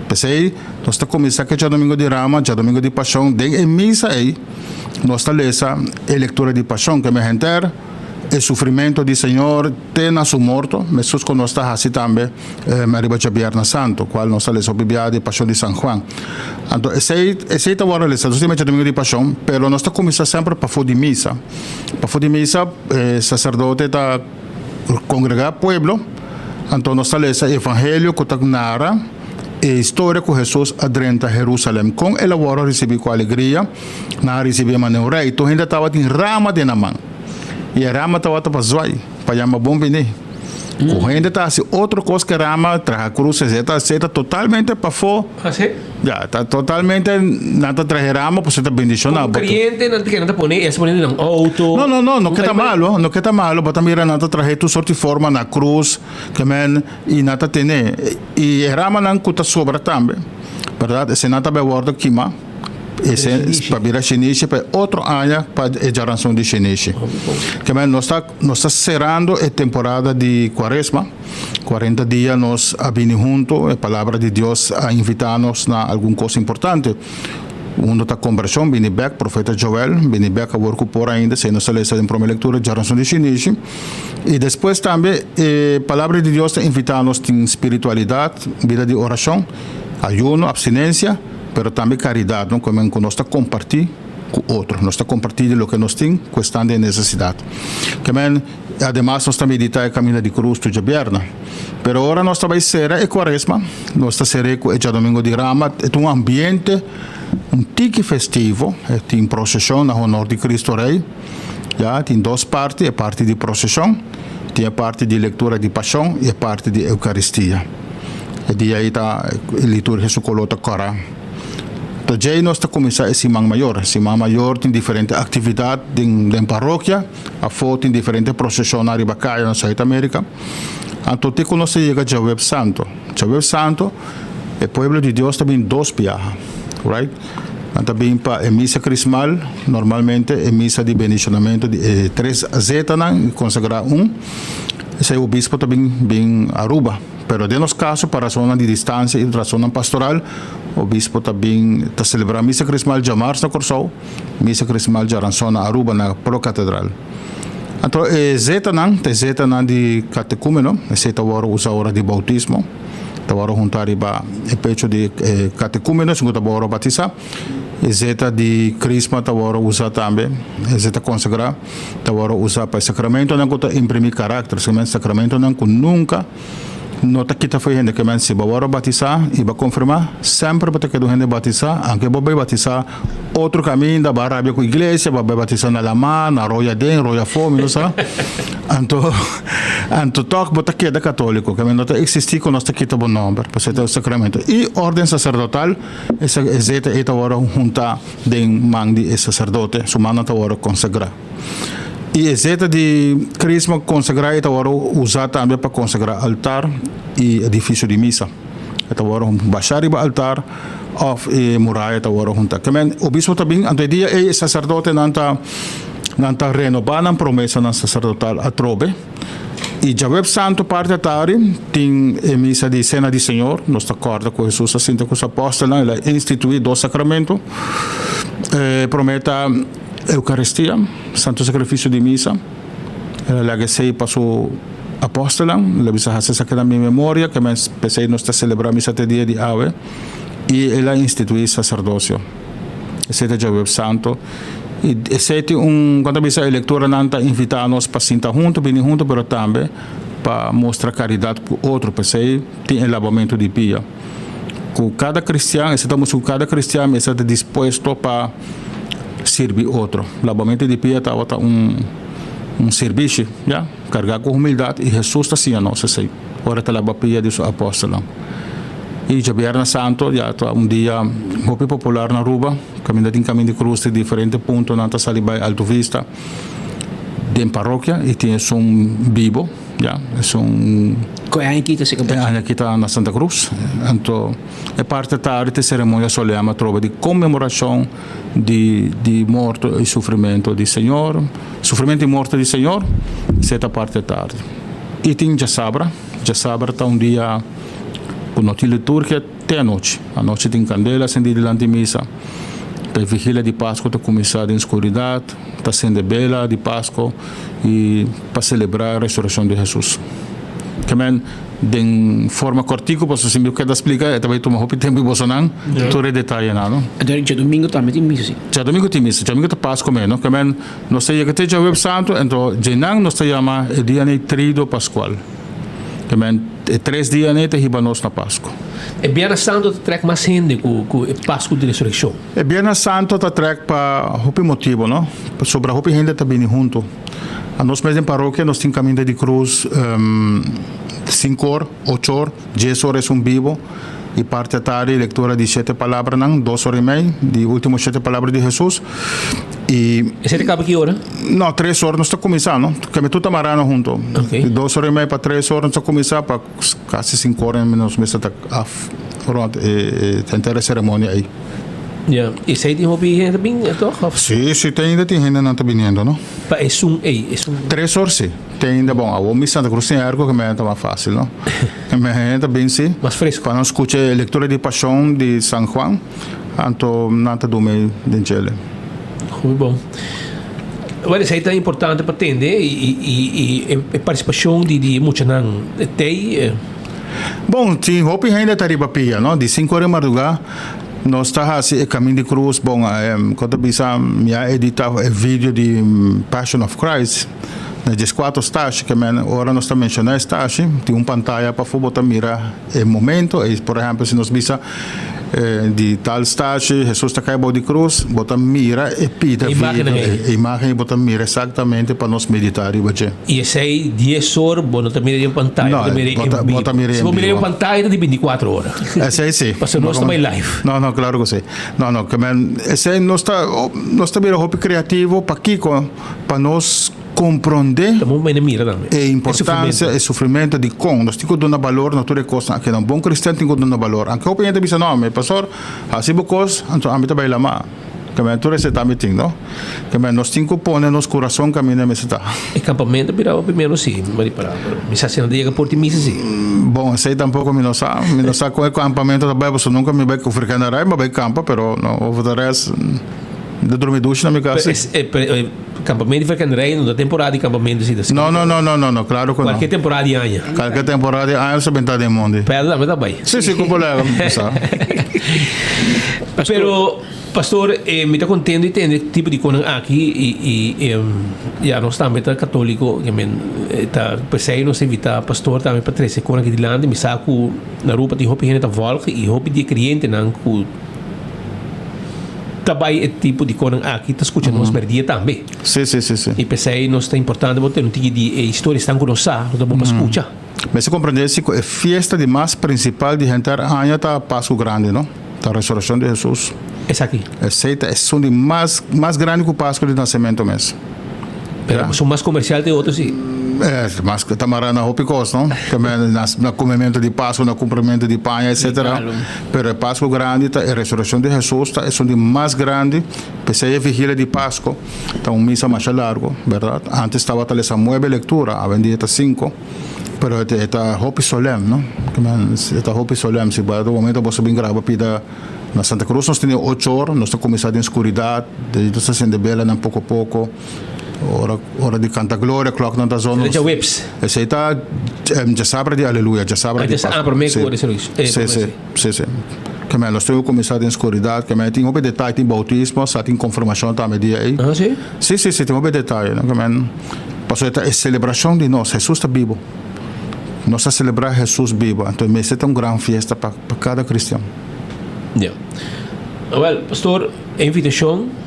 P'esei, nos ta kuminsá ku e djadumingu di Rama, djadumingu di Pashon. Den e misa ei, nos ta lesa e lektura di Pashon, ku e mehenter e sufrimentu di Señor te na su morto, meskos ku nos ta hasi tambe riba djabièrnè santu, kual nos ta lesa hopi bia di Pashon di San Juan. Anto, esei esei ta wòrdu lesa. Nos tin e djadumingu di Pashon, pero nos ta kuminsá semper pafó di misa. Pafó di misa, e saserdote ta Kongregá pueblo, anto nos ta lesa e evangelio ku ta nara E historia ku Hesus a drenta Herusalèm, kon el a wòrdu risibí ku alegria? Nan a risibí e manera un rei. Tur hende tabatin rama den nan man, i e rama tabata pa zwai, pa yama bon biní. Ku hende ta hasi otro kos ku e rama, traha krus, etsetera, etsetera, totalmente pafó. Ya, ta totalmente nan ta traha e rama pasobra ta bendishoná. Komo kreyente nan ta kere nan ta pone esei pone den nan outo. No, no, no, no ke ta malo, no ke ta malo. Bo ta mira nan ta traha tur sort di forma na krus, ke men, i nan ta tene. I e ramanan ku ta sobra tambe, bèrdat, eseinan ta bai wòrdu kimá, esei pa bira shinishi pa e otro aña pa e djaranson di shinishi. Ke men nos ta nos ta serando e temporada di kuaresma, kuarenta dia nos a bini huntu, e palabra di Dios a invitá nos na algun kos importante. Uno ta kombershon, bini bèk, profeta Joel, bini bèk awor ku por ainda, esei nos ta lesa den promé lektura, djaranson di shinishi. I despues tambe e Palabra di Dios ta invitá nos tin spiritualidat, bida di orashon, ayuno, apstinensia, pero tambe karidat, no? Komen ku nos ta kompartí ku otro, nos ta kompartí di loke nos tin ku esnan den nesesidat. Kemen, ademas nos ta meditá e kaminda di krus tur djabièrnè. Pero ora nos ta bai sera e kuaresma, nos ta ser'é ku e djadomingo di Rama, e ta un ambiente un tiki festivo, e tin proseshon na honor di Kristu Rei. Ya, tin dos parti, e parti di proseshon, tin e parti di lektura di pashon i e parti di eukaristia. E dia ei ta e liturgia su koló ta kòrá. Ta djei nos ta kuminsá e siman mayor. Siman mayor tin diferente aktividat den den parokia, afó tin diferente proseshonnan riba kaya na Zuid Amerika. Anto te ku nos ta yega djaweps santo. Djaweps santo e pueblo di Dios ta bin dos biaha, right? Nan ta bin pa e misa krismal, normalmente e misa di bendishonamentu di e tres zetanan i konsagrá un. Esei obispo ta bin bin Aruba. Pero den nos kaso pa rasonnan di distansia i rasonnan pastoral, obispo ta bin ta selebrá misa krismal djamars na Kòrsou, misa krismal djaranson na Aruba na Prokatedral. Anto e zetanan ta e zetanan di katekumeno, esei ta wòrdu usá ora di boutismo. Ta wòrdu huntá riba e pecho di e katekúmeno, esun ku ta wòrdu batisá. E zeta di krisma ta wòrdu usá tambe, e zeta konsagrá ta wòrdu usá pa e sakramentonan ku ta imprimí karakter, sakramentonan ku nunka no ta kita fo'i hende. Ke men si bo wòrdu batisá i bo konfirmá, semper bo ta keda un hende batisá, anke bo bai batisá Otro caminda, ba rabia cu iglesia, ba bai batisa na lamá, na rooi aden, rooi afó, mi no sa. Anto, anto toch bo ta keda católico, ke no ta existi cu nos ta kita bo nomber, pasobra ta un sacramento. Y orden sacerdotal, e sa, e zeta ei ta worde hunta den man di e sacerdote, su mannan ta worde consagra. Y e zeta di crisma consagra ei ta worde usa tambe pa consagra altar y edificio di misa. E ta worde basha riba altar. Of e muraya ta wòrdu huntá. Ke men, obispo ta bin, anto e dia ei e saserdotenan ta nan ta renobá nan promesanan saserdotal atrobe. I djaweps santu parti atardi tin e misa di Sena di Señor. Nos ta kòrda ku Hesus a sinta ku su apòstelnan, el a instituí dos sakramentu. E promé ta Eukaristia, Santu Sakrifisio di Misa. El a laga esei pa su apòstelnan. El a bisa hasi esaki na mi memoria, ke men p'esei nos ta selebrá misa te dia di awe. I el a instituí saserdosio. Esei ta djaweps santu. I esei tin un, kon ta bisa, e lekturanan ta invitá nos pa sinta huntu, bini huntu, pero tambe pa mustra karidat ku otro. P'esei tin e labamentu di pia. Ku kada kristian, esei ta mustra ku kada kristian mester ta dispuesto pa sirbi otro. Labamentu di pia tabata un un sirbishi, ya, kargá ku humildat, i Hesus ta siña nos esei ora e ta laba pia di su apòstelnan. I djabièrnè santu ya ta un dia hopi popular na Aruba, kaminda tin kamin di krus di diferente puntonan ta sali bai Alto Vista den parokia i tin esun bibo. Ya, esun. Ku e aña aki ta seka E aña aki ta na Santa Cruz. Anto e parti tardi ta e seremonia solem atrobe di konmemorashon di di morto i sufrimentu di Señor, sufrimentu i morto di Señor, esei ta parti tardi. I tin djasabra, djasabra ta un dia ku no tin liturgia te anochi. Anochi tin kandela sendí dilanti misa. Ta e vigilia di Pasku ta kuminsá den skuridat. Ta sende bela di Pasko i pa selebrá resurekshon di Hesus. Ke men, den forma kòrtiku, pasobra si mi keda splika e ta bai tuma hopi tempu i bosonan tur e detayenan, no? Anto djadumingu tambe tin misa, si? Djadumingu tin misa. Djadumingu ta Pasko mes, no? Ke men, nos ta yega te djaweps santu, anto djenan nos ta yama e dia nei Trido Paskual. Ke men e tres dianan ei ta hiba nos na Pasku. E Biernes Santo ta trek mas hende ku ku e Pasku di Resurekshon. E Biernes Santo ta trek pa hopi motibu, no? Pasobra hopi hende ta bini huntu. Anos mes den parokia nos tin kaminda di krus sinku or, ocho or, dies or esun bibo i parti atardi lektura di shete palabranan, dos or i mei, di ultimo shete palabra di Hesus. I. Esei ta kaba ki ora? No, tres or nos ta kuminsá, no? Keme tur ta mará huntu. Dos or i mei pa tres or nos ta kuminsá pa kasi sinku or nos mester ta af rònt e henter e seremonia ei. Ya, esei tin hopi hende ta bin tòg òf? Sí, sí, te ainda tin hendenan ta biniendo, no? Pa esun ei, esun. Tres or sí, te ainda bon. Awor mi Santa Cruz tin airco ke me ta mas fácil, no? Ke me hende ta bin sí. Mas fresco. Pa nan skucha e lektura di Pashon di San Juan, anto nan ta dumi den djele. Hopi bon. Bueno, esei ta importante pa tende i i e partisipashon di di muchanan tei. Bon, tin hopi hende ta riba pia, no? Di sinku ora di mardugá nos ta hasi e Kamin di Krus. Bon, kon ta bisa mi a edita e video di Passion of Christ na dieskuater stashi, ke men ora nos ta menshoná e stashi tin un pantaya pafó bo ta mira e momento. E por ehèmpel si nos bisa Di tal stashi Hesus ta kai bou di krus, bo ta mira e pida video, e imagen ei bo ta mira eksaktamente pa nos meditá riba dje. I esei dies or bo no ta mira den pantaya, bo ta mira en bibo. Bo ta mira Si en bo mira bibo. den pantaya ta di binticuatro ora. Esei si. Pasobra nos ta bai live. No, no, klaro ku si. No, no, ke men esei nos ta nos ta bira hopi kreativo, pakiko? Pa nos Komprondé e importansia, e sufrimentu dikon nos tin ku duna balor na tur e kosnan aki. Un bon kristian tin ku duna balor. Anke hopi hende ta bisa, No, mi pastor, hasi bo kos, anto ami ta bai lamá. Keme tur esei tambe tin, no? Keme nos tin ku pone nos kurason kaminda mester ta. E kampamentu a bira hopi ménos si, mi ripará, pero mi sa si nan ta yega por tin misa si. Bon, esei tampoko mi no sa. Mi no sa kon e kampamentu ta bai, pasobra nunka mi bai ku Verkenderij, mi a bai kampa, pero no, over de rest, mi ta drumi dushi na mi kas si. Campamento di Verkenderij no ta temporada di campamento si ta No, no, no, no, no, no, claro cu no. Cualkier temporada di aña. Cualkier temporada di aña sa benta den mondi. Pedro tambe ta bay. Si, si, cu colega mi sa. Pero, pastor, eh, mi ta contento di tende tipo di conan aki y, y em, ya nos tambe ta catolico, ke men, eh, ta pesey nos invita pastor tambe pa trece conan aki dilanti. Mi sa cu na Aruba tin hopi hende ta volg y hopi di e creyente-nan cu Ta bai e tipo di konan aki ta skucha nos merdia tambe. Sí, sí, sí, sí. I p'esei nos ta importante bo tene un tiki di e historiasnan ku nos sa, nos ta bon pa skucha. Mester komprendé si ku e fiesta di mas prinsipal di henter aña ta Pasku Grandi, no? Ta Resurekshon di Hesus. Esaki. Esei ta esun di mas mas grandi ku Pasku di Nasementu mes. Pero esun mas komersial te otro si. Eh, mas ta mará na hopi kos, no? Ta na na komementu di Pasku, na kumpramentu di paña, etsetera. Pero e Pasku grandi ta e resurekshon di Hesus ta esun di mas grandi. P'esei e vigilia di Pasku ta un misa masha largu, bèrdat? Ántes tabata lesa nuebe lektura, awendia ta sinku. Pero e ta hopi solèm, no? E ta hopi solèm. Si bo momento boso bin graba pida na Santa Cruz nos tene ocho or, nos ta kuminsá den skuridat, de nos ta sende belanan poko poko. Ora ora di kanta gloria, klòknan ta zona. Esei ta djaweps? Esei ta djasabra di aleluya, djasabra di Pasku. Ah, promé ku resurekshon. Sí, sí, sí, sí. Kemey nos tin ku kuminsá den skuridat, kemey tin hopi detaye, tin boutismo, sa tin konfirmashon tambe dia ei. Ah, sí? Sí, sí, sí, tin hopi detaye, no? Kemey, pasobra e ta e selebrashon di nos, Hesus ta bibu. Nos ta selebrá Hesus bibu, anto mester ta un gran fiesta pa pa kada kristian. Ya. Awèl, pastor, e invitashon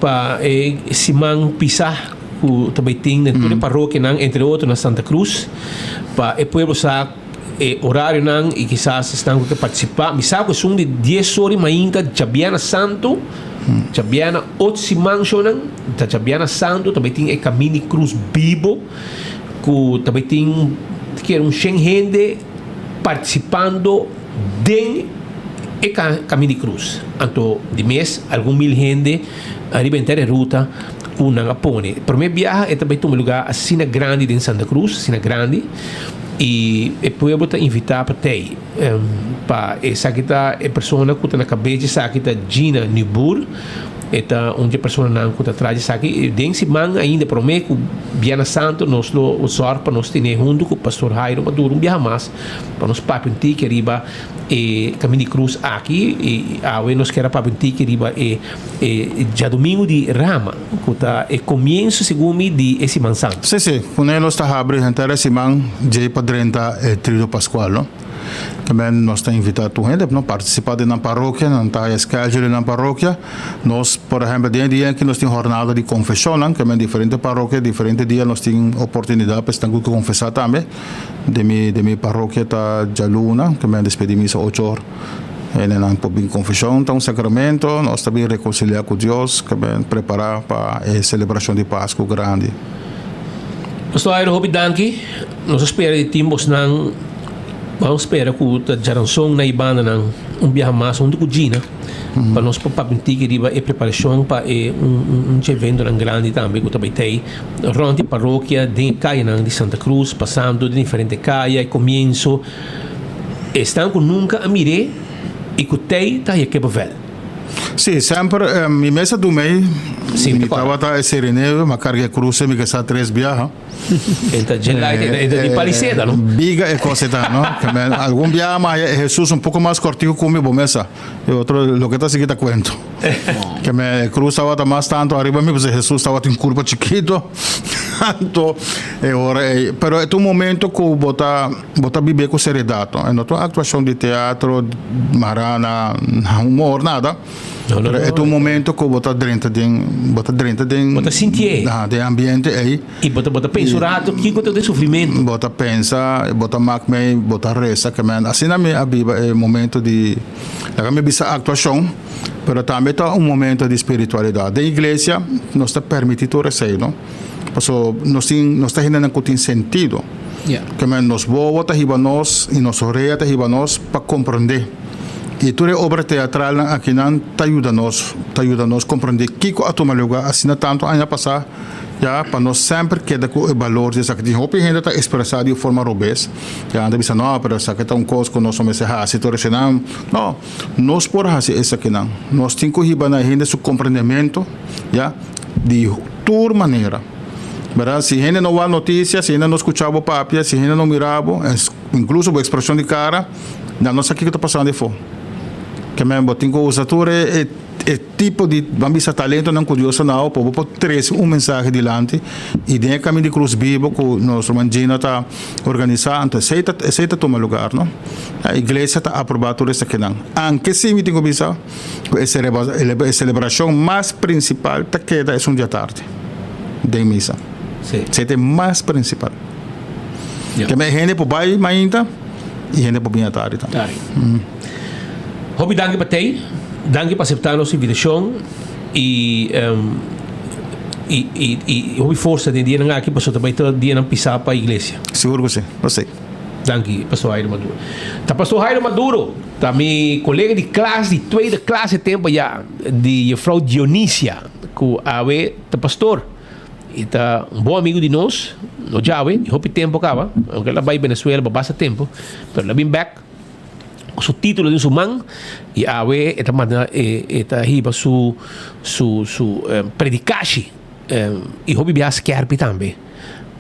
pa e siman pisá ku ta bai tin den tur e parokianan, entre otro na Santa Cruz, pa e pueblo sa e orarionan i kisas esnan ku ke partisipá. Mi sa ku esun di dies ora di mainta djabièrnè santu, djabièrnè ocho siman shownan, ta djabièrnè santu ta bai tin e Kamin di Krus bibo ku ta bai tin kier un shen hende partisipando den e Kamin di Krus. Anto di mes algun mil hende ariba henter e ruta ku nan a pone. Prome biaha e ta bai tuma luga asina grandi den Santa Cruz, asina grandi, i e pueblo ta invitá pa tei. Pa esaki ta e persona ku ta na kabes di esaki ta Gina Nuboer. E ta un di e personanan ku ta traha esaki. Den siman ainda promé ku Biernes Santo nos lo zòrg pa nos tene huntu ku Pastor Jairo Maduro un biaha mas pa nos papia un tiki riba e Kaminda di Krus aki. I awe nos kier a papia un tiki riba e e djadumingu di Rama ku ta e komienso segun mi di e Siman Santu. Sí, sí. Kuné nos ta habri henter e siman djei pa drenta e Trido Paskual, no? Tambe nos ta invitá tur hende pa no partisipá den nan parokia, nan ta haya schedule den nan parokia. Nos, por ehèmpel, den e dia aki nos tin hornada di konfeshonnan, ke men diferente parokia, diferente dia nos tin oportunidat pa esnan ku ke konfesá tambe. Den mi, den mi parokia ta djaluna, ke men despedí misa ocho or, hendenan por bin konfeshon, ta un sakramento, nos ta bin rekonsiliá ku Dios, ke men prepará pa e selebrashon di Pasku grandi. Pastor Jairo, hopi danki. Nos a spera di tin bosnan, ban spera ku ta djaranson na e bandanan un biaha mas huntu ku Gina pa nos por papia un tiki riba e preparashon pa e un dje eventonan grandi tambe ku ta bai tei rònt di parokia den e kayanan di Santa Cruz pasando den diferente kaya e komienso esnan ku nunka a mir'é i ku tei ta haña kippenvel. Sí, semper mi mes a dum'ei, mi tabata e sereneo, mi a karga e krus mi ke sa tres biaha. Enta dje light, enta di paliseda, no? Biga e cosa ta, no? Que men, algun biaha ma haya Jesus un poco mas cortico cu mi bo mesa. E otro, loke ta sigui ta cuento. Que men, e cruz tabata mas tanto ariba mi, pasobra Jesus tabatin curpa chikito. Anto, e ora ei. Pero e ta un momento cu bo ta, bo ta bibe cu seriedad, no? E no ta un actuacion di teatro, mara na humor, nada. No, no, Pero e ta un momento ku bo ta drenta den, bo ta drenta den. Bo ta sintié. Aha, den ambiente ei. I bo ta, bo ta pensa un rato kiko ta den sufrimentu. Bo ta pensa, bo ta mak mei, bo ta resa ke men. Asina mi a biba e momento di, laga mi bisa aktuashon, pero tambe ta un momento di spiritualidat. Den iglesia nos ta permití tur esei, no? Paso nos tin, nos ta hendenan ku tin sentido. Ke men nos wowo ta hiba nos i nos orea ta hiba nos pa komprondé. I tur e obra teatralnan akinan ta yuda nos, ta yuda nos komprondé kiko a tuma lugá asina tantu aña pasá ya pa nos semper keda ku e balor di esaki. Tin hopi hende ta ekspresá di un forma robes, ya nan ta bisa no, pero esaki ta un kos ku nos no mester hasi tur eseinan. No, nos por hasi esakinan. Nos tin ku hiba na e hende su komprendementu ya di tur manera. Bèrdat? Si hende no wak notisia, si hende no skucha bo papia, si hende no mira bo, inkluso bo ekspreshon di kara, Nan no sa kiko ta pasando efo. Ke men bo tin ku usa tur e e tipo di ban bisa talentonan ku Dios a dao pa bo por trese un mensahe dilanti i den e Kamin di Krus Bibo ku nos ruman Gino ta organisá anto esei ta esei ta tuma lugar no. E iglesia ta aprobá tur esakinan. Anke si mi tin ku bisa ku e e selebrashon mas prinsipal ta keda esun diatardi den misa. Esei ta e mas prinsipal. Ke men hende por bai mainta i hende por bin atardi tambe. Tardi. Hopi danki pa tei, danki pa aseptá nos invitashon i i i i hopi forsa den dianan aki pasobra ta bai ta dianan pisá pa iglesia. Sigur ku si, lo si. Danki Pastor Jairo Maduro. Ta Pastor Jairo Maduro ta mi kolega di klas di tweede klas e tempu ya di Juffrouw Dionisia ku awe ta pastor. E ta un bon amigu di nos, no djawe, di hopi tempu kaba, aunke el a bai Venezuela pa basta tempu, pero el a bin bek ku su titulo den su man i awe e ta manda e e ta hiba su su su predikashi i hopi biaha skerpi tambe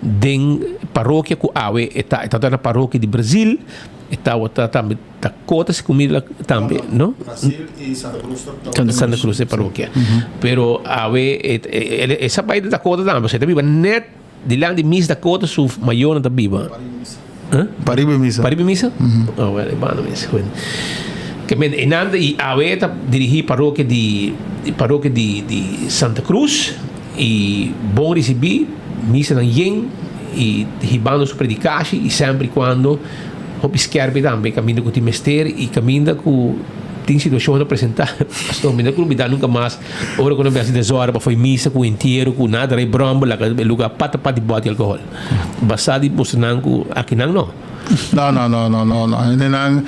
den parokia ku awe e ta e tabata na parokia di Brazil e tabata tambe Dakota si kumida tambe, no? Brasil y Santa Cruz ta Santa Cruz e parokia. Pero awe e sa bai di Dakota tambe, pasobra e ta biba net dilanti di misa Dakota su mayornan ta biba. Pariba e misa. Pariba e misa? Oh, well, e banda mes. Bueno. Ke men e nan i awe ta dirigi parokia di parokia di di Santa Cruz i bon risibi, misanan yen i hibando su predikashi i semper i kuando Hopi skerpi tambe kaminda ku tin mester i kaminda ku tin situashon ta presentá. Pastor, mi no ku lubidá nunka mas ora ku nos a hasi desòrder pa foi misa ku entiero ku nada rei bròmber laga e lugá pata pat di bòt di alkohòl. Basá di mustra nan ku akinan no. No, no, no, no, no, no. Hendenan,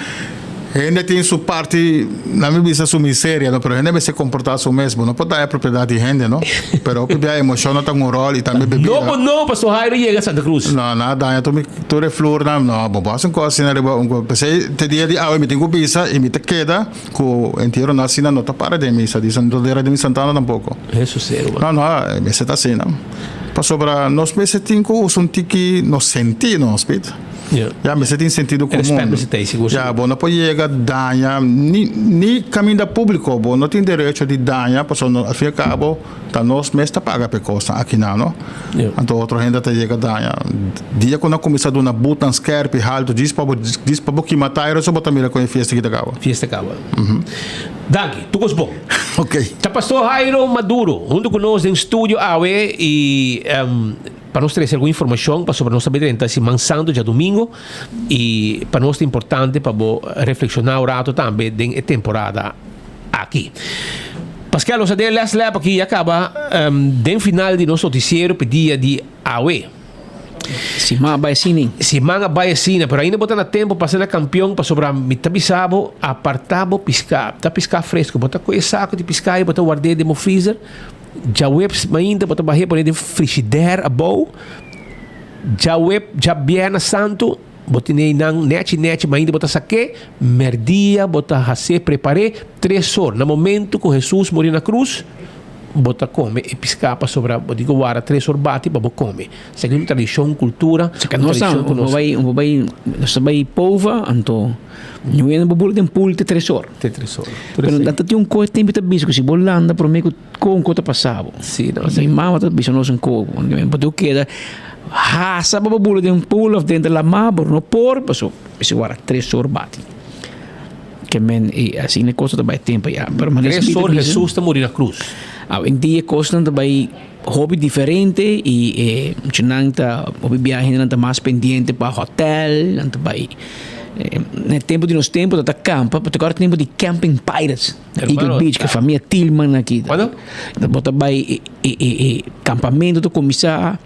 Hende tin su parti, nan mi bisa su miseria, no, pero hende mester comporta su mes. Bo no por daña propiedad di hende, no. Pero hopi bia emocion no ta un rol y tambe bebida. No por no, Pastor Jairo yega Santa Cruz. No, nan a daña tur mi, tur e flurnan. No, bo por haci un cos asina riba un cu. P'esey te dia di awe mi tin cu bisa y mi ta keda cu entiero no asina no ta para den misa di no ta dera den mi santana tampoco. Eso si, ruman. No, no, mester ta asina. Pasobra nos mester tin cu usa un tiki nos senti nos, Piet. Ya mester tin sentido komun. Respet mester ta ei, sigur sigur. Ya, bo no por yega daña ni ni kaminda públiko. Bo no tin derecho di daña pasobra al fin y al kabo ta nos mes ta paga pa e kosnan akinan, no? Anto otro hende ta yega daña. Dia ku nan kuminsá duna butnan skèrpi haltu djis pa bo djis pa bo kima tairo so bo ta mira kon e fiesta aki ta kaba. Fiesta kaba. Danki. Tur kos bon. Ok. Ta Pastor Jairo Maduro huntu ku nos den studio awe i. Pa nos trese algun informashon pasobra nos ta bai drenta siman santu djadumingu i pa nos ta importante pa bo reflekshoná un ratu tambe den e temporada aki. Paskel nos a den les lèp aki ya kaba den final di nos notisiero pa e dia di awe. Siman a bai asina. Siman a bai asina, pero ainda bo ta na tempu pa asina kampion pasobra mi ta bisa bo apartá bo piská. Ta piská fresku. Bo ta kohe e saku di piská i bo ta ward'é den bo freezer. Djaweps mainta bo ta bah'é pone den frishider abou. Djawep, djabièrnè santu, bo tene einan nèchi nèchi mainta bo ta sak'é. Mèrdia bo ta has'é prepar'é tres or. Na momentu ku Hesus muri na krus, bo ta kome e piská pasobra bo tin ku warda tres or bati pa bo kome. Esaki un tradishon, kultura, un tradishon ku nos. Nos bai, nos ta bai pova, anto ñuena bo bula den pool te tres or. Te tres or. Pero nan ta tin un kos tempu ta bisa ku si bo landa prome ku kon ku ta pasa bo. Si, no, si. Mi mama ta bisa nos un kos, bo tin ku keda hasa pa bo bula den pool of den lama, bo no por, paso mester wara tres or bati. Ke men i asina e kos ta bai tempu ya. Pero Tres or Hesus ta muri na krus. Awendia e kosnan ta bai. Hopi diferente y e muchanan ta hopi biaha hendenan ta mas pendiente pa hotel, nan ta bai na e tempo di nos tempo ta ta campa, pero ta tempo di Camping Pirates na Eagle Beach ku e famia Tielman aki. Bo ta bai e e campamento ta cuminsa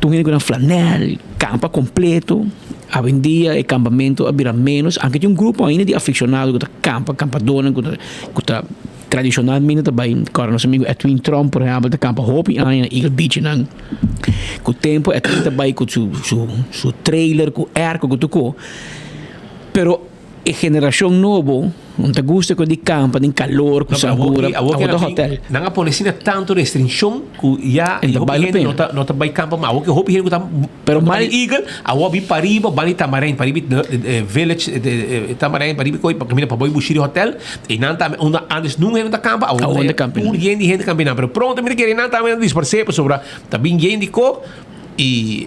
tur hende ku nan flanel, campa completo. Awendia e campamento a bira menos, aunke tin un grupo ainda di aficionado ku ta campa, campadonan ku ta ku ta. Tradicionalmente ta bay kòrda nos amigo Edwin Tromp por ehèmpel ta kampa hopi aña na Eagle Beach nan. Ku tempu Edwin ta bay ku su su su trailer ku airco ku tur ko. Pero e generashon nobo no ta gusta ku di kampa den kalor ku sangura awor ta hotel. Nan a pone asina tantu restrikshon ku ya hopi hende no ta no ta bay kampa mas. Awor ke hopi hende ku ta Pero mal Eagle awor bin pariba bani Tamarijn pariba village Tamarijn pariba koe pa kaminda pa boy Bushiri hotel. E nan tambe unda antes nunca hende ta campa, awor Awor ta campa. tur yen di hende campa einan. Pero pronto mi ta kere nan tambe nan disparsé pasobra ta bin yen di ko i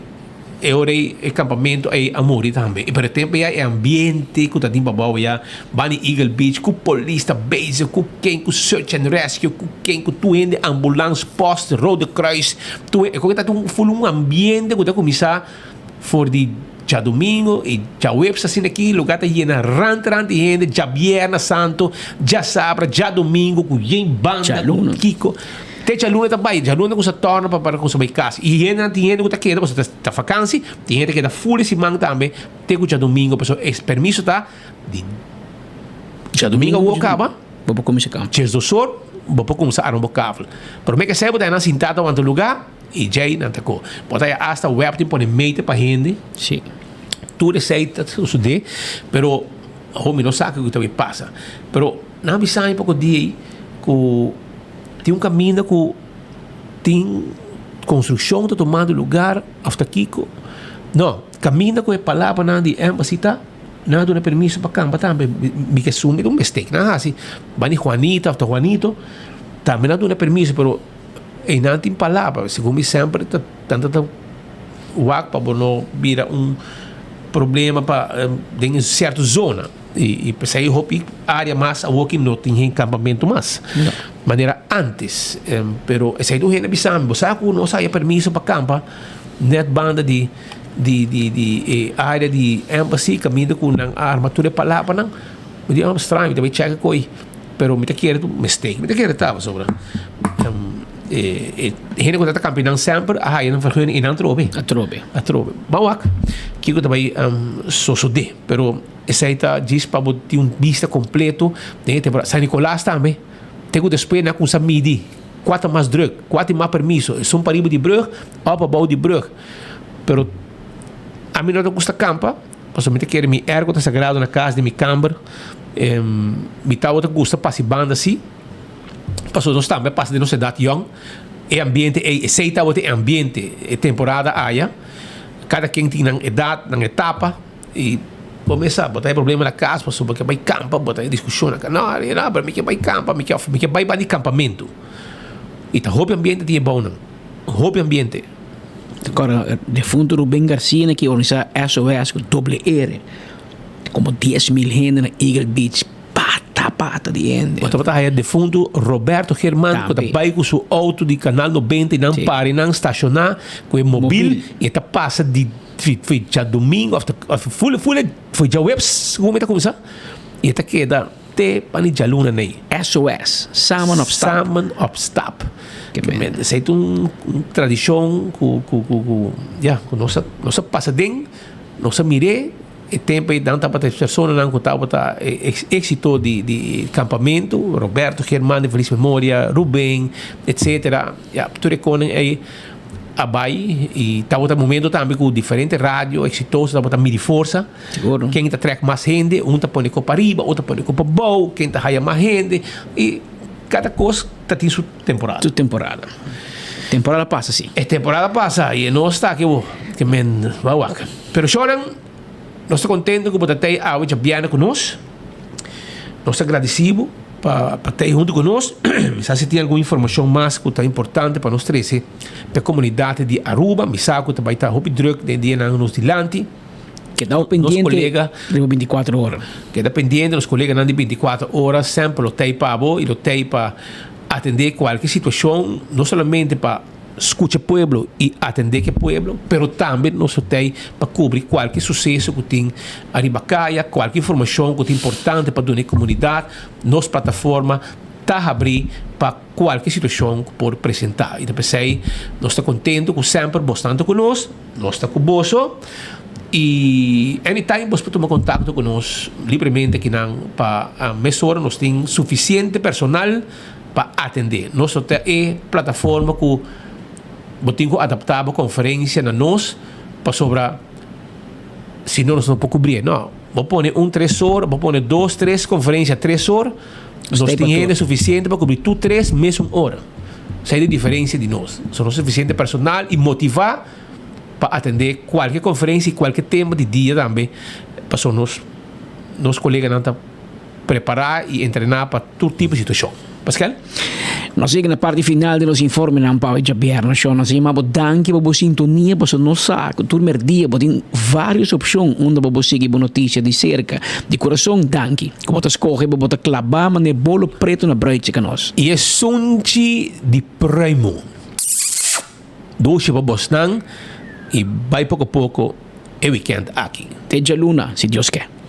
e ora ei e campamento ei a muri tambe. Pero e tempo ya e ambiente ku ta tin pabou ya bani Eagle Beach ku polis ta bezig ku ken ku search and rescue ku ken ku tur hende ambulans post Rode Kruis tur e koke ta tin un full un ambiente ku ta kuminsá for di djadumingo i djaweps asina aki lugar ta yena rant rant di hende djabierna santo djasabra djadumingo ku yen banda ku kiko te djaluna ta bai djaluna ku sa torna pa para ku sa bai kas i hendenan tin hende ku ta keda pasobra ta fakansi tin hende ta keda ful e siman tambe te ku djadumingo pasobra e permiso ta di djadumingo awor kaba bo por kuminsá kampa djesdosor bo por kuminsá arma bo kavel prome ke esei bo ta nan sintá ta wanta lugar. I djei nan ta ko. Bo ta haya asta web tin pone meter pa hende. Sí. Tur esei ta sosodé, pero ho mi no sa kiko ta bay pasa. Pero nan a bisa mi poko dia ei ku tin un kaminda ku tin konstrukshon ta tumando lugar òf ta kiko. No, kaminda ku e palabranan di embassy ta, nan a duna permiso pa kampa tambe. Mi ke asumi ta un mistake nan a hasi. Bani Juanita òf ta Juanito tambe nan a duna permiso, pero. Einan tin palabra, segun mi semper ta tanta ta wak pa bo no bira un problema pa den un sierto zona. I i p'esei hopi área mas awoki no tin hen kampamentu mas. Manera ántes. Pero esei tur hende a bisa mi, bo sa ku nos haya permiso pa kampa nèt banda di di di di e área di embassy kaminda ku nan arma tur e palabranan. Mi di, oh straño, mi ta bai chèk e koi. Pero mi ta kere tu mistake, mi ta kere ta pasobra. E hende ku ta kampinan semper a haya nan vergunning i nan trobe. Atrobe. Atrobe. Ban wak kiko ta bai sosodé. Pero esei ta djis pa bo tin un bista kompleto den e temporada. San Nicolas tambe. Te ku despues nan a kumsa midi kua ta mas druk, kua tin mas permiso. Esun pariba di brug òf abou di brug. Pero ami no ta gusta kampa pasobra mi ta kere mi airco ta sagrado na kas den mi kamber. Mi tabata gusta pasa e banda si. Pasobra nos tambe a pasa den nos edat yòn. E ambiente ei, esei tabata e ambiente e temporada aya. Kada ken tin nan edat, nan etapa i bo mes sa, bo ta e problema na kas pasobra bo ke bai kampa, bo ta e diskushon na kas. No, no, pero mi ke bai kampa, mi ke mi ke bai banda di kampamentu. I ta hopi ambiente tin e bounan, hopi ambiente. Ta kòrda defuntu Ruben Garcia na ki organisá SOS ku doble R, komo 10,000 hende na Eagle Beach. Pata pata di hende. Bo tabata haya defuntu Roberto Germán ku ta bai ku su outo di Kanal Nobenta i nan para i nan stashoná ku e mobil i e ta pasa di foi djadumingu òf ful ful foi djaweps ku mi ta kuminsá i e ta keda te pa di djaluna nei. SOS, Samen op Stap. Samen op Stap. Esei ta un tradishon ku ku ku ya ku nos a nos a pasa den nos a mir'é. E tempu ei nan tabata e personanan ku tabata e éksito di di kampamentu, Roberto Germán di felis memoria, Ruben, etsetera. Ya, tur e konan ei a bai i tabata momento tambe ku diferente radio eksitoso tabata midi forsa. Seguro. Ken ta trèk mas hende, un ta pone ko pa riba, otro ta pone ko pa bou, ken ta haya mas hende i kada kos ta tin su temporada. Su temporada. Temporada pasa si. E temporada pasa i e nos ta aki bo ke men ba wak. Pero shornan nos ta kontento ku bo ta tei awe djabièrnè ku nos. Nos ta gradisí bo pa pa tei huntu ku nos. Mi sa si tin algun informashon mas ku ta importante pa nos trese pa e komunidat di Aruba. Mi sa ku ta bai ta hopi drùk den dianan nos dilanti. Keda pendiente riba bintikuater ora. Keda pendiente nos koleganan di bintikuater ora semper lo tei pa bo i lo tei pa atendé kualke situashon, no solamente pa skucha pueblo i atendé ku e pueblo, pero tambe nos lo tei pa kubri kualke suseso ku tin ariba kaya, kualke informashon ku ta importante pa duna e komunidat. Nos plataforma ta habrí pa kualke situashon ku por presentá. I ta p'esei nos ta kontentu ku semper bos tantu ku nos, nos ta ku boso i anytime bos por tuma kontakto ku nos libremente akinan pa mesora nos tin sufisiente personal pa atendé. Nos no ta e plataforma ku bo tin ku adaptá bo konferensia na nos pasobra si no nos no por kubrié. No, bo pone un tres or, bo pone dos tres konferensia tres or, nos tin hende sufisiente pa kubri tur tres mesun ora. Esei ta e diferensia di nos. So nos sufisiente personal i motivá pa atendé kualke konferensia i kualke tema di dia tambe pasobra nos nos koleganan ta prepará i entrená pa tur tipo di situashon. Pascal? Nos yega na parti final di nos informenan pa awe djabièrnè. Shon, nos a yama bo danki pa bo sintonia pasobra nos sa ku tur merdia bo tin vários opshon unda bo por sigui bo notisia di serka. Di kurason, danki ku bo ta skohe pa bo ta klabá manera bolo pretu na bruid serka nos. I e sunchi di pruimu. Dushi pa bosnan i bai poko poko e wikènt aki. Te djaluna, si Dios ke.